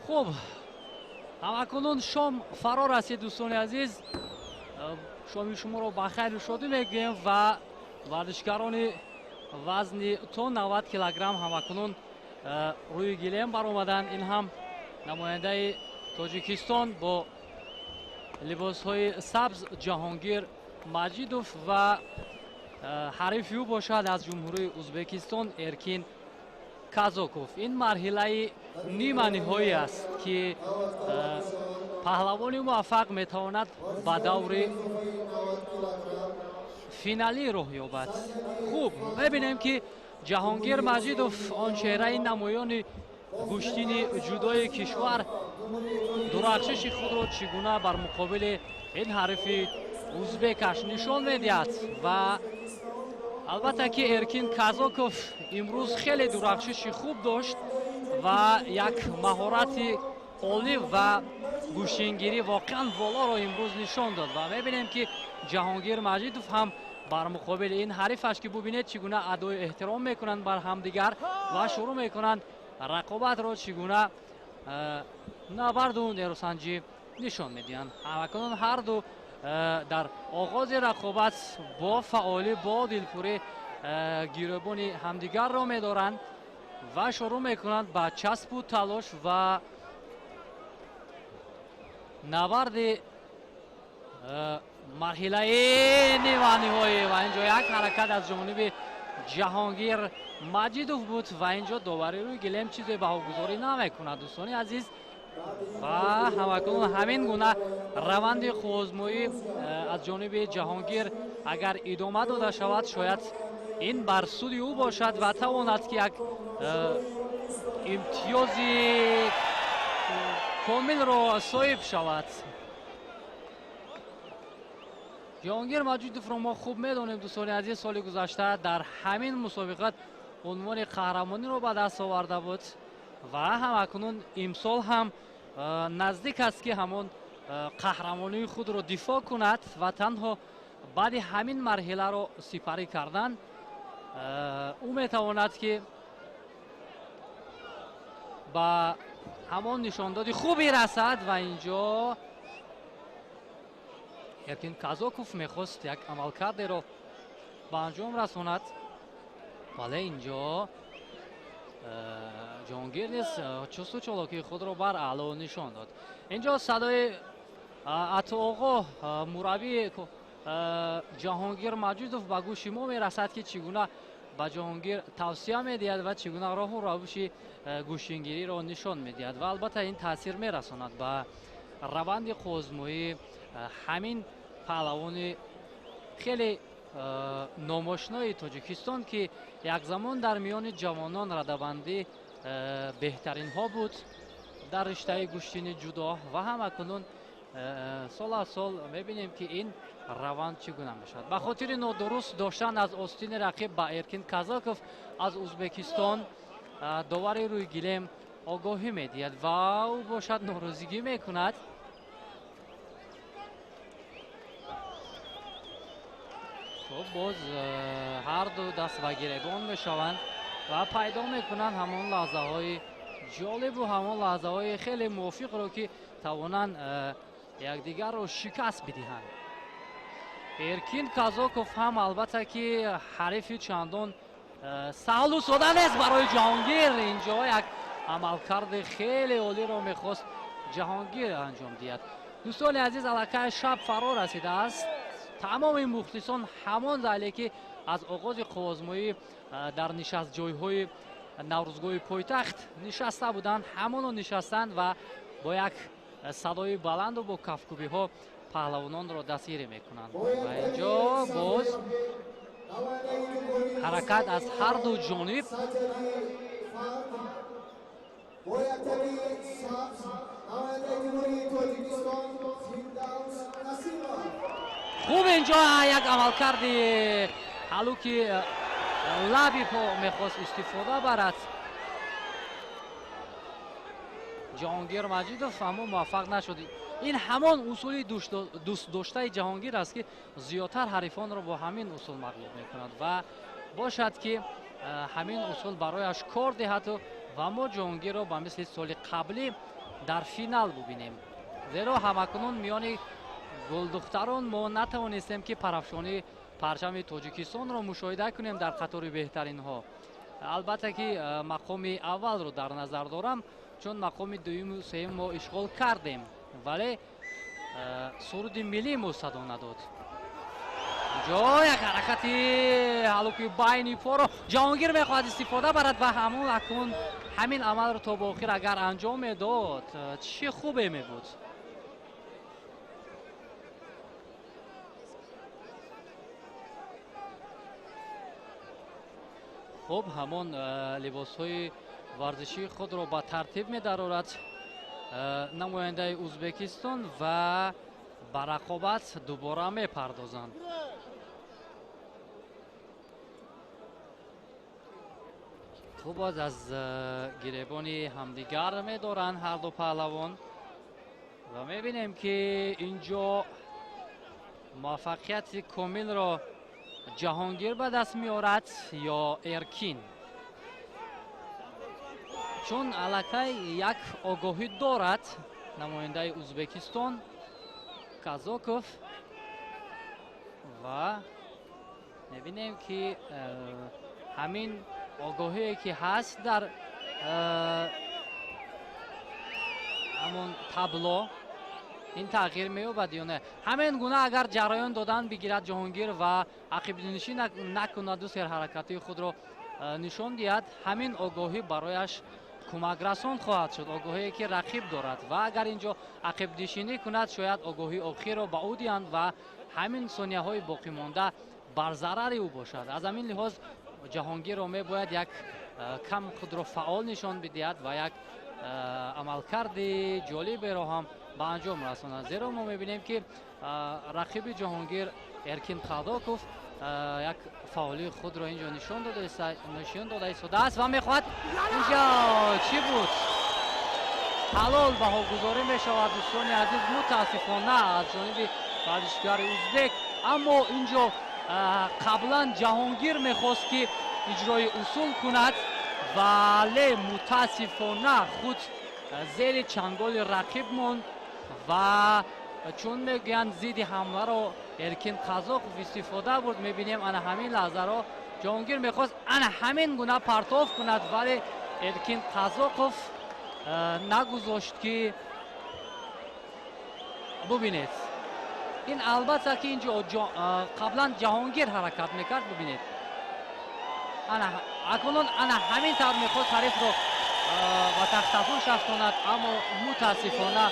Хуб, ҳамакунун шом фаро расид, дӯстони азиз. Шоми шуморо ба хайру шодӣ мегӯем ва варзишгарони вазни то 90 килограмм ҳамакунун рӯи гилем баромаданд. Ин ҳам намояндаи Тоҷикистон бо либосҳои сабз Ҷаҳонгир Маҷидов ва ҳарифи ӯ бошад аз Ҷумҳурии Узбекистон Эркин Казоков. Ин марҳилаи ниманиҳоӣ аст, ки паҳлавони муваффақ метавонад ба даври финалӣ роҳ ёбад. Хуб, мебинем, ки Ҷаҳонгир Маҷидов, он чеҳраи намоёни гӯштини ҷудои кишвар, дурахшиши худро чӣ гуна бар муқобили ин ҳарифи узбекаш нишон медиҳад ва Албатта ки Эркин Казоков имрӯз хеле дурахшиши хуб дошт ва як маҳорати олӣ ва гӯштингирӣ воқеан волоро имрӯз нишон дод. Ва мебинем ки Ҷаҳонгир Маҷидов ҳам бар муқобили ин ҳарифаш, ки бубинед чӣ гуна адои эҳтиром мекунанд бар ҳамдигар ва шурӯъ мекунанд рақобатро, чӣ гуна набарду нерӯсанҷӣ нишон медиҳанд. Ҳамакунун ҳарду дар оғози рақобат бо фаъолӣ, бо дилпурӣ гирӯбони ҳамдигарро медоранд ва шурӯъ мекунанд ба часпу талош ва набарди марҳилаи ниманиҳоӣ. Ва инҷо як ҳаракат аз ҷониби Ҷаҳонгир Маҷидов буд ва инҷо доварӣ рӯи гилем чизе баҳогузорӣ намекунад, дӯстони азиз. Ва ҳамакунун ҳамин гуна раванди қувваозмоӣ аз ҷониби Ҷаҳонгир агар идома дода шавад, шояд ин бар суди ӯ бошад ва тавонад ки як имтиёзи комилро соҳиб шавад. Ҷаҳонгир Маҷидовро мо хуб медонем, дӯстони азиз. Соли гузашта дар ҳамин мусобиқат унвони қаҳрамониро ба даст оварда буд ва ҳамакунун имсол ҳам наздик аст ки ҳамон қаҳрамонии худро дифоъ кунад ва танҳо баъди ҳамин марҳиларо сипарӣ кардан ӯ метавонад ки ба ҳамон нишондоди хубе расад. Ва инҷо Эркин Казоков мехост як амалкардеро ба анҷом расонад, вале инҷо Ҷаҳонгир низ чусту чолокии худро бар аъло нишон дод. Инҷо садои Атооғо, мураббии Ҷаҳонгир Маҷидов, ба гӯши мо мерасад ки чӣ гуна ба Ҷаҳонгир тавсия медиҳад ва чӣ гуна роҳу равиши гӯштингириро нишон медиҳад. Ва албатта ин таъсир мерасонад ба раванди қувваозмоии ҳамин паҳлавони хеле номошинои Тоҷикистон, ки як замон дар миёни ҷавонон радабандӣ беҳтаринҳо буд дар риштаи гӯштини ҷудо. Ва ҳамакунун сол аз сол мебинем ки ин раванд чӣ гуна мешавад. Ба хотири нодуруст доштан аз остини рақиб ба Эркин Казаков аз Узбекистон довари рӯи гилем огоҳӣ медиҳад ва ӯ бошад норозигӣ мекунад. Хуб, боз ҳарду даст ба гиребон мешаванд ва пайдо мекунанд ҳамон лаҳзаҳои ҷолибу ҳамон лаҳзаҳои хеле мувофиқро, ки тавонанд якдигарро шикаст бидиҳанд. Эркин Казоков ҳам албатта ки ҳарифи чандон саҳлу сода нест барои Ҷаҳонгир. Инҷо як амалкарди хеле олиро мехост Ҷаҳонгир анҷом диҳад. Дӯстони азиз, аллакай шаб фаро расидааст. Тамоми мухлисон ҳамон зале ки аз оғози қувваозмоӣ дар нишастҷойҳои Наврӯзгоҳи пойтахт нишаста буданд, ҳамоно нишастанд ва бо як садои баланду бо кафкӯбиҳо паҳлавононро дастгирӣ мекунанд. Ва инҷо боз ҳаракат аз ҳарду ҷониб. Хуб, инҷо як амалкарди ҳалуки лаби по мехост истифода барад Ҷаҳонгир Маҷидов, аммо муваффақ нашуд. Ин ҳамон усули дӯстдоштаи Ҷаҳонгир аст, ки зиёдтар ҳарифонро бо ҳамин усул мағлуб мекунад ва бошад ки ҳамин усул барояш кор диҳаду ва мо Ҷаҳонгирро ба мисли соли қаблӣ дар финал бубинем. Зеро ҳамакунун миёни гулдухтарон мо натавонистем ки парафшонии парчами Тоҷикистонро мушоҳида кунем дар қатори беҳтаринҳо. Албатта ки мақоми аввалро дар назар дорам, чун мақоми дуюму сеюм мо ишғол кардем, вале суруди миллӣ мо садо надод. Инҷо як ҳаракати ҳалуки байни поро Ҷаҳонгир мехоҳад истифода барад ва ҳамон акнун ҳамин амалро то ба охир агар анҷом медод, чӣ хубе мебуд. Хуб, ҳамон либосҳои варзишии худро ба тартиб медарорад намояндаи Узбекистон ва ба рақобат дубора мепардозанд. Хуб, боз аз гиребони ҳамдигар медоранд ҳарду паҳлавон ва мебинем, ки инҷо муваффақияти комилро Ҷаҳонгир ба даст меорад ё Эркин, чун аллакай як огоҳӣ дорад намояндаи Узбекистон Казоков. Ва мебинем, ки ҳамин огоҳие, ки ҳаст дар ҳамон табло, ин тағйир меёбад ё не. Ҳамин гуна агар ҷараён додан бигирад Ҷаҳонгир ва ақибнишӣ накунаду серҳаракатии худро нишон диҳад, ҳамин огоҳӣ барояш кӯмакрасон хоҳад шуд, огоҳие, ки рақиб дорад. Ва агар ин ҷо ақибнишинӣ кунад, шояд огоҳии охирро ба ӯ диҳанд ва ҳамин сонияҳои боқимонда бар зарари ӯ бошад. Аз ҳамин лиҳоз Ҷаҳонгирро мебояд як кам худро фаъол нишон бидиҳад ва як амалкарди ҷолиберо ҳам ба анҷом расонад, зеро мо мебинем, ки рақиби Ҷаҳонгир Эркин Қазоков як фаъолии худро инҷо нишон дода истодааст ва мехоҳад. Инҷо чӣ буд? Ҳалол баҳогузорӣ мешавад, дӯстони азиз, мутаассифона аз ҷониби варзишгари узбек. Аммо инҷо қаблан Ҷаҳонгир мехост, ки иҷрои усул кунад, вале мутаассифона худ зери чанголи рақиб монд ва чун мегӯянд, зидди ҳамларо Эркин Қазоқов истифода бурд. Мебинем ана ҳамин лаҳзаро, Ҷаҳонгир мехост ана ҳамин гуна партоф кунад, вале Эркин Қазоқов нагузошт, ки бубинед. Ин албатта, ки инҷо қаблан Ҷаҳонгир ҳаракат мекард. Бубинед, акнун ана ҳамин тавр мехост ҳарифро ба тахтапӯш афтонад, аммо мутаассифона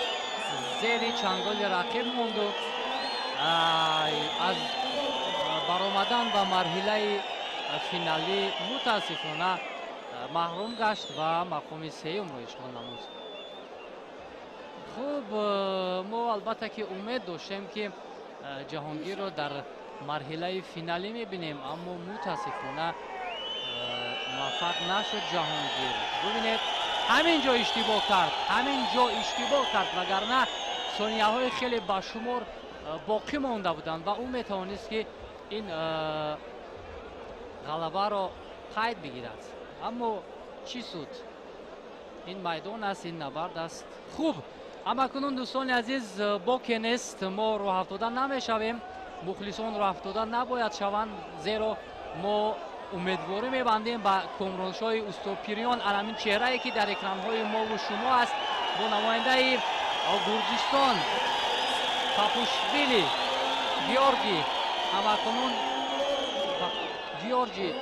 зери чанголи рақиб монду аз баромадан ба марҳилаи финалӣ мутаассифона маҳрум гашт ва мақоми сеюмро ишғол намуд. Хуб, мо албатта ки умед доштем, ки Ҷаҳонгирро дар марҳилаи финалӣ мебинем, аммо мутаассифона муваффақ нашуд Ҷаҳонгир. Бубинед, ҳамин ҷо иштибоҳ кард, ҳамин ҷо иштибоҳ кард, вагарна сонияҳои хеле ба шумор боқӣ монда буданд ва ӯ метавонист, ки ин ғалабаро қайд бигирад. Аммо чӣ суд? Ин майдон аст, ин набард аст. Хуб, ҳамакунун, дӯстони азиз, боке нест, мо роҳафтода намешавем, мухлисон роҳафтода набояд шаванд, зеро мо умедворӣ мебандем ба Комроншоҳи Устопириён, анамин чеҳрае, ки дар экранҳои мову шумо аст, бо намояндаи Гурҷистон Папушвили Георгий. Ҳамакунун Георгий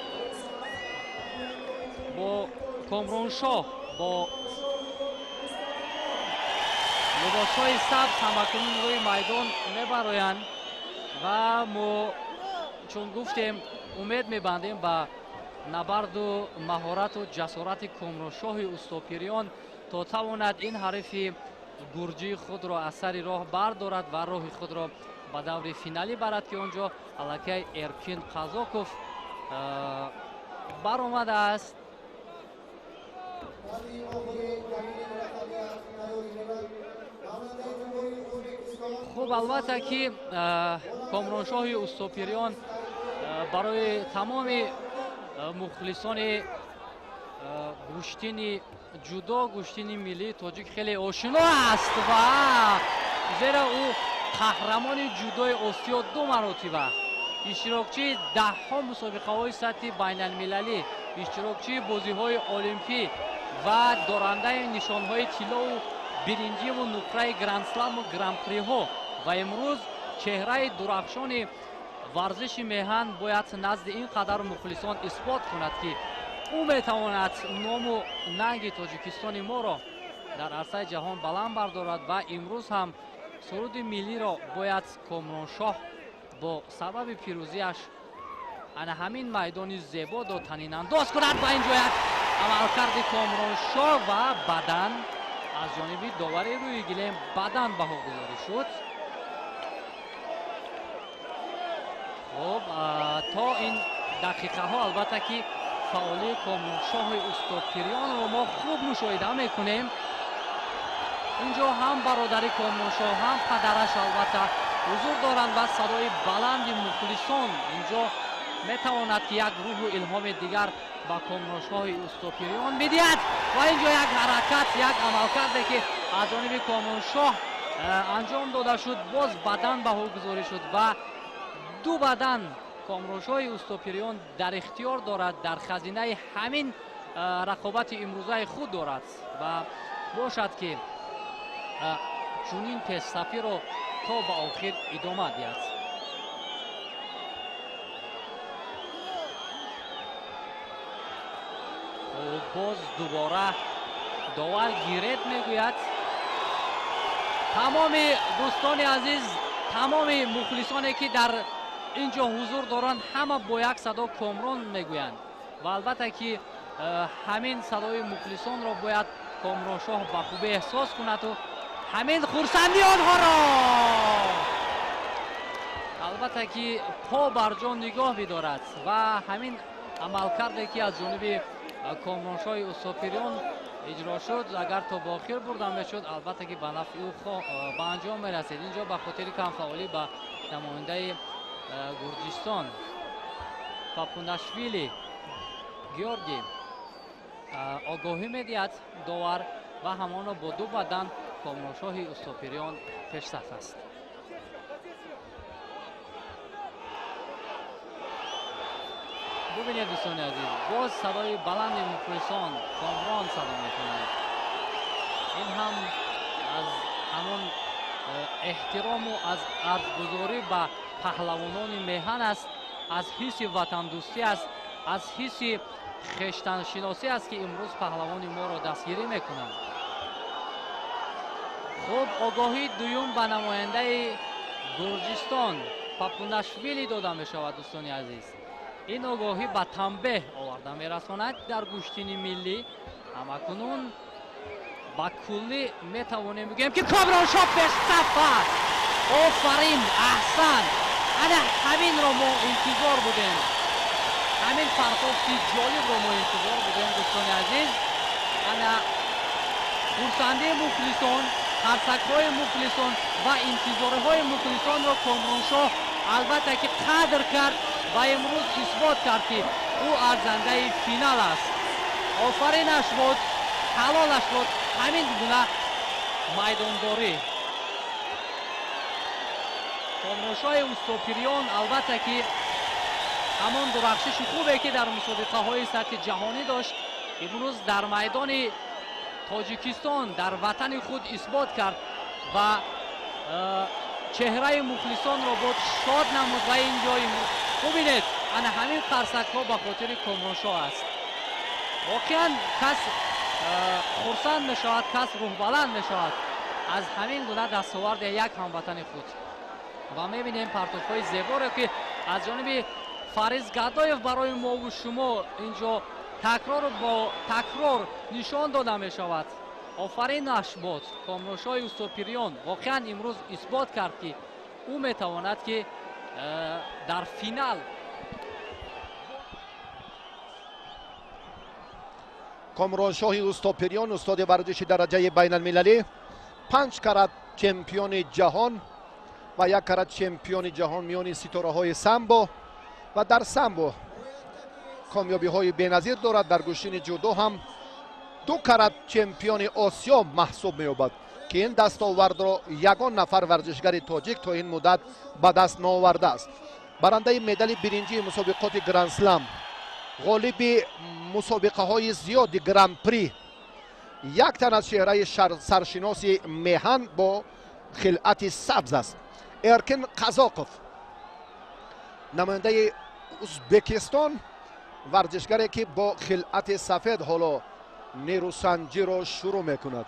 бо Комроншоҳ бо либосҳои сабз ҳамакунун рӯи майдон мебароянд ва мо, чун гуфтем, умед мебандем ба набарду маҳорату ҷасорати Комроншоҳи Устопириён, то тавонад ин ҳарифи гурҷии худро аз сари роҳ бардорад ва роҳи худро ба даври финалӣ барад, ки он ҷо аллакай Эркин Қазоков баромадааст. Хуб, албатта ки Комроншоҳи Устопириён барои тамоми мухлисони гӯштини ҷудо, гӯштини миллии тоҷик хеле ошино аст ва зеро ӯ қаҳрамони ҷудои Осиё ду маротиба, иштирокчии даҳҳо мусобиқаҳои сатҳи байналмилалӣ, иштирокчии бозиҳои олимпӣ ва дорандаи нишонҳои тиллову биринҷиву нуқраи грандсламу гран-приҳо ва имрӯз чеҳраи дурахшони варзиши меҳан бояд назди ин қадар мухлисон исбот кунад, ки ӯ метавонад ному нанги Тоҷикистони моро дар арсаи ҷаҳон баланд бардорад. Ва имрӯз ҳам суруди миллиро бояд Комроншоҳ бо сабаби пирӯзиаш ана ҳамин майдони зебо танинандоз кунад. Ва ин ҷо як амалкарди Комроншоҳ ва бадан аз ҷониби довари рӯи гилем бадан баҳогузорӣ шуд. Хуб, то ин дақиқаҳо албатта ки Камфаъолии Комроншоҳи Устопирёнро мо хуб мушоҳида мекунем. Инҷо ҳам бародари Комроншоҳ, ҳам падараш албатта ҳузур доранд ва садои баланди мухлисон инҷо метавонад ки як рӯҳу илҳоми дигар ба Комроншоҳи Устопирён бидиҳад. Ва инҷо як ҳаракат, як амалкарде ки аз ҷониби Комроншоҳ анҷом дода шуд, боз бадан баҳогузорӣ шуд ва ду бадан Комроншоҳи Устопирён дар ихтиёр дорад, дар хазинаи ҳамин рақобати имрӯзаи худ дорад ва бошад ки чунин пешсафиро то ба охир идома диҳад. Боз дубора довар гирет мегӯяд. Тамоми дӯстони азиз, тамоми мухлисоне ки дар ин ҷо ҳузур доранд, ҳама бо як садо Комрон мегӯянд ва албатта ки ҳамин садои мухлисонро бояд Комроншоҳ ба хубӣ эҳсос кунаду ҳамин хурсандии онҳоро албатта ки по бар ҷо нигоҳ бидорад ва ҳамин амалкарде ки аз ҷониби Комроншоҳи Устопирён иҷро шуд, агар то ба охир бурда мешуд, албатта ки ба нафъи ӯ ба анҷом мерасид. Инҷо ба хотири камфаъолӣ ба намояндаи Гурҷистон Папунашвили Георгӣ огоҳӣ медиҳад довар ва ҳамоно бо ду бадан Комроншоҳи Устопирён пешсаф аст. Бубинед дӯстони азиз, боз садои баланди мухлисон Комрон садо мекунанд. Ин ҳам аз ҳамон эҳтирому аз арҷгузорӣ ба паҳлавонони меҳан аст, аз ҳисси ватандӯстӣ аст, аз ҳисси хештаншиносӣ аст ки имрӯз паҳлавони моро дастгирӣ мекунанд. Хуб, огоҳии дуюм ба намояндаи Гурҷистон Папунашвили дода мешавад. Дӯстони азиз, ин огоҳӣ ба танбеҳ оварда мерасонад дар гӯштини миллӣ. Ҳамакунун ба куллӣ метавонем бигӯем ки Комроншоҳ пешсаф аст. Офарин, аҳсан! Ана ҳаминро мо интизор будем, ҳамин партофти ҷолибро мо интизор будем. Дӯстони азиз, ана хурсандии мухлисон, қарсакҳои мухлисон ва интизориҳои мухлисонро Комроншоҳ албатта ки қадр кард ва имрӯз исбот кард ки ӯ арзандаи финал аст. Офаринаш буд, ҳалолаш буд ҳамин гуна майдондорӣ. Комроншоҳи Устопирён албатта ки ҳамон дурахшиши хубе ки дар мусобиқаҳои сатҳи ҷаҳонӣ дошт, имрӯз дар майдони Тоҷикистон, дар ватани худ исбот кард ва чеҳраи мухлисонро буд шод намуд. Ва ин ҷо бубинед, ана ҳамин қарсакҳо ба хотири Комроншоҳ аст. Воқеан кас хурсанд мешавад, кас рӯҳбаланд мешавад аз ҳамин гуна дастоварди як ҳамватани худ. Ва мебинем партофҳои зеборе ки аз ҷониби Фариз Гадоев барои мову шумо инҷо такрор бо такрор нишон дода мешавад. Офаринаш буд Комроншоҳи Устопирён. Воқеан имрӯз исбот кард ки ӯ метавонад ки дар финал. Комроншоҳи Устопирён, устоди варзиши дараҷаи байналмилалӣ, 5 карат чемпиони ҷаҳон ва 1 карат чемпиони ҷаҳон миёни ситораҳои самбо ва дар самбо комёбиҳои беназир дорад. Дар гӯштини ҷудо ҳам 2 карат чемпиони Осиё маҳсуб меёбад ки ин дастовардро ягон нафар варзишгари тоҷик то ин муддат ба даст наовардааст. Барандаи медали биринҷии мусобиқоти Гранд-слам, ғолиби мусобиқаҳои зиёди Гран-при, як тан аз чеҳраи саршиноси меҳан бо хилъати сабз аст. Эркин Қазоқов, намояндаи Узбекистон, варзишгаре ки бо хилъати сафед ҳоло нерӯсанҷиро шурӯъ мекунад.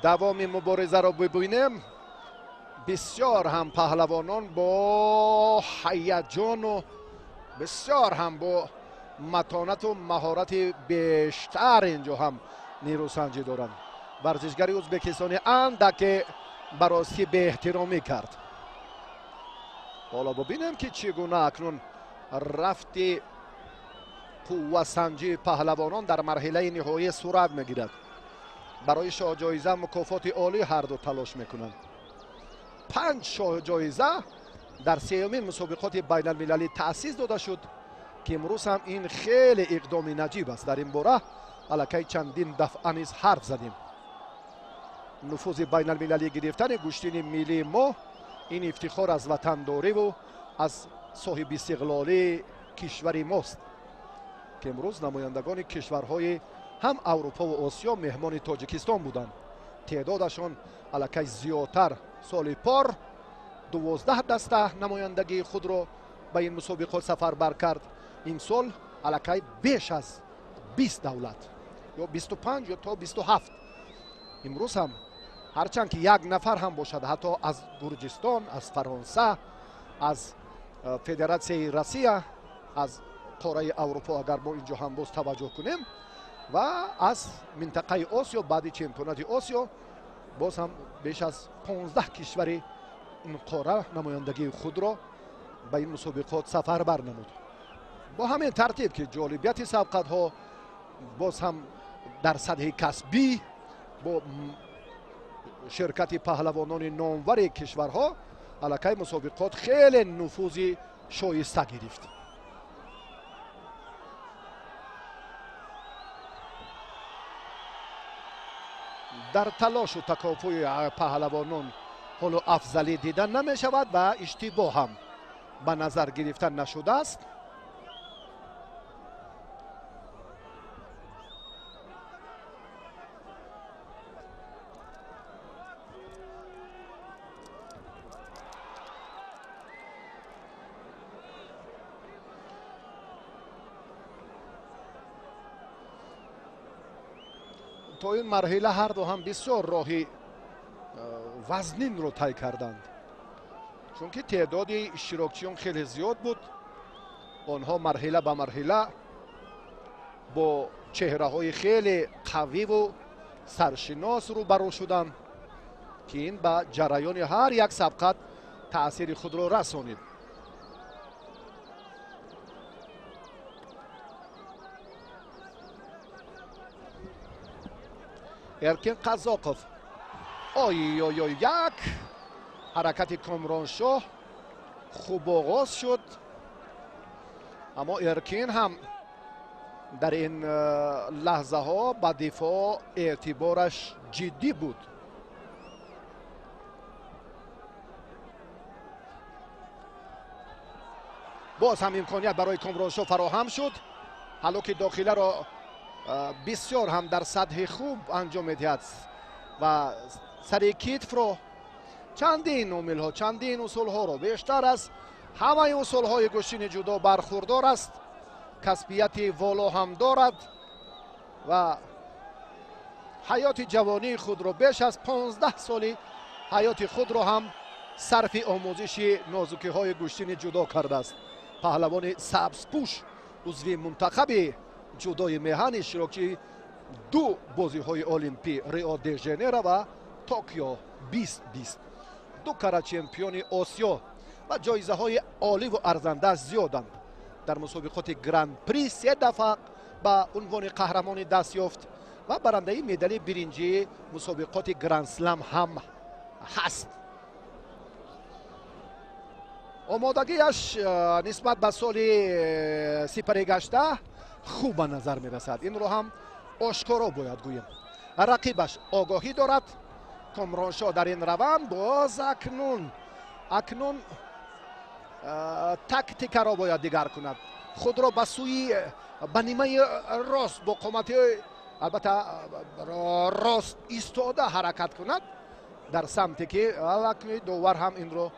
Давоми муборизаро бибинем. Бисёр ҳам паҳлавонон бо ҳаяҷону бисёр ҳам бо матонату маҳорати бештар инҷо ҳам нерӯсанҷӣ доранд. Варзишгари ӯзбекистонӣ андаке ба ростӣ беэҳтиромӣ кард. Ҳоло бубинем, ки чӣ гуна акнун рафти қуввасанҷии паҳлавонон дар марҳилаи ниҳоӣ сурат мегирад. Барои шоҳҷоиза мукофоти олӣ ҳарду талош мекунанд. 5 шоҳҷоиза дар сеюмин мусобиқоти байналмилалӣ таъсис дода шуд, ки имрӯз ҳам ин хеле иқдоми наҷиб аст. Дар ин бора аллакай чандин дафъа низ ҳарф задем. Нуфузи байналмилалӣ гирифтани гӯштини миллии мо ин ифтихор аз ватандориву аз соҳибистиқлолии кишвари мост, ки имрӯз намояндагони кишварҳои ҳам Аврупову Осиё меҳмони Тоҷикистон буданд. Теъдодашон аллакай зиёдтар. Соли пор 12 даста намояндагии худро ба ин мусобиқот сафарбар кард. Имсол аллакай беш аз 20 давлат, ё 25 ё то 27. Имрӯз ҳам ҳарчанд ки як нафар ҳам бошад, ҳатто аз Гурҷистон, аз Фаронса, аз Федератсияи Россия, аз қораи Аврупо, агар мо инҷо ҳам боз таваҷҷӯҳ кунем, ва аз минтақаи Осиё баъди чемпионати Осиё боз ҳам беш аз 15 кишвари ин қора намояндагии худро ба ин мусобиқот сафарбар намуд. Бо ҳамин тартиб, ки ҷолибияти сабқатҳо боз ҳам дар сатҳи касбӣ бо ширкати паҳлавонони номвари кишварҳо аллакай мусобиқот хеле нуфузи шоиста гирифт. Дар талошу такофуи паҳлавонон ҳоло афзалӣ дида намешавад ва иштибоҳ ҳам ба назар гирифта нашудааст. То ин марҳила ҳарду ҳам бисёр роҳи вазнинро тай карданд, чунки теъдоди иштирокчиён хеле зиёд буд. Онҳо марҳила ба марҳила бо чеҳраҳои хеле қавиву саршинос рӯбарӯ шуданд, ки ин ба ҷараёни ҳар як сабқат таъсири худро расонид. Эркин Қазоқов, ой ой ой, як ҳаракати Комроншоҳ хуб оғоз шуд, аммо Эркин ҳам дар ин лаҳзаҳо ба дифоъ эътибораш ҷиддӣ буд. Боз ҳам имконият барои Комроншоҳ фароҳам шуд, ҳало ки дохиларо бисёр ҳам дар сатҳи хуб анҷом медиҳад ва сари китфро чандин омилҳо, чандин усулҳоро бештар аз ҳамаи усулҳои гӯштини ҷудо бархурдор аст, касбияти воло ҳам дорад ва ҳаёти ҷавонии худро беш аз 15 соли ҳаёти худро ҳам сарфи омӯзиши нозукиҳои гӯштини ҷудо кардааст. Паҳлавони сабзпӯш, узви мунтахаби ҷудои меҳан, иштирокчии ду бозиҳои олимпӣ Рио де Жанейро ва Токио 2020, ду кара чемпиони Осиё ва ҷоизаҳои оливу арзандааш зиёданд. Дар мусобиқоти Гран-при 3 дафъа ба унвони қаҳрамонӣ даст ёфт ва барандаи медали биринҷии мусобиқоти Гранд-слам ҳам ҳаст. Омодагиаш нисбат ба соли сипаригашта хуб ба назар мерасад. Инро ҳам ошкоро бояд гӯем. Рақибаш огоҳӣ дорад. Комроншоҳ дар ин раванд боз акнун тактикаро бояд дигар кунад, худро ба сӯи ба нимаи рост бо қомати албатта рост истода ҳаракат кунад дар самте ки аллакай довар ҳам инро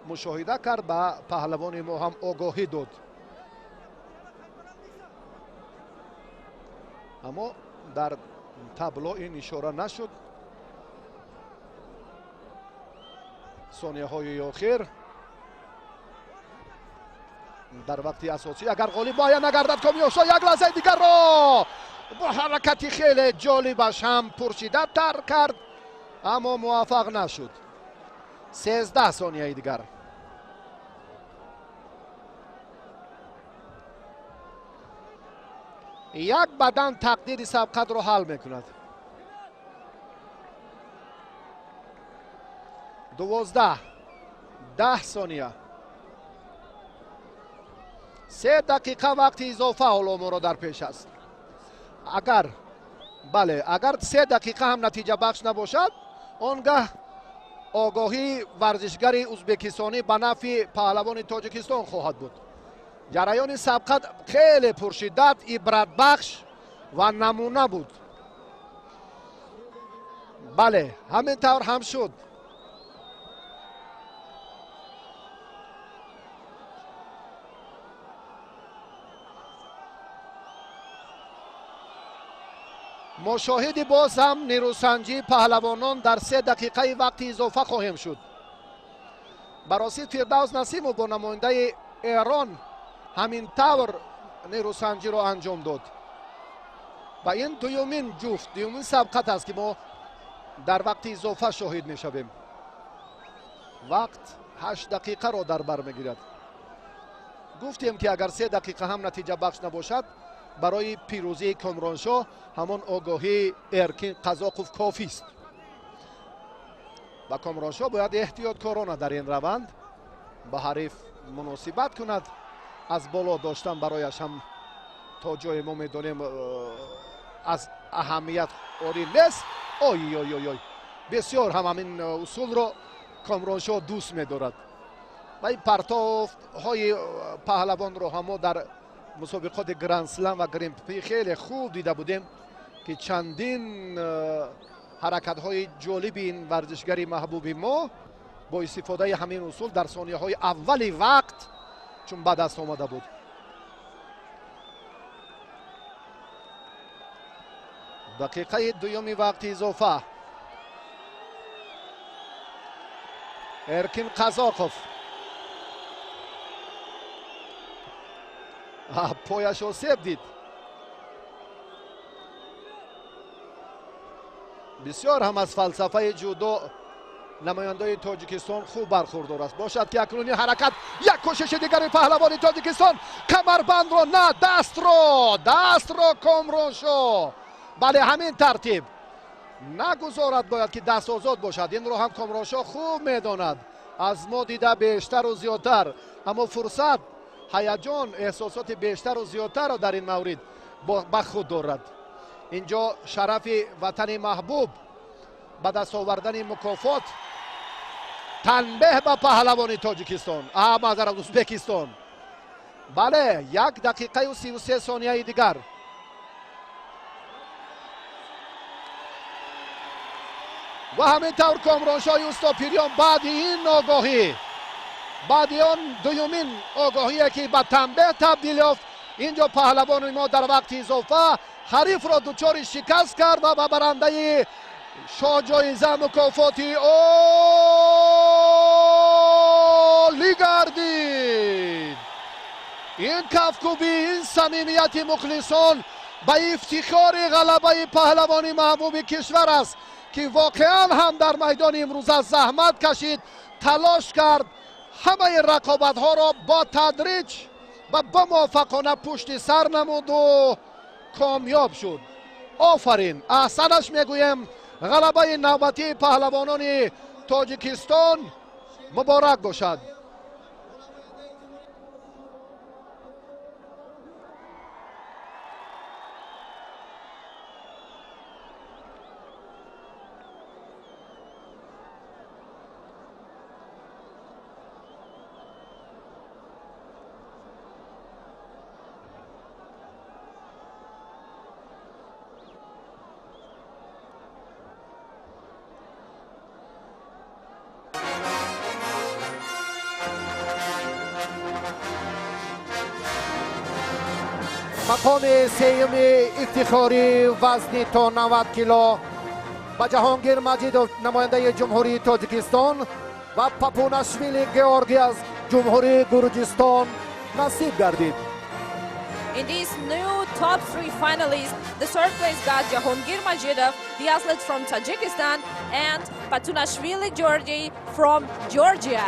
мушоҳида кард, ба паҳлавони мо ҳам огоҳӣ дод. Аммо дар табло ин ишора нашуд. Сонияҳои охир дар вақти асосӣ агар ғолиб муайян нагардад, Комёбшоҳ як лаҳзаи дигарро бо Ҳаракати хеле ҷолибаш ҳам пуршиддаттар кард, аммо муваффақ нашуд. 13 сонияи дигар. Як бадан тақдири сабқатро ҳал мекунад. 12, 10 сония. 3 дақиқа вақти изофа ҳоло моро дар пеш аст. Агар бале, агар 3 дақиқа ҳам натиҷабахш набошад, он гаҳ огоҳии варзишгари узбекистонӣ ба нафъи паҳлавони Тоҷикистон хоҳад буд. Ҷараёни сабқат хеле пуршиддат, ибратбахш ва намуна буд. Бале, ҳамин тавр ҳам шуд. Мо шоҳиди боз ҳам нерӯсанҷии паҳлавонон дар 3 дақиқаи вақти изофа хоҳем шуд. Баросид Фирдавс Насимов бо намояндаи Эрон ҳамин тавр нерӯсанҷиро анҷом дод. Ва ин дуюмин ҷуфт, дуюмин сабқат аст, ки мо дар вақти изофа шоҳид мешавем. Вақт 8 дақиқаро дар бар мегирад. Гуфтем, ки агар 3 дақиқа ҳам натиҷабахш набошад, барои пирӯзии Комроншоҳ ҳамон огоҳии Эркин Қазоқов кофист. Ва Комроншоҳ бояд эҳтиёткорона дар ин раванд ба ҳариф муносибат кунад. Аз боло доштан барояш ҳам то ҷое мо медонем аз аҳамият орӣ нест. Ой ой ой ой, бисёр ҳам ҳамин усулро Комроншоҳ дӯст медорад. Ва ин партофтҳои паҳлавонро ҳам мо дар мусобиқоти Гранд-Слам ва Гран-при хеле хуб дида будем, ки чандин ҳаракатҳои ҷолиби ин варзишгари маҳбуби мо бо истифодаи ҳамин усул дар сонияҳои аввали вақт чун ба даст омада буд. Дақиқаи дуюми вақти изофа. Эркин Қазоқов пояш осеб дид. Бисёр ҳам аз фалсафаи ҷудо намояндаи Тоҷикистон хуб бархурдор аст. Бошад, ки акнун ин ҳаракат, як кӯшиши дигари паҳлавони Тоҷикистон, камарбандро на, дастро, дастро Комроншоҳ. Бале, ҳамин тартиб нагузорад, бояд ки даст озод бошад. Инро ҳам Комроншоҳ хуб медонад, аз мо дида бештару зиёдтар, аммо фурсат, ҳаяҷон, эҳсосоти бештару зиёдтарро дар ин маврид ба худ дорад. Инҷо шарафи ватани маҳбуб, ба даст овардани мукофот, танбеҳ ба паҳлавони Тоҷикистон, маъзарат, Узбекистон. Бале, 1 дақиқаю 33 сонияи дигар. Ва ҳамин тавр Комроншоҳи Устопирён баъди ин огоҳӣ, баъди он дуюмин огоҳие, ки ба танбеҳ табдил ёфт, инҷо паҳлавони мо дар вақти изофа ҳарифро дучори шикаст кард ва ба барандаи шоҳҷоиза мукофоти олӣ гардид. Ин кафкӯбӣ, ин самимияти мухлисон ба ифтихори ғалабаи паҳлавони маҳбуби кишвар аст, ки воқеан ҳам дар майдони имрӯза заҳмат кашид, талош кард, ҳамаи рақобатҳоро бо тадриҷ ва бомуваффақона пушти сар намуду комёб шуд. Офарин, аҳсанаш мегӯем. Ғалабаи навбатии паҳлавонони Тоҷикистон муборак бошад. Мақоми сеюми ифтихорӣ вазни то 90 кило ба Ҷаҳонгир Маҷидов, намояндаи Ҷумҳурии Тоҷикистон, ва Папунашвили Георгий аз Ҷумҳурии Гурҷистон насиб гардид. In these new top three finalists, the third place got Jahongir Majidov, the athlete from Tajikistan, and Patunashvili Georgi from Georgia.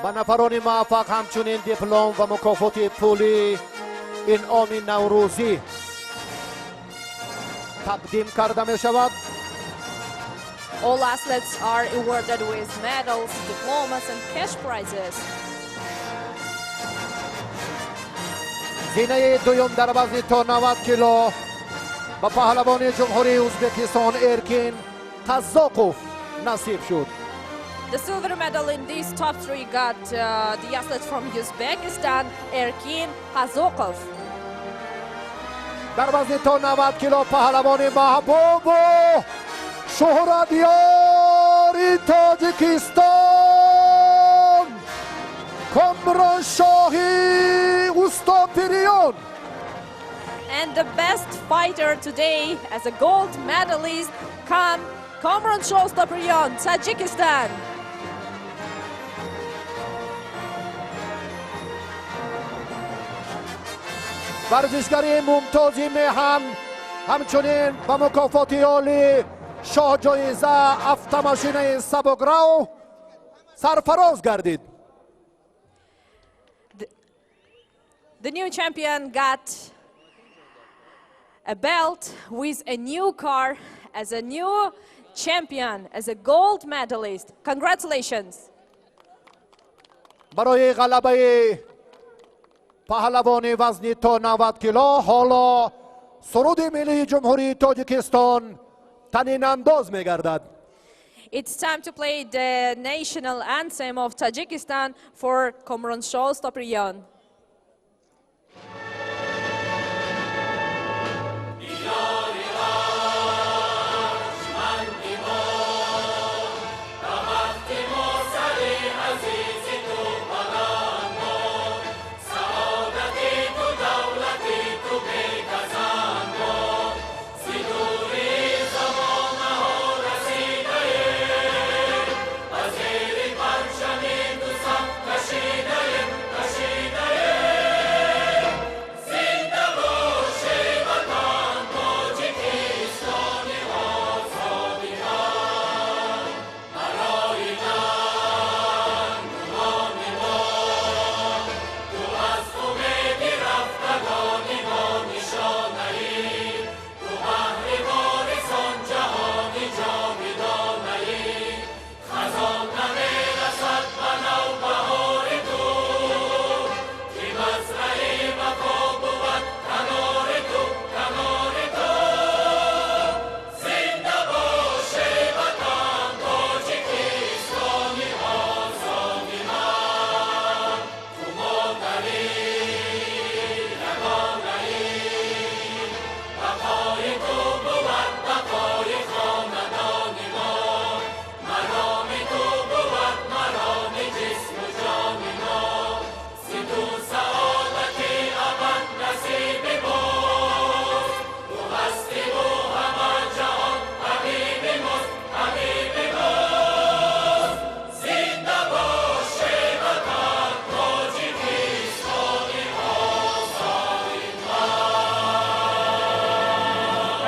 Ба нафарони муваффақ ҳамчунин диплом ва мукофоти пулӣ, инъоми наврӯзӣ тақдим карда мешавад. All athletes are awarded with medals, diplomas and cash prizes. Зинаи дуюм дар вазни то 90 кило ба паҳлавони Ҷумҳурии Ӯзбекистон Эркин Қазоқов насиб шуд. The silver medal in these top three got the athlete from Uzbekistan, Erkin Kazokov. Дар вазни то 90 кило паҳлавони маҳбубу шӯҳратёри Тоҷикистон Комроншоҳи Устопириён. And the best fighter today as a gold medalist come Komroncho Ustopiryon, Tajikistan. Варзишгари мумтози меҳан ҳамчунин ба мукофоти олӣ, шоҳҷоиза, автомошинаи сабукрав сарфароз гардид. The new champion got a belt with a new car as a new champion, as a gold medalist. Congratulations! Барои ғалабаи паҳлавони вазни то 90 кило ҳоло суруди миллии Ҷумҳурии Тоҷикистон танинандоз мегардад. It's time to play the national anthem of Tajikistan for Komroncho Ustopiryon.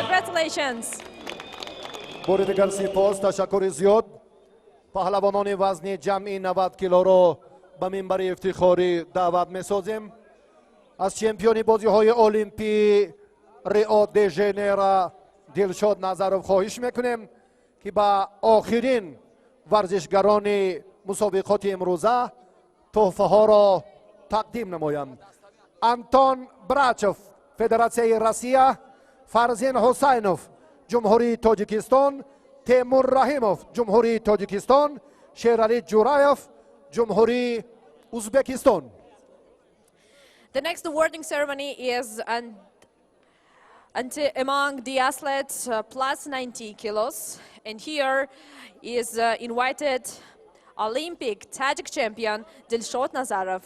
Congratulations! Бори дигар сипос, ташаккури зиёд. Паҳлавонони вазни ҷамъи 90 килоро ба минбари ифтихорӣ даъват месозем. Аз чемпиони бозиҳои олимпӣ Рио де Женейро Дилшод Назаров хоҳиш мекунем, ки ба охирин варзишгарони мусобиқоти имрӯза тӯҳфаҳоро тақдим намоянд. Антон Брачев, Федератсияи Россия, Фарзин Ҳусайнов, Ҷумҳурии Тоҷикистон, Темур Раҳимов, Ҷумҳурии Тоҷикистон, Шералӣ Ҷураев, Ҷумҳурии Ӯзбекистон. The next awarding ceremony is among the athletes plus 90 kilos. And here is invited Olympic Tajik champion Dilshod Nazarov.